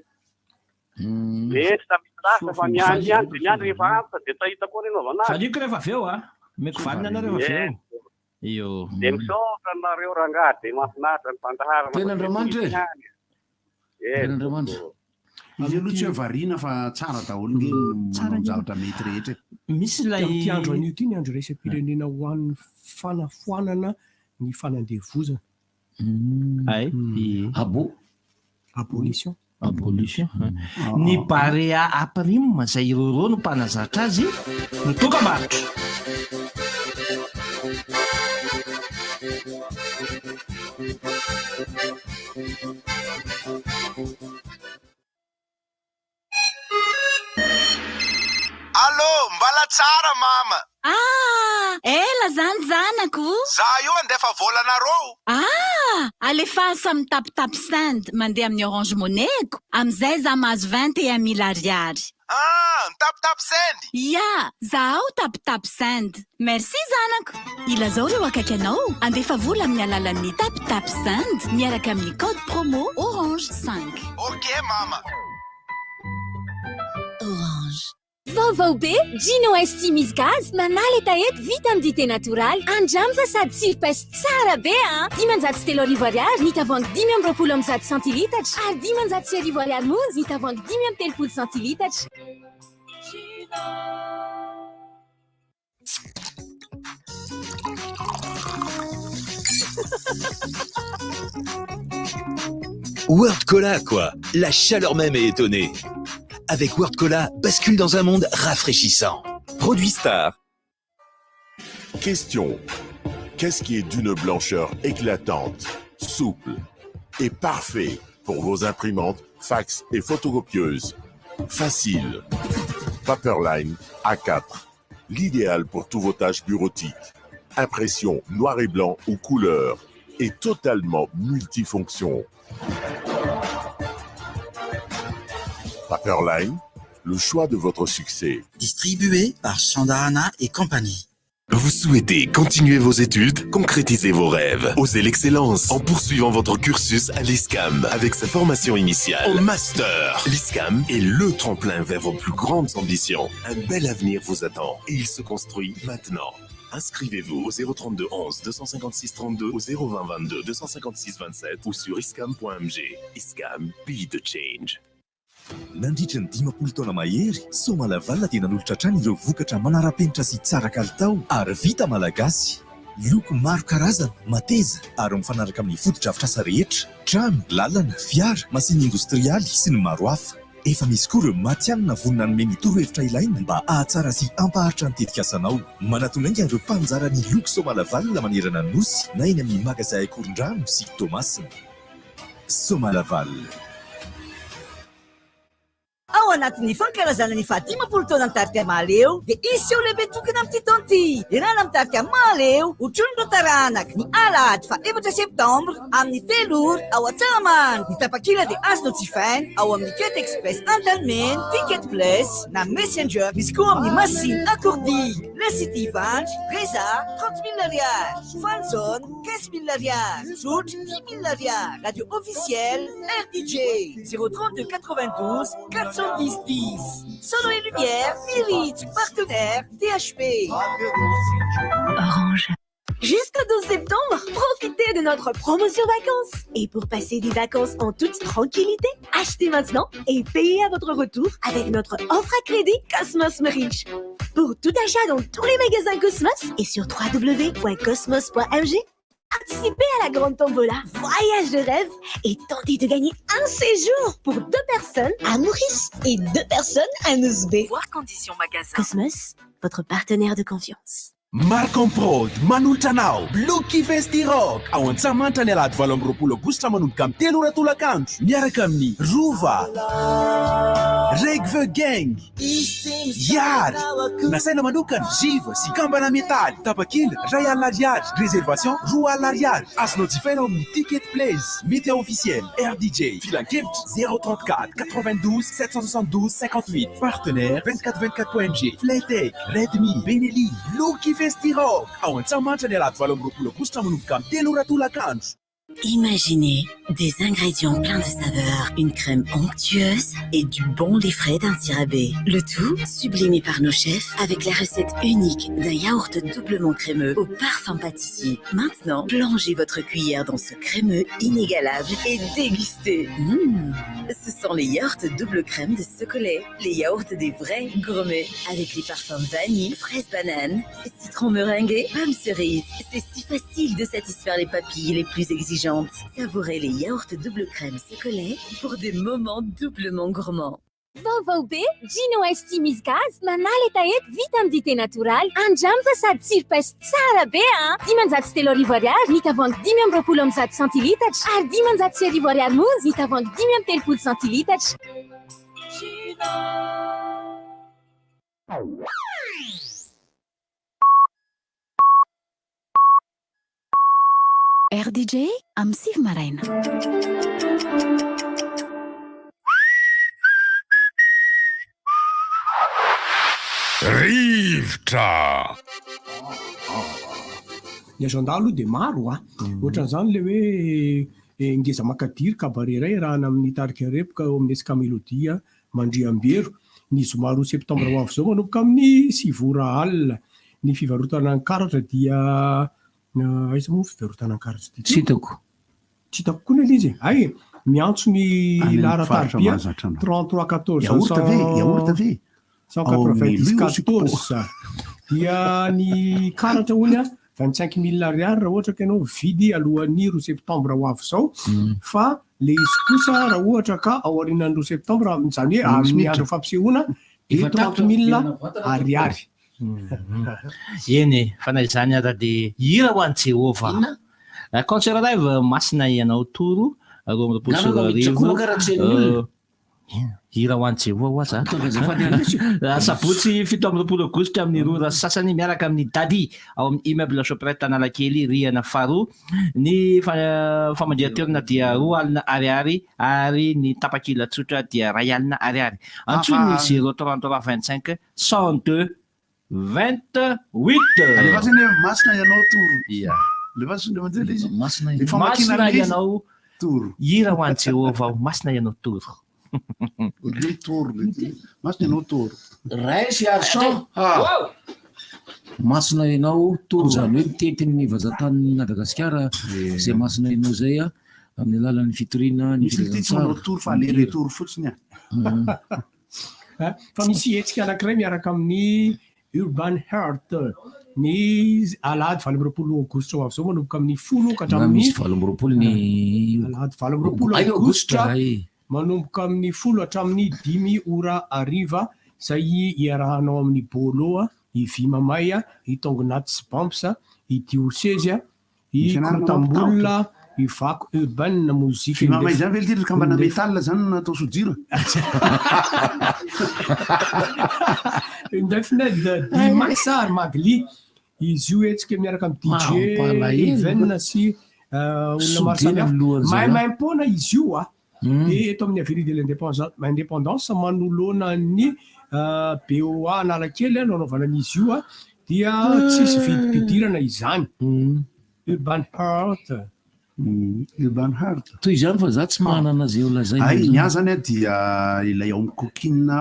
Mety samy lasa fa ny any ihany dia ny any rehefa antitra dia tsy hahita koa ny anaovana azy. Valiako rehefa avy eo a. Omeko valiny anao rehefa avy eo. Io. Dia misaotra anareo rangahy dia mahafinaritra ny fandaharana. Tena Andriamanitra e. Eh, Tena Andriamanitra. Izy aloha tsy hoe variana fa tsara daholo nge ny manao ny zavatra mety rehetra e. Misy ilay. Amin'ity andro anio ity ny andro iraisam-pirenena ho an'ny fanafoanana ny fanandevozana. Ay. Abo. Abolition. Abolition. Ny Barea A Prime izay i Roro no mpanazatra azy no dokam-barotra. Allô, mbala tsara mama. Ah! Ela zany zanako o! Za io andefa vola anareo. Ah! Alefaso amin'ny tapitap send mandeha amin'ny orange money-ko, amin'izay za mahazo 21000 ariary. Ah! Ny tapitap send? Ya! Zahao tapitap send. Merci zanako! Ilazao ireo akaiky anao andefa vola amin'ny alalan'ny tapitap send miaraka amin'ny code promo orange cinq. Ok mama. Orange. Vaovao be! Gino Ice Tea misy gaz, manala hetaheta, vita amin'ny dite natoraly. Andramo fa sady tsiro paiso tsara be an! 305 ariary ny tavoahangy 125 centilitatra ary 1500 ariary monja ny tavoahangy 35 centilitatra. Word Cola, quoi. La chaleur même est étonnée. Avec Word Cola, bascule dans un monde rafraîchissant. Produit Star. Question. Qu'est-ce qui est d'une blancheur éclatante, souple et parfait pour vos imprimantes, fax et photocopieuses Facile. Paperline A4. L'idéal pour tous vos tâches bureautiques. Impression noir et blanc ou couleur et totalement multifonction. Paperline, Le choix de votre succès. Distribué par Chandahana et compagnie. Vous souhaitez continuer vos études, concrétiser vos rêves, oser l'excellence en poursuivant votre cursus à l'ISCAM avec sa formation initiale au master. L'ISCAM est le tremplin vers vos plus grandes ambitions. Un bel avenir vous attend et il se construit maintenant. Inscrivez-vous au 032 11 256 32 au 020 22 256 27 ou sur iscam.mg. ISCAM, be the change. Nandritra ny 50 taona mahery, Soma Laval dia nanolotra hatrany ireo vokatra manara-penitra sy tsara kalitao ary vita malagasy. Loko maro karazana, mateza ary mifanaraka amin'ny fotodrafitrasa rehetra, trano, lalana, fiara, masina indostrialy sy ny maro hafa. Efa misy koa ireo matihanina vonona hanome ny torohevitra ilaina mba hahatsara sy hampaharitra ny tetikasanao. Manatona haingana ireo mpaninjara ny loko Soma Laval manerana ny Nosy na eny amin'ny magazay Ankorondrano sy Toamasina. Soma Laval. Ao anatin'ny fankalazana ny faha-50 taonan'ny tarika Mahaleo dia hisy seho lehibe tokana amin'ity taona ity. Iarahana amin'ny tarika Mahaleo, hotronin'ireo taranaka, ny alahady faha-4 septambra amin'ny 3 ora ao Antsahamanitra. Ny tapakila dia azonao jifaina ao amin'ny Ket Express Antanimena, Ticket Plus na Messenger. Misy koa amin'ny Masina Akoordy, La City Ivandry, Reza, 30 mille ariary, Fan Zone, 15 mille ariary, Zotra, 10 mille ariary, Radio Officielle, RDJ, 032 92 410 10. Sono et Lumière, Mirich, partenaire, THP. Orange. Jusqu'au 12 septembre, profitez de notre promotion vacances. Et pour passer des vacances en toute tranquillité, achetez maintenant et payez à votre retour avec notre offre à crédit Cosmos Merich. Pour tout achat dans tous les magasins Cosmos et sur www.cosmos.mg, participez à la grande tombola Voyage de rêve et tentez de gagner un séjour pour 2 personnes à Maurice et 2 personnes à Nosy Be. Voir conditions magasin. Cosmos, votre partenaire de confiance. Marcom Prod manolotra anao Bloky Festi Rock ao Antsahamanitra ny alahady 28 aogositra manomboka amin'ny 3 ora tolakandro miaraka amin'ny Rova, Regve Gang, Yary, nasaina manokana Jiva sy Kambana Metaly, tapakila 1 000 ariary, réservation 2 000 ariary, azonao jifaina ao amin'ny Ticket Place, Média officiel, RDJ, filankevitra 034 92 772 58, partenaire 24 24.mg, Flytech, Redmi, Benelli, Bloky Festi Rock ao Antsahamanitra ny alahady 28 aogositra manomboka amin'ny 3 ora tolakandro. Imaginez des ingrédients pleins de saveurs, une crème onctueuse et du bon lait frais d'Antsirabe. Le tout sublimé par nos chefs avec la recette unique d'un yaourt doublement crémeux au parfum pâtissier. Maintenant, plongez votre cuillère dans ce crémeux inégalable et dégustez. Ce sont les yaourts double crème de Socolait, les yaourts des vrais gourmets avec les parfums vanille, fraise banane, citron meringué, pomme cerise. C'est si facile de satisfaire les papilles les plus exigeantes. Savourez les yaourts double crème Socolait pour des moments doublement gourmands. Vaovao be, Gino Ice Tea misy gaz, manala hetaheta vita amin'ny dite natoraly. Andramo fa sady tsiro paiso tsara be a! 503 ariary ny tavoahangy 125 centilitatra ary 1500 ariary monja ny tavoahangy 35 centilitatra. RDJ amin'ny 9 maraina. Rivotra! Ny agenda aloha dia maro a. Ohatran'izany ilay hoe ngeza makadiry cabaret iray iarahana amin'ny tarika Repoka ao amin'ny SK Melody Mandriambero ny zoma 2 septambra ho avy izao manomboka amin'ny 9 ora alina. Ny fivarotana ny karatra dia aiza moa ny fivarotana ny karatra ity? Tsy hitako. Tsy hitako koa ilay izy e. Hay e, miantso ny Any amin'ny laharan-tarobia faritra mahazatra anao. 33 14 Yaourt ve? Yaourt ve? 190 Ao amin'ny 14. Dia ny karatra hono a, 25 mille ariary raha ohatra ka ianao mividy alohan'ny 2 septambra ho avy izao, fa ilay izy kosa raha ohatra ka ao aorianan'ny 2 septambra, izany hoe amin'ny andro fampisehoana dia Efa 30 tapitra mille ny vatana. ariary. Eny e, fa na izany aza dia hira ho an'i Jehovah. Inona? Concert live Masina Ianao Toro Ngamba miditra 2022. koa karaha tsy hain'ny olona. Hira ho an'i Jehovah ho'a za. Azafady Alex. Sabotsy 27 aogositra amin'ny 2 ora sy sasany miaraka amin'ny Daddy ao amin'ny Immeuble Shoprite Analakely rihana faharoa. Ny famandrihan-toerana dia 20 ariary ary ny tapakila tsotra dia 1000 ariary. Antsoy ny 0 33 25 102 28. Alefaso anie masina ianao toro. Ia. Alefaso indray mandeha ilay izy. Masina Ilay famakiana Masina an'ilay izy. ianao Toro. Hira ho an'i Jehovah aho, masina ianao toro. Ohatran'ny hoe toro ilay izy. Masina ianao toro. Raisy argent. Ah. Masina ianao toro izany hoe mitety ny vazan-tanin'i Madagasikara izay masina ianao izay a amin'ny alalan'ny fitoriana ny Misy ny ity tsy manao filazantsara. toro fa aller retour fotsiny a. Fa misy hetsika anankiray miaraka amin'ny Urban Heart ny alahady 28 aogositra ho avy izao manomboka amin'ny 10 ka Na hatramin'ny misy 28 ny alahady 28 Ay, aogositra aogositra, ay. manomboka amin'ny 10 hatramin'ny 5 ora hariva izay iarahanao amin'ny Bolo, i Vy Mamay, i Tongonat sy Bamps, i Diosezy, i Misy anarana Krotambola, i Vako Urban Mozika Vy Mamay zany ve ry kambana metal zany no natao sodira? Indefined, D-Max ary Magli. Izy io hetsika miaraka amin'ny DJ Mampalahelo. Even sy olona maro Sodina samihafa. ny lohan'ny zalahy. Maimaimpoana izy io a. Dia eto amin'ny Avenue de l'Indépendance manoloana ny BOA Analakely no anaovana an'izy io a. Dia tsisy vidim-pidirana izany. Urban Heart. Urban Heart. Toy izany fa za tsy manana izay ho lazaina. Hay, ny ahy zany a dia ilay ao amin'ny Coquine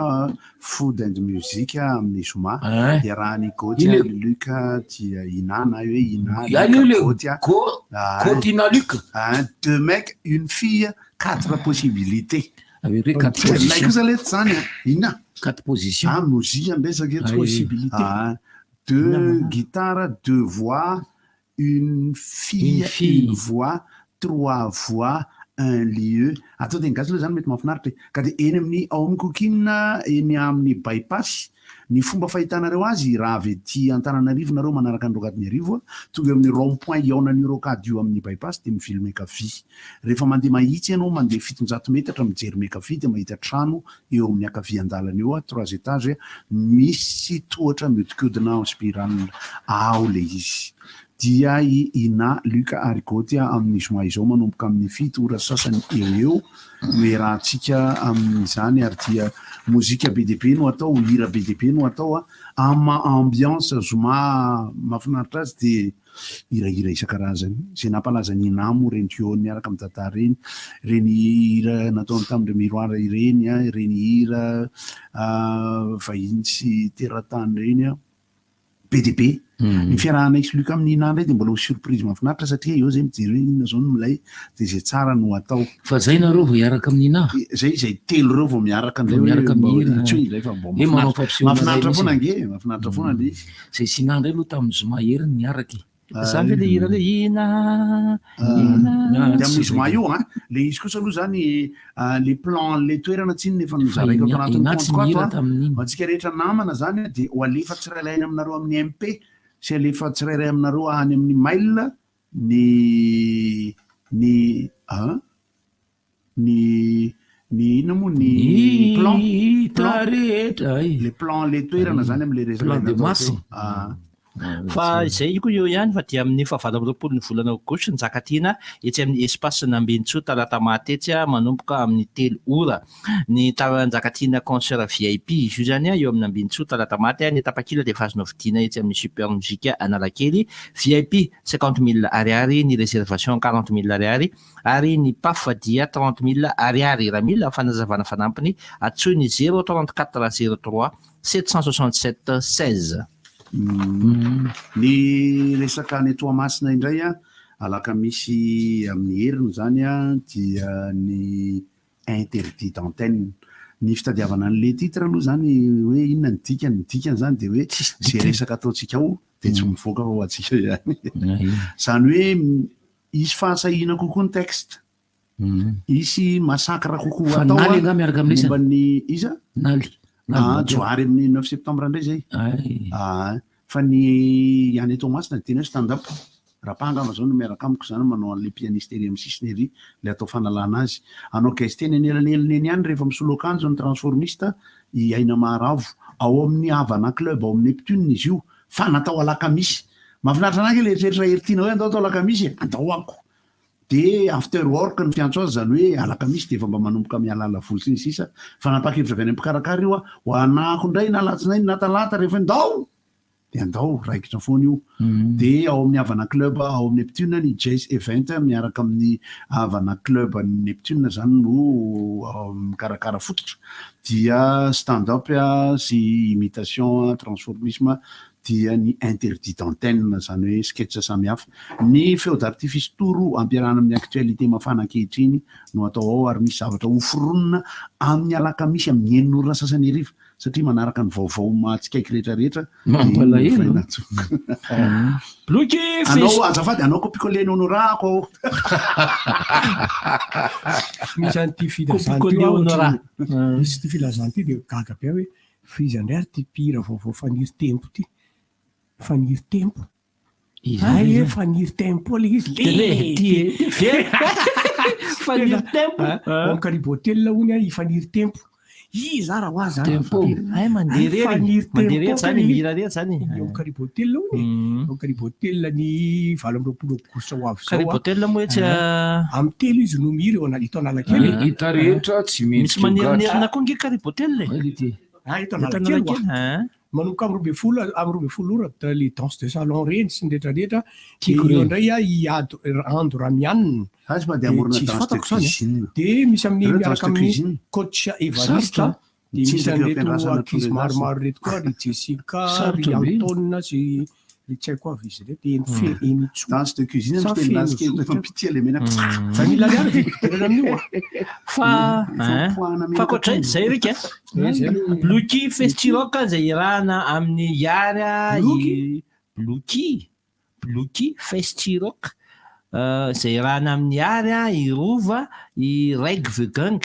Food and Music amin'ny zoma iarahan'i Gauthier, Iny le- Luc dia Ina na hoe Ina, Ya, Luc, io le Gauthier. Go- Ah, Gauthier, Luc. Ah, deux mecs, une fille, quatre possibilités. Avec hoe quatre Ilay positions. kosa letsy zany a. Inona? Quatre positions. Ah, mozika ny resaka eto. Ay. Possibilité. Ah, deux guitares, deux voix, une fille, Une fille. une voix, trois voix, un lieu. Atao teny gasy aloha zany mety mahafinaritra e. Ka dia eny amin'ny ao amin'ny Coquine, eny amin'ny bypass, ny fomba fahitanareo azy raha avy ety Antananarivo nareo manaraka ny rocade Iarivo, tonga eo amin'ny rond point hihaonan'io rocade io amin'ny bypass dia mivily miankavia. Rehefa mandeha mahitsy ianao, mandeha 700 metatra mijery miankavia dia mahita trano eo amin'ny ankavian-dalana eo, trois étages, misy tohatra mihodinkodina en spirale ao ilay izy. Dia i Ina, Luc ary Gauthier amin'ny zoma izao manomboka amin'ny 7 ora sasany eo ho eo no iarahantsika amin'izany ary dia mozika be dia be no atao, hira be dia be no atao amin'ny maha ambiance zoma mahafinaritra azy dia hirahira isan-karazany. Izay nampalaza an'i Ina moa ireny duo niaraka amin'i Dada ireny, ireny hira nataony tamin'ireo miroir ireny, ireny hira vahiny sy teratany ireny. Be dia be. Ny fiarahana X Luc amin'i Nina indray dia mbola ho surprise mahafinaritra satria eo zay mijery hoe inona zao no milay dia izay tsara no atao. Fa zay nareo vao hiaraka amin'i Nina? Zay izay telo ireo vao miaraka indray Vao hoe miaraka mba mihira. tsy hoe indray fa mba Hoe manao mahafinaritra. fampisehoana Mahafinaritra iray foana mihitsy. ange, mahafinaritra foana ilay izy. Zay sy Nina indray aloha tamin'ny zoma heriny niaraka e. Zany ve le hira hoe Ina, Ina. Dia amin'ny zoma io an, le izy kosa aloha zany le plan an'le toerana tsinona efa nozaraiko ato anatin'ny Ina tsy compte-ko ato nihira an. tamin'iny. Ho antsika rehetra namana zany an, dia ho alefa tsirairay any aminareo amin'ny MP sy alefa tsirairay aminareo any amin'ny mail ny ny an ny ny inona moa ny plan Ny plan rehetra ay. le plan le toerana zany amin'le resaka Plan de natao masse. teo. Ah. Fa izay koa eo ihany fa dia amin'ny faha28 ny volana aogositra ny Njakatiana etsy amin'ny espace Nambinintsoa Talata Maty etsy manomboka amin'ny 3 ora. Ny Njakatiana concert VIP izy io zany eo amin'ny Nambinintsoa Talata Maty ny tapakila dia efa azonao vidiana etsy amin'ny Super Music Analakely. VIP 50 000 ariary, ny réservation 40 000 ariary ary ny PAF dia 30 000 ariary. Raha mila fanazavana fanampiny antsoy ny 034 03 767 16. Ny resaka any Toamasina indray an, alakamisy amin'ny heriny zany an, dia ny interdit d'antenne. Ny fitadiavana an'ilay titre aloha zany hoe inona ny dikany, ny dikany zany dia hoe izay resaka ataontsika ao dia tsy mivoaka fa ho antsika ihany. Zany hoe hisy fahasahiana kokoa ny texte. Hisy massacre kokoa Fa atao Naly an, angaha miaraka amin'ilay momba ny iza? Naly. Naly Ah, Badia. Johary amin'ny 9 septembre indray zay. Ay. Ah, fa ny any Toamasina dia tena hoe stand up. Rapa angamba zao no miaraka amiko zany manao an'le pianiste ery amin'ny sisiny ery, le atao fanalana azy. Hanao guest eny anelanelany eny ihany rehefa misolo akanjo ny transformiste i Aina Maharavo. Ao amin'ny Havana Club ao amin'ny Neptune izy io, fa natao alakamisy. Mahafinaritra anah ange le eritreritra hery tiana hoe andao atao alakamisy e! Andao ako! De after work ny fiantso azy, izany hoe alakamisy dia efa mba manomboka mialala voly sy ny sisa Fanapahan-kevitra avy any amin'ny mpikarakara io, ho anahako indray na alatsinainy na talata rehefa hoe ndao! Dia andao, raikitra foana io. Dia ao amin'ny Havana Club ao amin'ny Neptune ny Jay's Event miaraka amin'ny Havana Club an'ny Neptune izany no mikarakara fototra. Dia stand up sy imitation, transformisme dia ny interdit d'antenne, izany hoe sketch samihafa. Ny feu d'artifice tour ampiarahana amin'ny actualité mafana ankehitriny no atao ao ary misy zavatra hoforonina amin'ny alakamisy amin'ny enina ora sasany hariva. Satria manaraka ny vaovao mahatsikaiky rehetra rehetra dia Mampalahelo iny an. Bloky Anao fes- azafady anao copier-coller ny honorat ako aho. Misy an'ity filazana ity Copier-coller aho honorat. ohatran'ny misy ity filazana ity dia gaga be aho hoe fa iza indray ary ity mpihira vaovao Faniry Tempo ity? Faniry Tempo. Hay e, Faniry Tempo ilay izy. Tena e, ty e. Faniry Tempo. Ao amin'ny Karibo Hotel hono i Faniry Tempo. Iza ary hoa zany? Tempo. Hay mandeha irery. Faniry Mandeha irery Tempo zany, kay. mihira irery zany. Eo amin'ny Karibo Hotel hono e. Eo amin'ny Karibo Hotel ny 28 aogositra ho avy izao. Karibo Hotel moa etsy Amin'ny 3 izy no mihira eo eto Analakely. Ny hita rehetra tsy Misy mendrika ho gadra. manerinerina koa nge Karibo Hotel e. Ah, eto Analakely hoa. Manomboka amin'ny 12 amin'ny 12 ora da le danse de salon reny sy ny rehetra rehetra. Dia Tiako eo ireny. indray ah i Ado Ando Ramianina. Azy mba dia Dia hamorona tsisy danse de fantako izany a. cuisine. Dia misy amin'ny Ireo danse miaraka de amin'ny cuisine. coach Evariste Sarotra. dia misy Mitsinjaka eo an'ireto am-piandrasana ankizy tonga maromaro ireto koa ry Jessica, ry Sarotra be. Anton sy ry tsy haiko avy izy ireto. Eny fe eny Itsoa. Danse de cuisine Sa miteny feno danse kely rehefa zotra. mipitia le menaka. 20 000 ariary ve fidirana amin'io a? Fa Efa mipoahana fa menaka ankoatra trondro. izay Rika, Eh, zay no- Bloky Festirock izay iarahana amin'ny Iary Bloky? i Bloky Bloky Festirock izay iarahana amin'ny Iary, i Rova, i Reg the Gang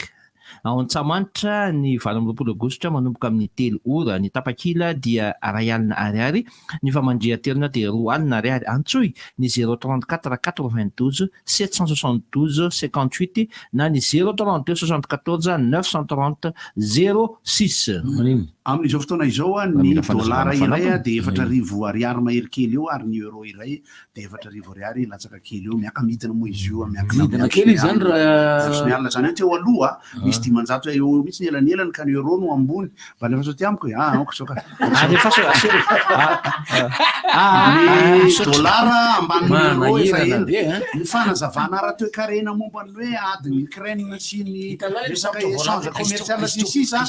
ao Antsahamanitra ny 28 aogositra manomboka amin'ny 3 ora. Ny tapakila dia 1000 ariary, ny famandrihan-terina dia 2000 ariary. Antsoy ny 034 92 772 58 na ny 032 74 930 06. Amin'izao fotoana izao Mba ny mila dolara fanazavana iray fanampiny. dia 4000 ariary mahery kely eo ary ny euro iray dia 4000 ariary latsaka kely eo. Miaka-midina moa izy io, miankina amin'ny Midina andro sy kely ny izy zany alina. raha Andro sy ny alina. Izany hoe teo aloha misy 500 eo eo mihitsy ny elanelany ka ny euro no ambony. Mba alefaso aty amiko e. Ah, aoka izao ka. Alefaso aseho. Ny dolara ambanin'ny euro efa Manahirana ela. be hein. Ny fanazavana ara-toekarena momba ny hoe adin'i Ukraine sy ny resaka échange commercial sy ny sisa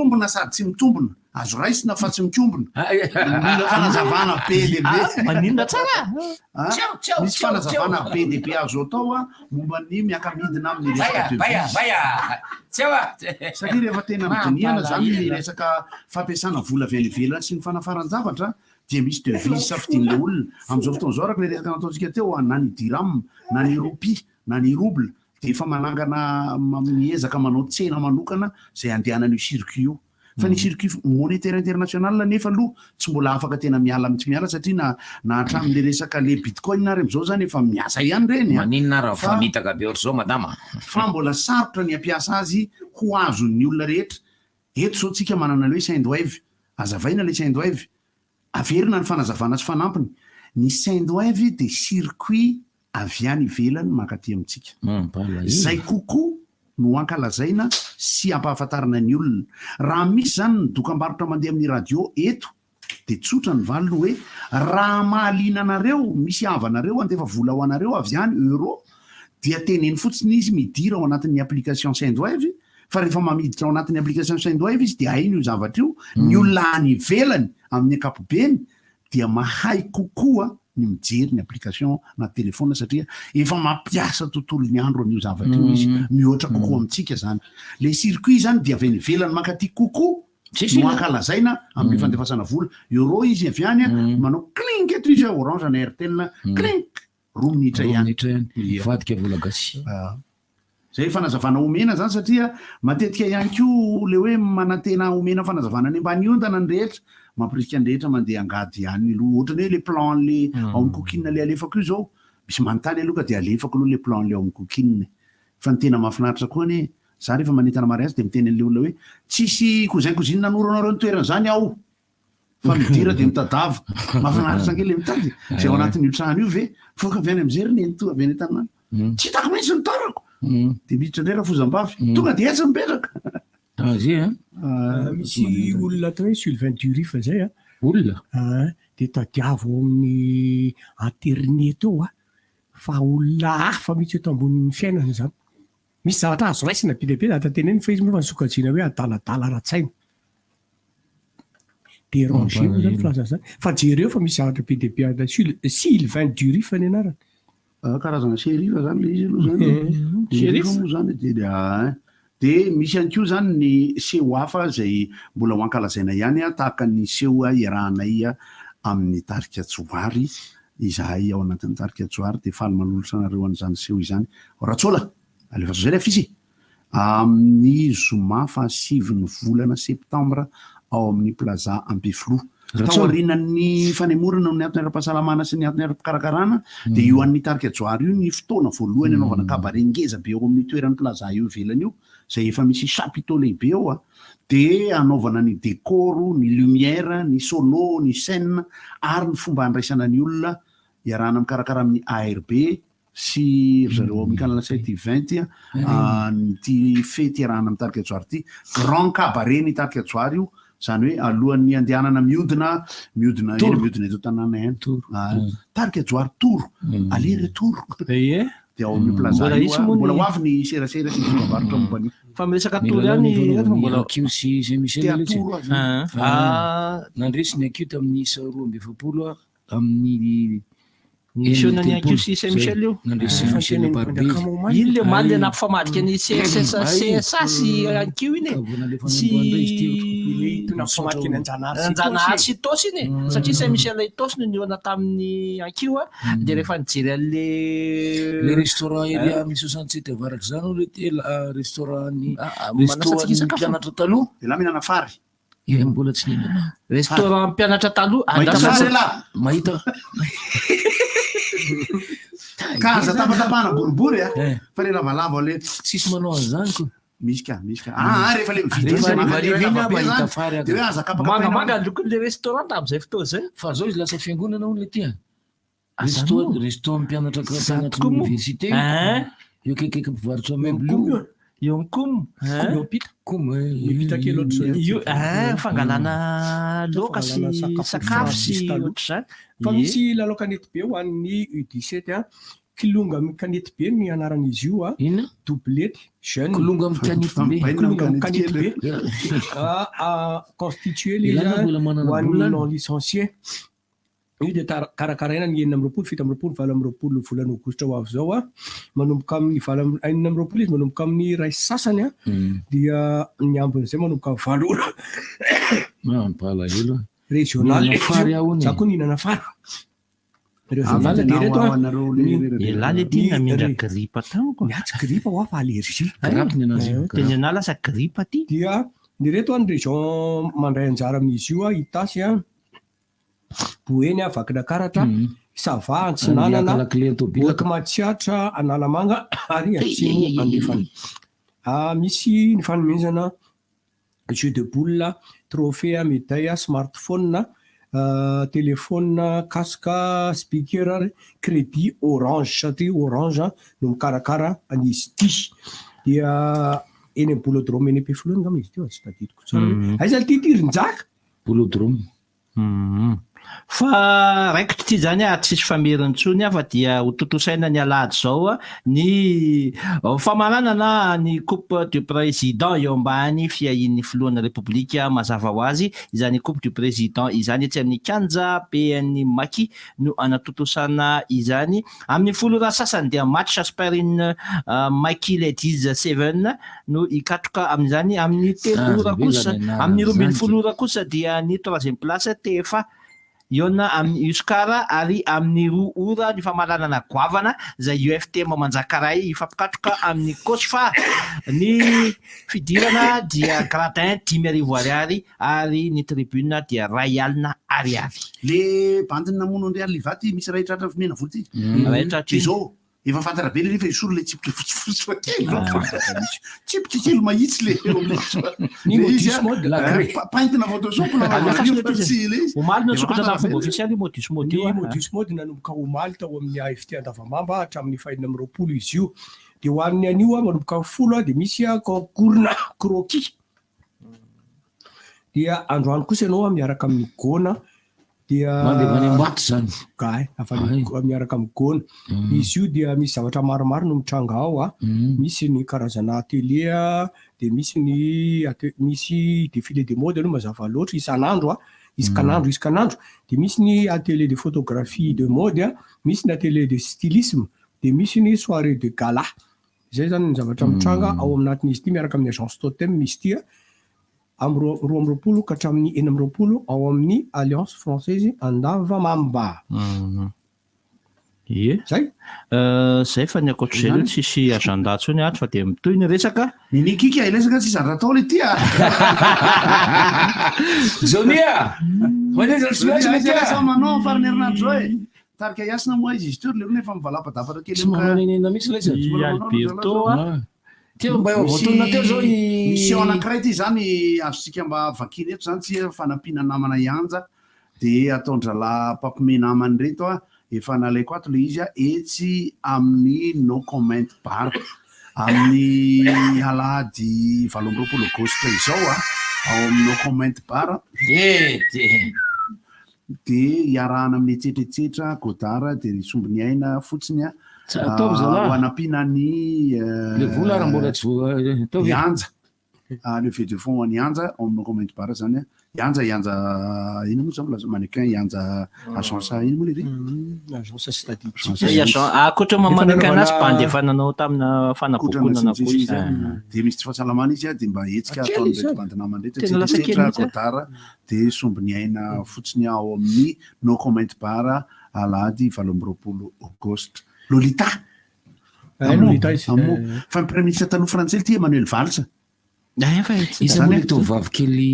mitombina sady tsy mitombina. Azo raisina fa tsy mikombona. Mila fanazavana be dia be. Maninona tsara? Ah, Misy fanazavana be dia be azo atao a, momba ny miaka-midina amin'ny resaka devise. Satria rehefa tena midinihana zany ny resaka fampiasana vola avy any ivelany sy ny fanafaran-javatra dia misy devise safidian'ilay olona. Amin'izao fotoana izao araka ilay resaka nataontsika teo a, na ny dirham, na ny roupie, na ny rouble dia efa manangana miezaka manao tsena manokana izay andehanan'io circuit io. Fa ny circuit monétaire international nefa aloha tsy mbola afaka tena miala amin'ny tsy miala satria na na hatramin'le resaka le bitcoin ary amin'izao zany efa miasa ihany ireny a. Maninona raha Fa mifamitaka be ohatr'izao madama? fa mbola sarotra ny hampiasa azy ho azon'ny olona rehetra. Eto izao tsika manana le hoe Sendwave. Azavaina le Sendwave. Averina ny fanazavana sy fanampiny. Ny Sendwave dia circuit avy any ivelany mankaty amintsika. Izay kokoa no ankalazaina sy ampahafantarina ny olona. Raha misy izany ny dokambarotra mandeha amin'ny radio eto dia tsotra ny valiny hoe raha mahaliana anareo, misy havanareo handefa vola ho anareo avy any, euro, dia teneno fotsiny izy midira ao anatin'ny application Sendwave fa rehefa mamiditra ao anatin'ny application Sendwave izy dia hainy io zavatra io, ny olona any ivelany amin'ny ankapobeny dia mahay kokoa ny mijery ny application anaty telephone satria efa mampiasa tontolon'ny andro an'io zavatra io izy mihoatra kokoa amintsika zany. Le circuit zany dia avy any ivelany mankaty kokoa no ankalazaina amin'ny fandefasana vola. Euro izy avy any manao clink eto izy Orange na Airtel clink roa minitra Roa ihany. minitra ihany. Ia. Mivadika vola gasy. Ah. Zay fanazavana omena zany satria matetika ihany koa le hoe manantena omena fanazavana any ambany ondana ny rehetra, mampirisika ny rehetra mandeha angady ihany aloha. Ohatrany hoe le plan le ao amin'ny coquine le alefako io zao, misy manontany aloha ka dia alefako aloha le plan le ao amin'ny coquine. Fa ny tena mahafinaritra koa anie, za rehefa manentana mariazy dia miteny an'le olona hoe tsisy cousin cousine nanoro anareo ny toerana zany aho. Fa midira dia mitadava. Mahafinaritra ange le mitady e. Zay ao anatin'io trano io ve? Mivoaka avy any amin'izay ry nenitoa avy any an-tanàna. Tsy hitako mihitsy ny tarako. Dia miditra indray rafozam-bavy. Tonga dia etsy mipetraka. Danger an. Misy olona atao hoe Sylvain Durif zay an. Olona? Dia tadiavo ao amin'ny aterineto ao an, fa olona hafa mihitsy eto ambonin'ny fiainana izany. Misy zavatra azo raisina be dia be zavatra teneniny fa izy moa efa nosokajiana hoe adaladala ara-tsaina. Déranger moa zany filazana izany. Fa jereo fa misy zavatra be dia be azo Sylvain Durif ny anarany. Ah, karazana shérif zany le izy aloha zany. Shérif moa zany dia dia ah, dia misy ihany koa zany ny seho hafa izay mbola ho ankalazaina ihany tahaka ny seho iarahanay amin'ny tarika Johary. Izahay ao anatin'ny tarika Johary dia faly manolotra anareo an'izany seho izany. Ratsola, alefaso izay le afisy e! Amin'ny zoma fahasivin'ny volana septambra ao amin'ny Plaza Ampefiloha. Taorian'ny fanemorana noho ny antony ara-pahasalamana sy ny antony ara-pikarakarana dia io an'ny tarika Johary io ny fotoana voalohany anaovana cabaret ngeza be ao amin'ny toeran'ny Plaza io ivelany io izay efa misy chapiteau lehibe ao dia anaovana ny décor, ny lumière, ny sono, ny scène ary ny fomba handraisana ny olona iarahana mikarakara amin'ny ARB sy ry zareo ao amin'ny Canal 7 Event ity fety iarahana amin'ny tarika Johary ity. Grand cabaret ny tarika Johary io, izany hoe alohan'ny handehanana miodina, miodina eny, miodina eto an-tanàna ihany. Tarika Johary tour, aller retour. Ie. Dia ao amin'io plaza Mbola io, hisy moa mbola ny ho avy ny serasera sy ny dokam-barotra momba an'io. Fa miresaka tour ihany Milalao fa mbola Akio sy Saint Michel Te aloha tsy. hatoro azy io. Ah. Nandresy ny Akio tamin'ny isa 42 amin'ny Nisy ny Akio sy Saint Michel io. Nandresy Saint Michel Amparibe. Iny le omaly le nampifamadika ny CSS CSA sy Akio iny e. Sy nampifamadika ny Anjanahary sy Anjanahary sy Itaosy iny e. Satria Saint Michel Itaosy no nihaona tamin'ny Akio a. Dia rehefa nijery an'le Le restaurant ery amin'ny 67 avaratra izany hono le restaurant ny resto an'ny mpianatra taloha. Elah mihinana fary. Ie, mbola tsy nihinana. Restaurant mpianatra taloha. Mahita Andrasana fary elah. Mahita. Ka aza tapatapahana boribory a. Fa le lavalava le. Tsisy manao an'izany ko. Misy ka, misy ka. Ah, ah, rehefa le mividy Rehefa izy, maka harivariva le iny lava be mahita zany. fary Dia hoe aza kapakapaina. Mangamanga ny lokon'le restaurant tamin'izay fotoana izay. Fa zao izy lasa fiangonana hono le ty a. Ah, zany Resto, moa? resto mpianatra Zany mpianatry tokoa ny moa? université. Hein? Eo akaikaiky mpivarotra meuble Eo io. Eo amin'ny Koum. Hein? Eo ampita. Koum, eh, Miampita kely ohatr'izao. Io, hein, fangalana laoka sy Fangalana sakafo sakafo sy francis taloha. ohatr'izany. Fa Ie. misy lalao kanety be ho an'ny U17 a. Kilonga amin'ny kanety be ny anaran'izy io a. Inona? Doublety, jeune. Kilonga amin'ny kanety be. Kilonga amin'ny kanety be. kely. Ah, ah, constitué le Ilana izy mbola manana ho an'ny bola any. non licencié. Io dia karakaraina ny 26, 27, 28 volana aogositra ho avy izao. Manomboka amin'ny valo amby, 26 izy manomboka amin'ny iray sy sasany dia ny ambin'izay manomboka amin'ny valo ora. Mampalahelo. Régional. Mihinana fary aho hono e. Za koa nihinana fary. Régional dia ireto a. Elah le ty namindra gripa tamiko. Ny ahy tsy gripa hoa fa allergie. Grippe ny anazy io. Dia ny anahy lasa gripa ty. Dia ny ireto a ny région mandray anjara amin'izy io a, Itasy a. Boeny, Vakinankaratra, Sava, Antsinanana, Haute Matsiatra, Analamanga ary Atsimo Andrefana. Misy ny fanomezana jeu de boule, trophée, médaille, smartphone, téléphone, casque, speaker ary crédit orange satria orange no mikarakara an'izy ity. Dia eny amin'ny boulodrome eny Ampefiloha angamba izy ity fa tsy tadidiko tsara hoe aiza ity ity ry Njaka? Boulodrome. Humm. Fa raikitra ity izany ary tsisy fameriny intsony fa dia ho tontosaina ny alahady izao ny famaranana ny coupe du président eo ambany fiahian'ny filohan'ny repoblika mazava ho azy izany coupe du président izany etsy amin'ny kianja ben'ny Maki no hanatontosana izany amin'ny folo ora sasany dia match Sparring Maki Ladies Seven no hikatroka amin'izany amin'ny telo ora kosa, amin'ny 12 ora kosa dia ny troisième place TFA. Hihaona amin'ny Uscar ary amin'ny 2 ora ny famaranana goavana izay UFTM Manjakaray hifampikatroka amin'ny Cosfa. Ny fidirana dia gradin 5000 ariary ary ny tribune dia 1000 ariary. Le bandy namono an-dry Alivaty misy ray tratra mena volo ty. Ray tratra iny. Zao efa fantatra be le fa esory le tsipika fotsifotsy fa kely loatra fa misy tsipika kely mahitsy le eo amin'ny Ny le izy modus a mode, la craie. paintina photoshop na Alefaso io le fa izy. tsy le izy. Omaly no Efa nisokatra fantatra tamin'ny fomba be le izy. ofisialy io modus mode io Ny a. modus mode nanomboka omaly tao amin'ny AFT Andavamamba hatramin'ny faha-26 izy io. Dia ho an'ny anio manomboka amin'ny 10 dia misy concours-na croquis. Dia androany kosa ianao miaraka amin'ny Gona dia Mandeha avy any Ambato izany. Gay, avy any miaraka amin'ny Gona. Izy io dia misy zavatra maromaro no mitranga ao a. Misy ny karazana atelier, dia misy ny ate- misy défilé de mode aloha mazava loatra isan'andro a, iskan'andro iskan'andro. Dia misy ny atelier de photographie de mode a, misy ny atelier de stylisme, dia misy ny soirée de gala. Izay izany ny zavatra mitranga ao aminatin'izy ity miaraka amin'ny agence Totem izy ity a. Amin'ny 22 ka hatramin'ny 26 ao amin'ny Alliance Française Andavamamba. Ie. Zay? Zay fa ny ankoatr'izay aloha tsisy agenda intsony ato fa dia mitohy ny resaka. Nini Kika, ilay resaka tsisy zavatra atao le ty a! Johnny a! Manaiza tsy maintsy mety a! Sa manao amin'ny faran'ny herinandro zao e! Tarika Yasina moa aiza izy teo ry leroa nefa mivalapadapatra kely Tsy manao n'inona mihitsy ilay izy. Tsy mbola manao ry zalahy Alberto zao. a! Teo mba eo voatonona teo zao i. Mission anankiray ity izany azontsika mba vakiana eto izany tsia fanampiana namana i Anja dia ataon-dralahy mpampime namany ireto a, efa nalaiko ato ilay izy a, etsy amin'ny no comment bar amin'ny alahady 28 aogositra izao a, ao amin'ny no comment bar dia iarahana amin'ny etsetra etsetra, Godard dia ry Sombiniaina fotsiny a, Ataovy zalahy. ho hanampiana ny Le vola ary mbola tsy voa ataovy. I Anja, levée de fonds ho an'i Anja ao amin'ny comment bar zany a, i Anja, i Anja inona moa zany milaza mannequin, i Anja agence inona moa le ry? Agence statistique. Agence agent, ankoatra maha mannequin anazy bandy efa nanao tamina fanabokonana koa izy. Dia misy tsy fahasalamana izy a, dia mba hetsika Kely ataon'ireto izany. bandy namany ireto, Tena lasa kely etsetra, mihitsy a. Godard dia sombiniaina fotsiny ao amin'ny No Comment Bar alahady 28 aogositra. Lolita! Eh, Lolita izy. Amo. Fa ny Praiminisitra taloha frantsay ity Emmanuel Valls. Iza moa ilay tovovavy kely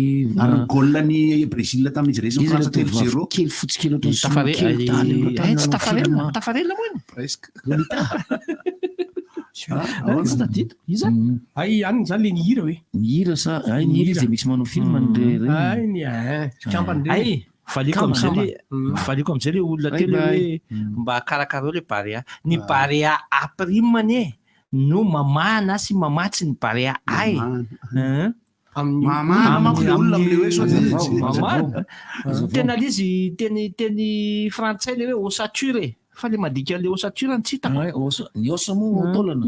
Ary ny goal ny Brésil tamin'izy resy Iza Frantsa ilay tovovavy 3-0. kely fotsy kely ohatran'ny Tafare- soloky kely tany aloha tany Eh, tsy nanao tafarelina, film. tafarelina moa iny? Presque. Lolita. Ah, tsy tadidiko. Iza? Hay any zany le nihira hoe. Nihira sa hay nihira izy dia misy manao film ny re reny. Hay ny eh, kambany reny. Hay, valiko am'zay le valiko am'zay le olona teo le hoe mba karakarao le Barea. Ny Barea A prime anie no mamahana sy mamatsy ny Barea A e. Hein? Mamahana manko le olona am'le hoe sao dia Mamahana. Tena le izy teny teny frantsay le hoe ossature e. Fa le mandika an'le ossature no tsy hitako. Ay, ossa, ny ossa moa taolana.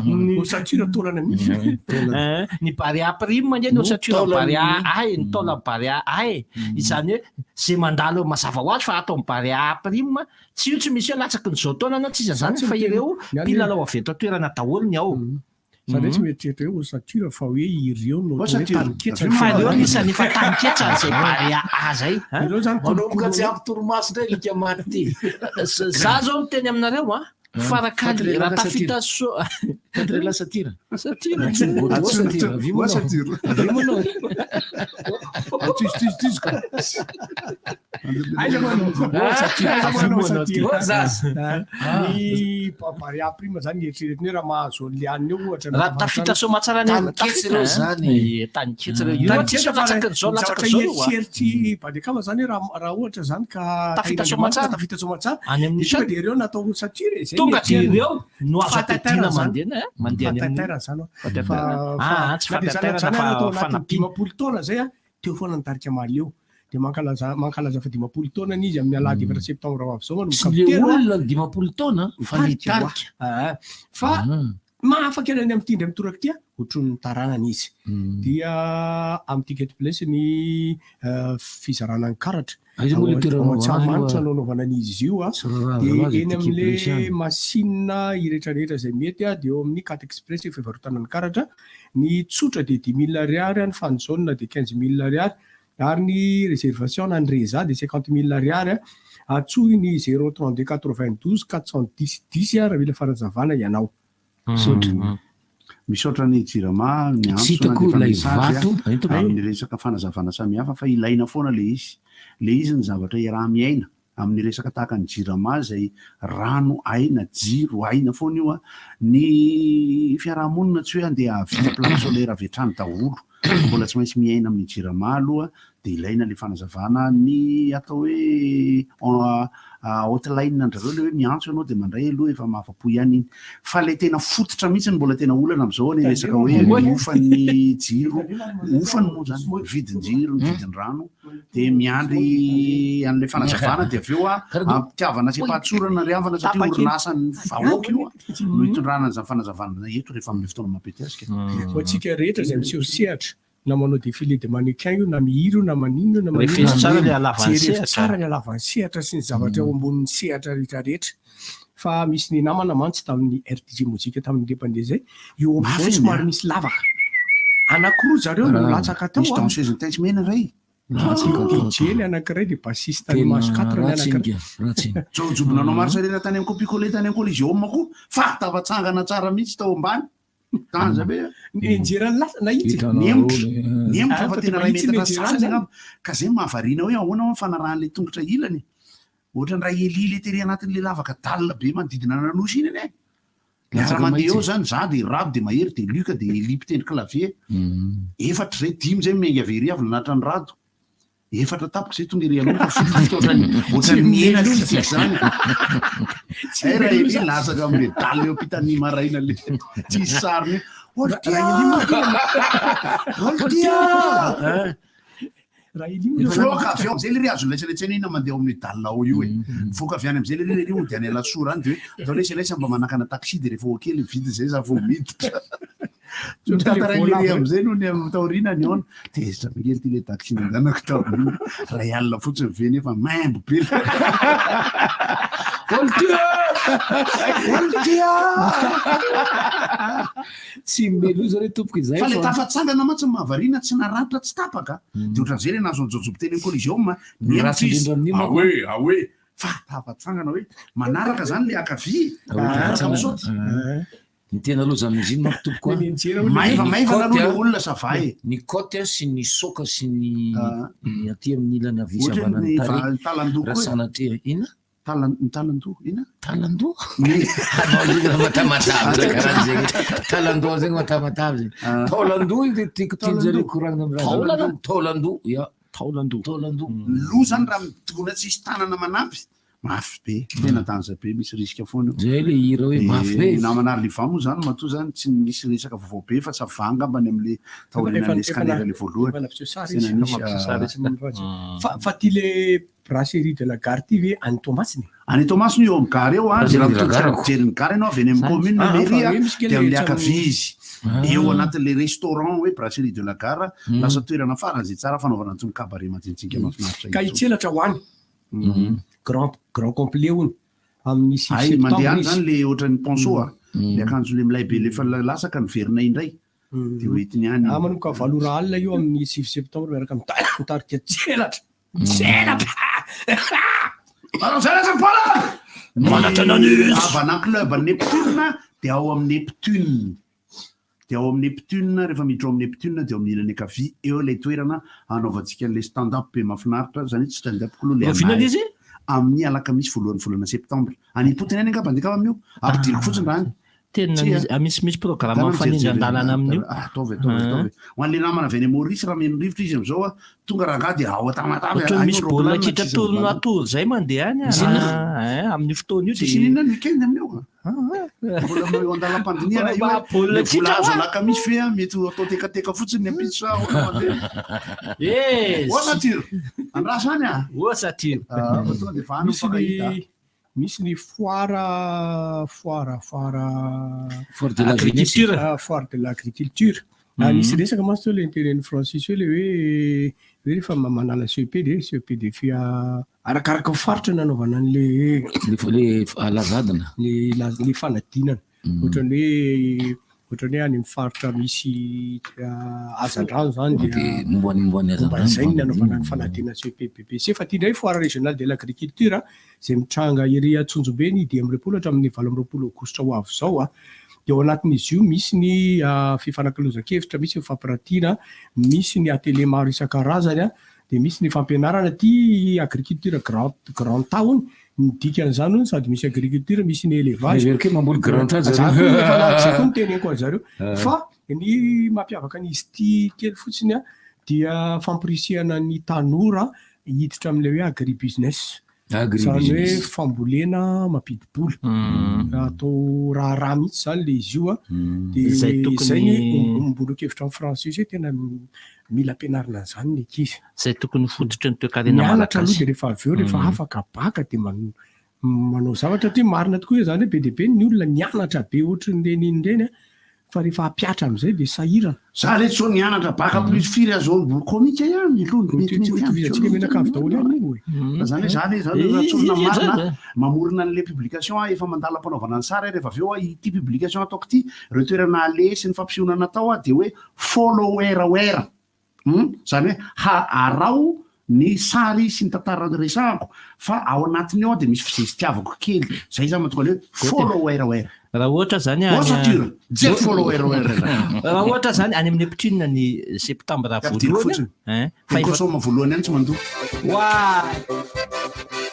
Ny Ossature taolana mihitsy. Eh, Ny Barea prime anie ny No ossature taolana Barea ny- A e, ny taolana Barea A e. Izany hoe zay mandalo mazava ho azy fa ato amin'ny Barea A prime tsy io tsy misy hoe latsaky ny zao taona na tsisy an'izany Tsy fa miteny- ireo ny any- mpilalao avy eto an-toerana daholo ny ao. Za ndray tsy mieritreritra hoe ossature fa hoe ireo no atao hoe Ossature. taninketsa. Fa ireo anisan'ny efa taninketsa zay Barea A zay. hein? Ireo zany Manomboka tsy ampy torimaso indray alika maty ty. Za zao miteny aminareo a, farak'aly raha tafita so Faty la satira. Satira. Satira. Avy moa anao. Avy moa anao. Atizo ka. Aiza moa anao? Aiza moa anao satira? Oh, zaza. Ny Barea prime zany eritreretina hoe raha mahazo an'le aniny eo ohatra Raha tafita soamantsara ny Taninketsa ireo zany. Ie, taninketsa ireo. Io tsy Taninketsa fa latsaky ny zao latsaky zavatra ny zao io a. eritreritry Badekama zany hoe raha raha ohatra zany ka Tafita tahian'Andriamanitra soamantsara. tafita soamantsara Any amin'ny dia tonga dia ireo natao ossature e, zay ny Tonga dia eritreritry. ireo no azo Fahataitairana ampidiana zany. mandeha eh, mandeha any amin'ny Fahataitairana zany. Fahataitairana. Fa Ah, tsy na dia zany fahataitairana zany fa ary atao anatin'ny fanampiana. 50 taona zay a, teo foana ny tarika Mahaleo. Dia mankalaza mankalaza fa 50 taonany izy amin'ny alahady 4 septembre ho avy izao manomboka Tsy le amin'ny telo a. olona ny 50 taona fa ny Tarika, tarika. Ah, fa mahafa kely any amin'ity indray mitoraka ity a, otronin'ny taranany izy. Dia amin'ny ticket place ny fizarana ny karatra. Aiza moa le toerana Ao anaovana azy Antsahamanitra io? no anaovana an'izy io a. Tsy raharaha Dia azy eny ticket amin'le place any. machine iretrarehetra izay mety a, dia eo amin'ny Cat Express fivarotana ny karatra. Ny tsotra dia 10 000 ariary, ny fan zone dia 15 000 ariary. Ary ny réservation na ny Reza dia 50 000 ariary. Antsoy ny 032 92 410 10 raha mila fanazavana ianao. Misaotra. Misaotra ny Jirama Tsy miantso hitako nandefa ilay message vato. amin'ny resaka fanazavana samihafa fa ilaina foana ilay izy. Ilay izy ny zavatra iaraha-miaina amin'ny resaka tahaka ny Jirama izay rano aina, jiro aina foana io. Ny fiarahamonina tsy hoe andeha hahavita plaque solaire avy hatrany daholo. Mbola tsy maintsy miaina amin'ny Jirama aloha dia ilaina ilay fanazavana ny atao hoe hotline an-dry zareo ilay hoe miantso ianao dia mandray aloha efa mahafa-po ihany iny. Fa ilay tena fototra mihitsy no mbola tena olana amin'izao ny resaka hoe ny hofan'ny jiro, hofany moa izany, ny vidin-jiro, ny vidin-drano dia miandry an'ilay fanazavana dia avy eo ampitiavana sy ampahatsorana ry havana satria orinasan'ny vahoaka io no hitondrana an'izany fanazavana eto rehefa amin'ny fotoana mampety azy ka. Ho antsika rehetra izay miseho sehatra na manao défilé de mannequin io na mihira io na maninona io na maninona, Refeso tsara ny halavan'ny jereo sehatra. tsara ny halavan'ny sehatra sy ny zavatra eo ambonin'ny sehatra rehetra rehetra. Fa misy ny namana mantsy tamin'ny RDJ Mozika tamin'ny indray mpandeha izay, eo Mafy ampovoany iny, somary ah. misy lavaka. Anankiroa zareo no latsaka tao. Misy danseuse nitaitsy mena iray. DJ ny anankiray dia bassiste ny maso quatre ny anankiray. Jaojoby nanao marche arrière tany amin'ny copie-coller tany amin'ny Coliseum koa fa tafatsangana tsara mihitsy tao ambany. Tanja be. Nianjera ny lasa na itsy. Niemotra. Niemotra Ah, fa fa tena tena iray itsy metatra nianjera sasany zany. angamba. Ka zay mahavariana hoe ahoana hoa ny fanarahan'ilay tongotra ilany. Ohatran'ny raha Elia le tery anatin'ilay lavaka dalle be manodidina an'Anosy iny anie. Miara mandeha eo zany za dia Rado dia Mahery dia Luc dia Elia mpitendry clavier. Efatra zay, dimy zay miainga avy ery avy nanatitra an'i Rado. Efatra tapaka zay tonga ery aloha fa fito ohatran'ny ohatran'ny mihena tsika zany. Ay raha Elia latsaka amin'ilay dalle eo ampitan'ny maraina le tsisy sariny. Oltia! Oltia! Raha Elia moa Mivoaka avy ao amizay lery azo laisa le inona mandeha ao amin'ny dalle ao io e. Mivoaka avy any amizay lery lery hody any Alasora any de hoe atao laisa laisa mba manakana taxi de rehefa ok le vide zay za vao miditra. Mitantarainy lery amizay noho ny amin'ny taoriana ny aona. Tezitra be kely ty le taxi nandehanako tamin'iny. Ray alina fotsiny ve nefa maimbo be. Oltia! Oltia! Tsy meloza re tompoko izay Fa le fa. tafatsangana mantsy ny mahavariana tsy naratra tsy tapaka de ohatran'izay le nahazo an'i Jaojoby teny amin'ny Coliseum Ny niantso ratsy izy indrindra amin'io manko. Aoe aoe fa tafatsangana hoe manaraka zany le ankavia Aoe manaraka tafatsangana. misaoty. Ny tena loza amin'izy iny manko tompoko a. Maivamaivana Ny aloha le côte, olona ça va e. Ny côte sy ny soka sy ny ny aty amin'ny ilany havia sy Ohatran'ny havanan'ny tarehy. talandoha Raha koa e. sanatria inona? Talan, ny talandoha, inona? Talandoha? Ny Anao zegny raha matamatavy zay karaha zegny. Talandoha zegny matamatavy zegny. Taolandoha io tiako tianjareo koragnina amin'ny raha. Taolana? Taolandoha, ya. Taolandoha. Taolandoha. Ny loha zany raha midona tsisy tanana manampy, mafy be, tena danger be, misy risque foana io. Zay le hira hoe mafy be. Namana Arliva moa zany matoa zany tsy nisy resaka vaovao be fa ça va angambany amin'le taorianan'le scanner le voalohany. Efa nampiseho sary izy. Tena nisy, Nampiseho sary izy. ah, Fa fa ty le brasserie de la gare ty ve any Toamasina? Any Toamasina io eo amin'ny gare eo an, Brasserie raha de la mitodika gare. mijery ny gare ianao avy eny amin'ny Zany. commune Ah, mairie fa an, hoe misy kely dia amin'ny etsy ankavia amin'ny- izy. Eo anatin'ilay restaurant hoe brasserie de la gare, lasa toerana faran'izay tsara fanaovana an'itony cabaret madinidinika mahafinaritra Ka itony. hitselatra ho any. Grand grand complet hono amin'ny sivy Ay, septembre mandeha any izy. zany le ohatran'ny ponceau a, le akanjo le milay be le efa lasaka niverina indray. Dia hoentiny any. Ah, manomboka valo ora alina io amin'ny sivy septembre miaraka amin'ny tarika tselatra. Tselatra! Manao tselatra Paul! Manantena an'izy. Havana club Neptune dia ao amin'ny Neptune. Dia ao amin'ny Neptune, rehefa miditra ao amin'ny Neptune dia ao amin'ny ilany ankavia, eo ilay toerana hanaovantsika an'ilay stand up be mahafinaritra, izany hoe tsy stand up koa aloha ilay Rahoviana anay. ilay izy? Amin'ny alakamisy voalohan'ny volana septembre. Any Ipotiny any angamba, andeha angamba amin'io. Ampidiriko fotsiny raha any. Tena Tsia. misy, ah, misy misy programme Tana mifanindran-dalana amin'io. Ah, ataovy, ataovy, ataovy. Ho an'ilay namana avy any Maurice, raha mihaino rivotra izy amin'izao, ah, tonga rangahy dia ao Tamatave. Ohatran'ny any misy eo baolina roaplanina, kitra tsisy tournois mivantana. tour zay mandeha any. Misy inona? Ah, eh, amin'io fotoana io Tsisy dia inona ny weekend amin'io ah. Mbola eo an-dalam-pandinihana io Mba hoe, baolina le vola kitra azo hoa. alakamisy ve ah, mety ho atao tekateka fotsiny ny ampitso sa ahoana mandeha? Eh, Osa tiro. Andraso any ah. Osa tiro. Ah, fa tonga dia efa any Misy mifankahita. ny misy ny foire foire foire Foire de l'agriculture. Ah, foire de l'agriculture. Ah, nisy resaka mantsy teo le nitenenin'i Francis hoe le hoe hoe rehefa manala CEP de CEP de fia arakaraka ny faritra nanaovana an'le Le le lazadina. Le le fanadinana. Ohatran'ny hoe Ohatran'ny hoe any amin'ny faritra misy hazandrano izany dia Momba ny momba ny momba an'izay ny hazandrano. nanaovana ny fanadinana CEP BEPC. Fa ity indray foire régionale de l'agriculture izay mitranga ery Antsonjombe ny 25 hatramin'ny 28 aogositra ho avy izao. Dia ao anatin'izy io misy ny fifanakalozan-kevitra, misy ny fampiratiana, misy ny atelier maro isan-karazany, dia misy ny fampianarana. Ity agriculture grand grand A hono, ny dikan'izany hono sady misy agriculture, misy ny élevage. Heveriko hoe mamboly grand A zareo. Za koa efa na- zay koa no teneniko an'zareo. Fa ny mampiavaka an'izy ity kely fotsiny dia fampirisihana ny tanora hiditra amin'ilay hoe agribusiness. Izany hoe Agribusiness. fambolena mampidi-bola. Atao raharaha mihitsy izany ilay izy io. Dia Izay tokony- izay ny ombom-bolon-kevitra amin'ny français hoe tena mila ampianarina an'izany ny ankizy. Izay tokony ho fototry ny toekarena Mianatra aloha malagasy. dia rehefa avy eo rehefa afaka baka dia manao zavatra ty marina tokoa izany hoe be dia be ny olona nianatra be ohatran'ireny iny ireny fa rehefa hampiatra amin'izay dia sahirana. Za re tsy nianatra bac plus firy azo mbola komika ihany aloha ny Tsy mitovizantsika mianakavy daholo ihany io e. Fa zany hoe zany zany raha tsorina marina mamorona an'le publication aho efa mandala am-panaovana ny sary aho rehefa avy eo aho ity publication ataoko ity ireo toerana aleha sy ny fampisehoana natao aho dia hoe follower wer zany hoe ha araho ny sary sy ny tantara resahako fa ao anatiny ao dia misy fizestiavako kely zay zany mahatonga le hoe follower wer Raha ohatra zany any Ossature, jery follower wer Raha ohatra zany any amin'ny Neptune ny septambra Ampidiriko voalohany fotsiny. hein, Fa kosoma voalohany ihany tsy mandoa. Oay!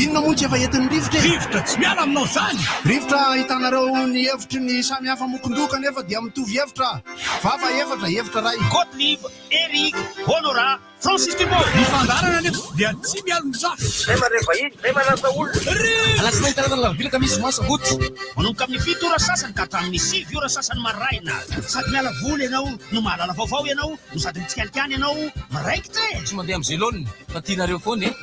Inona moa tsy efa entin'ny rivotra e? Rivotra tsy miala aminao izany! Rivotra ahitanareo ny hevitry ny samy hafa mokon-doha kanefa dia mitovy hevitra. Vava efatra, hevitra iray. Gottlieb, Eric, Honorat, Francis Dumont. Ny fandaharana anefa dia tsy mialon-jafy. Zay mandray vahiny, zay manasa olona. Alatsinainy, talata, alarobia, alakamisy, zoma, sabotsy. Manomboka amin'ny fito ora sasany ka hatramin'ny sivy ora sasany maraina. Sady miala voly ianao no mahalala vaovao ianao no sady mitsikalikany ianao miraikitra e! Tsy mandeha amin'izay laoniny fa tianareo foana e!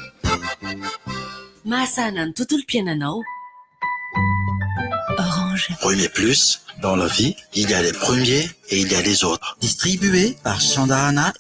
Mahasahana ny tontolom-piainanao. Orange. Premier plus, dans la vie, il y a les premiers et il y a les autres. Distribué par Sandahana et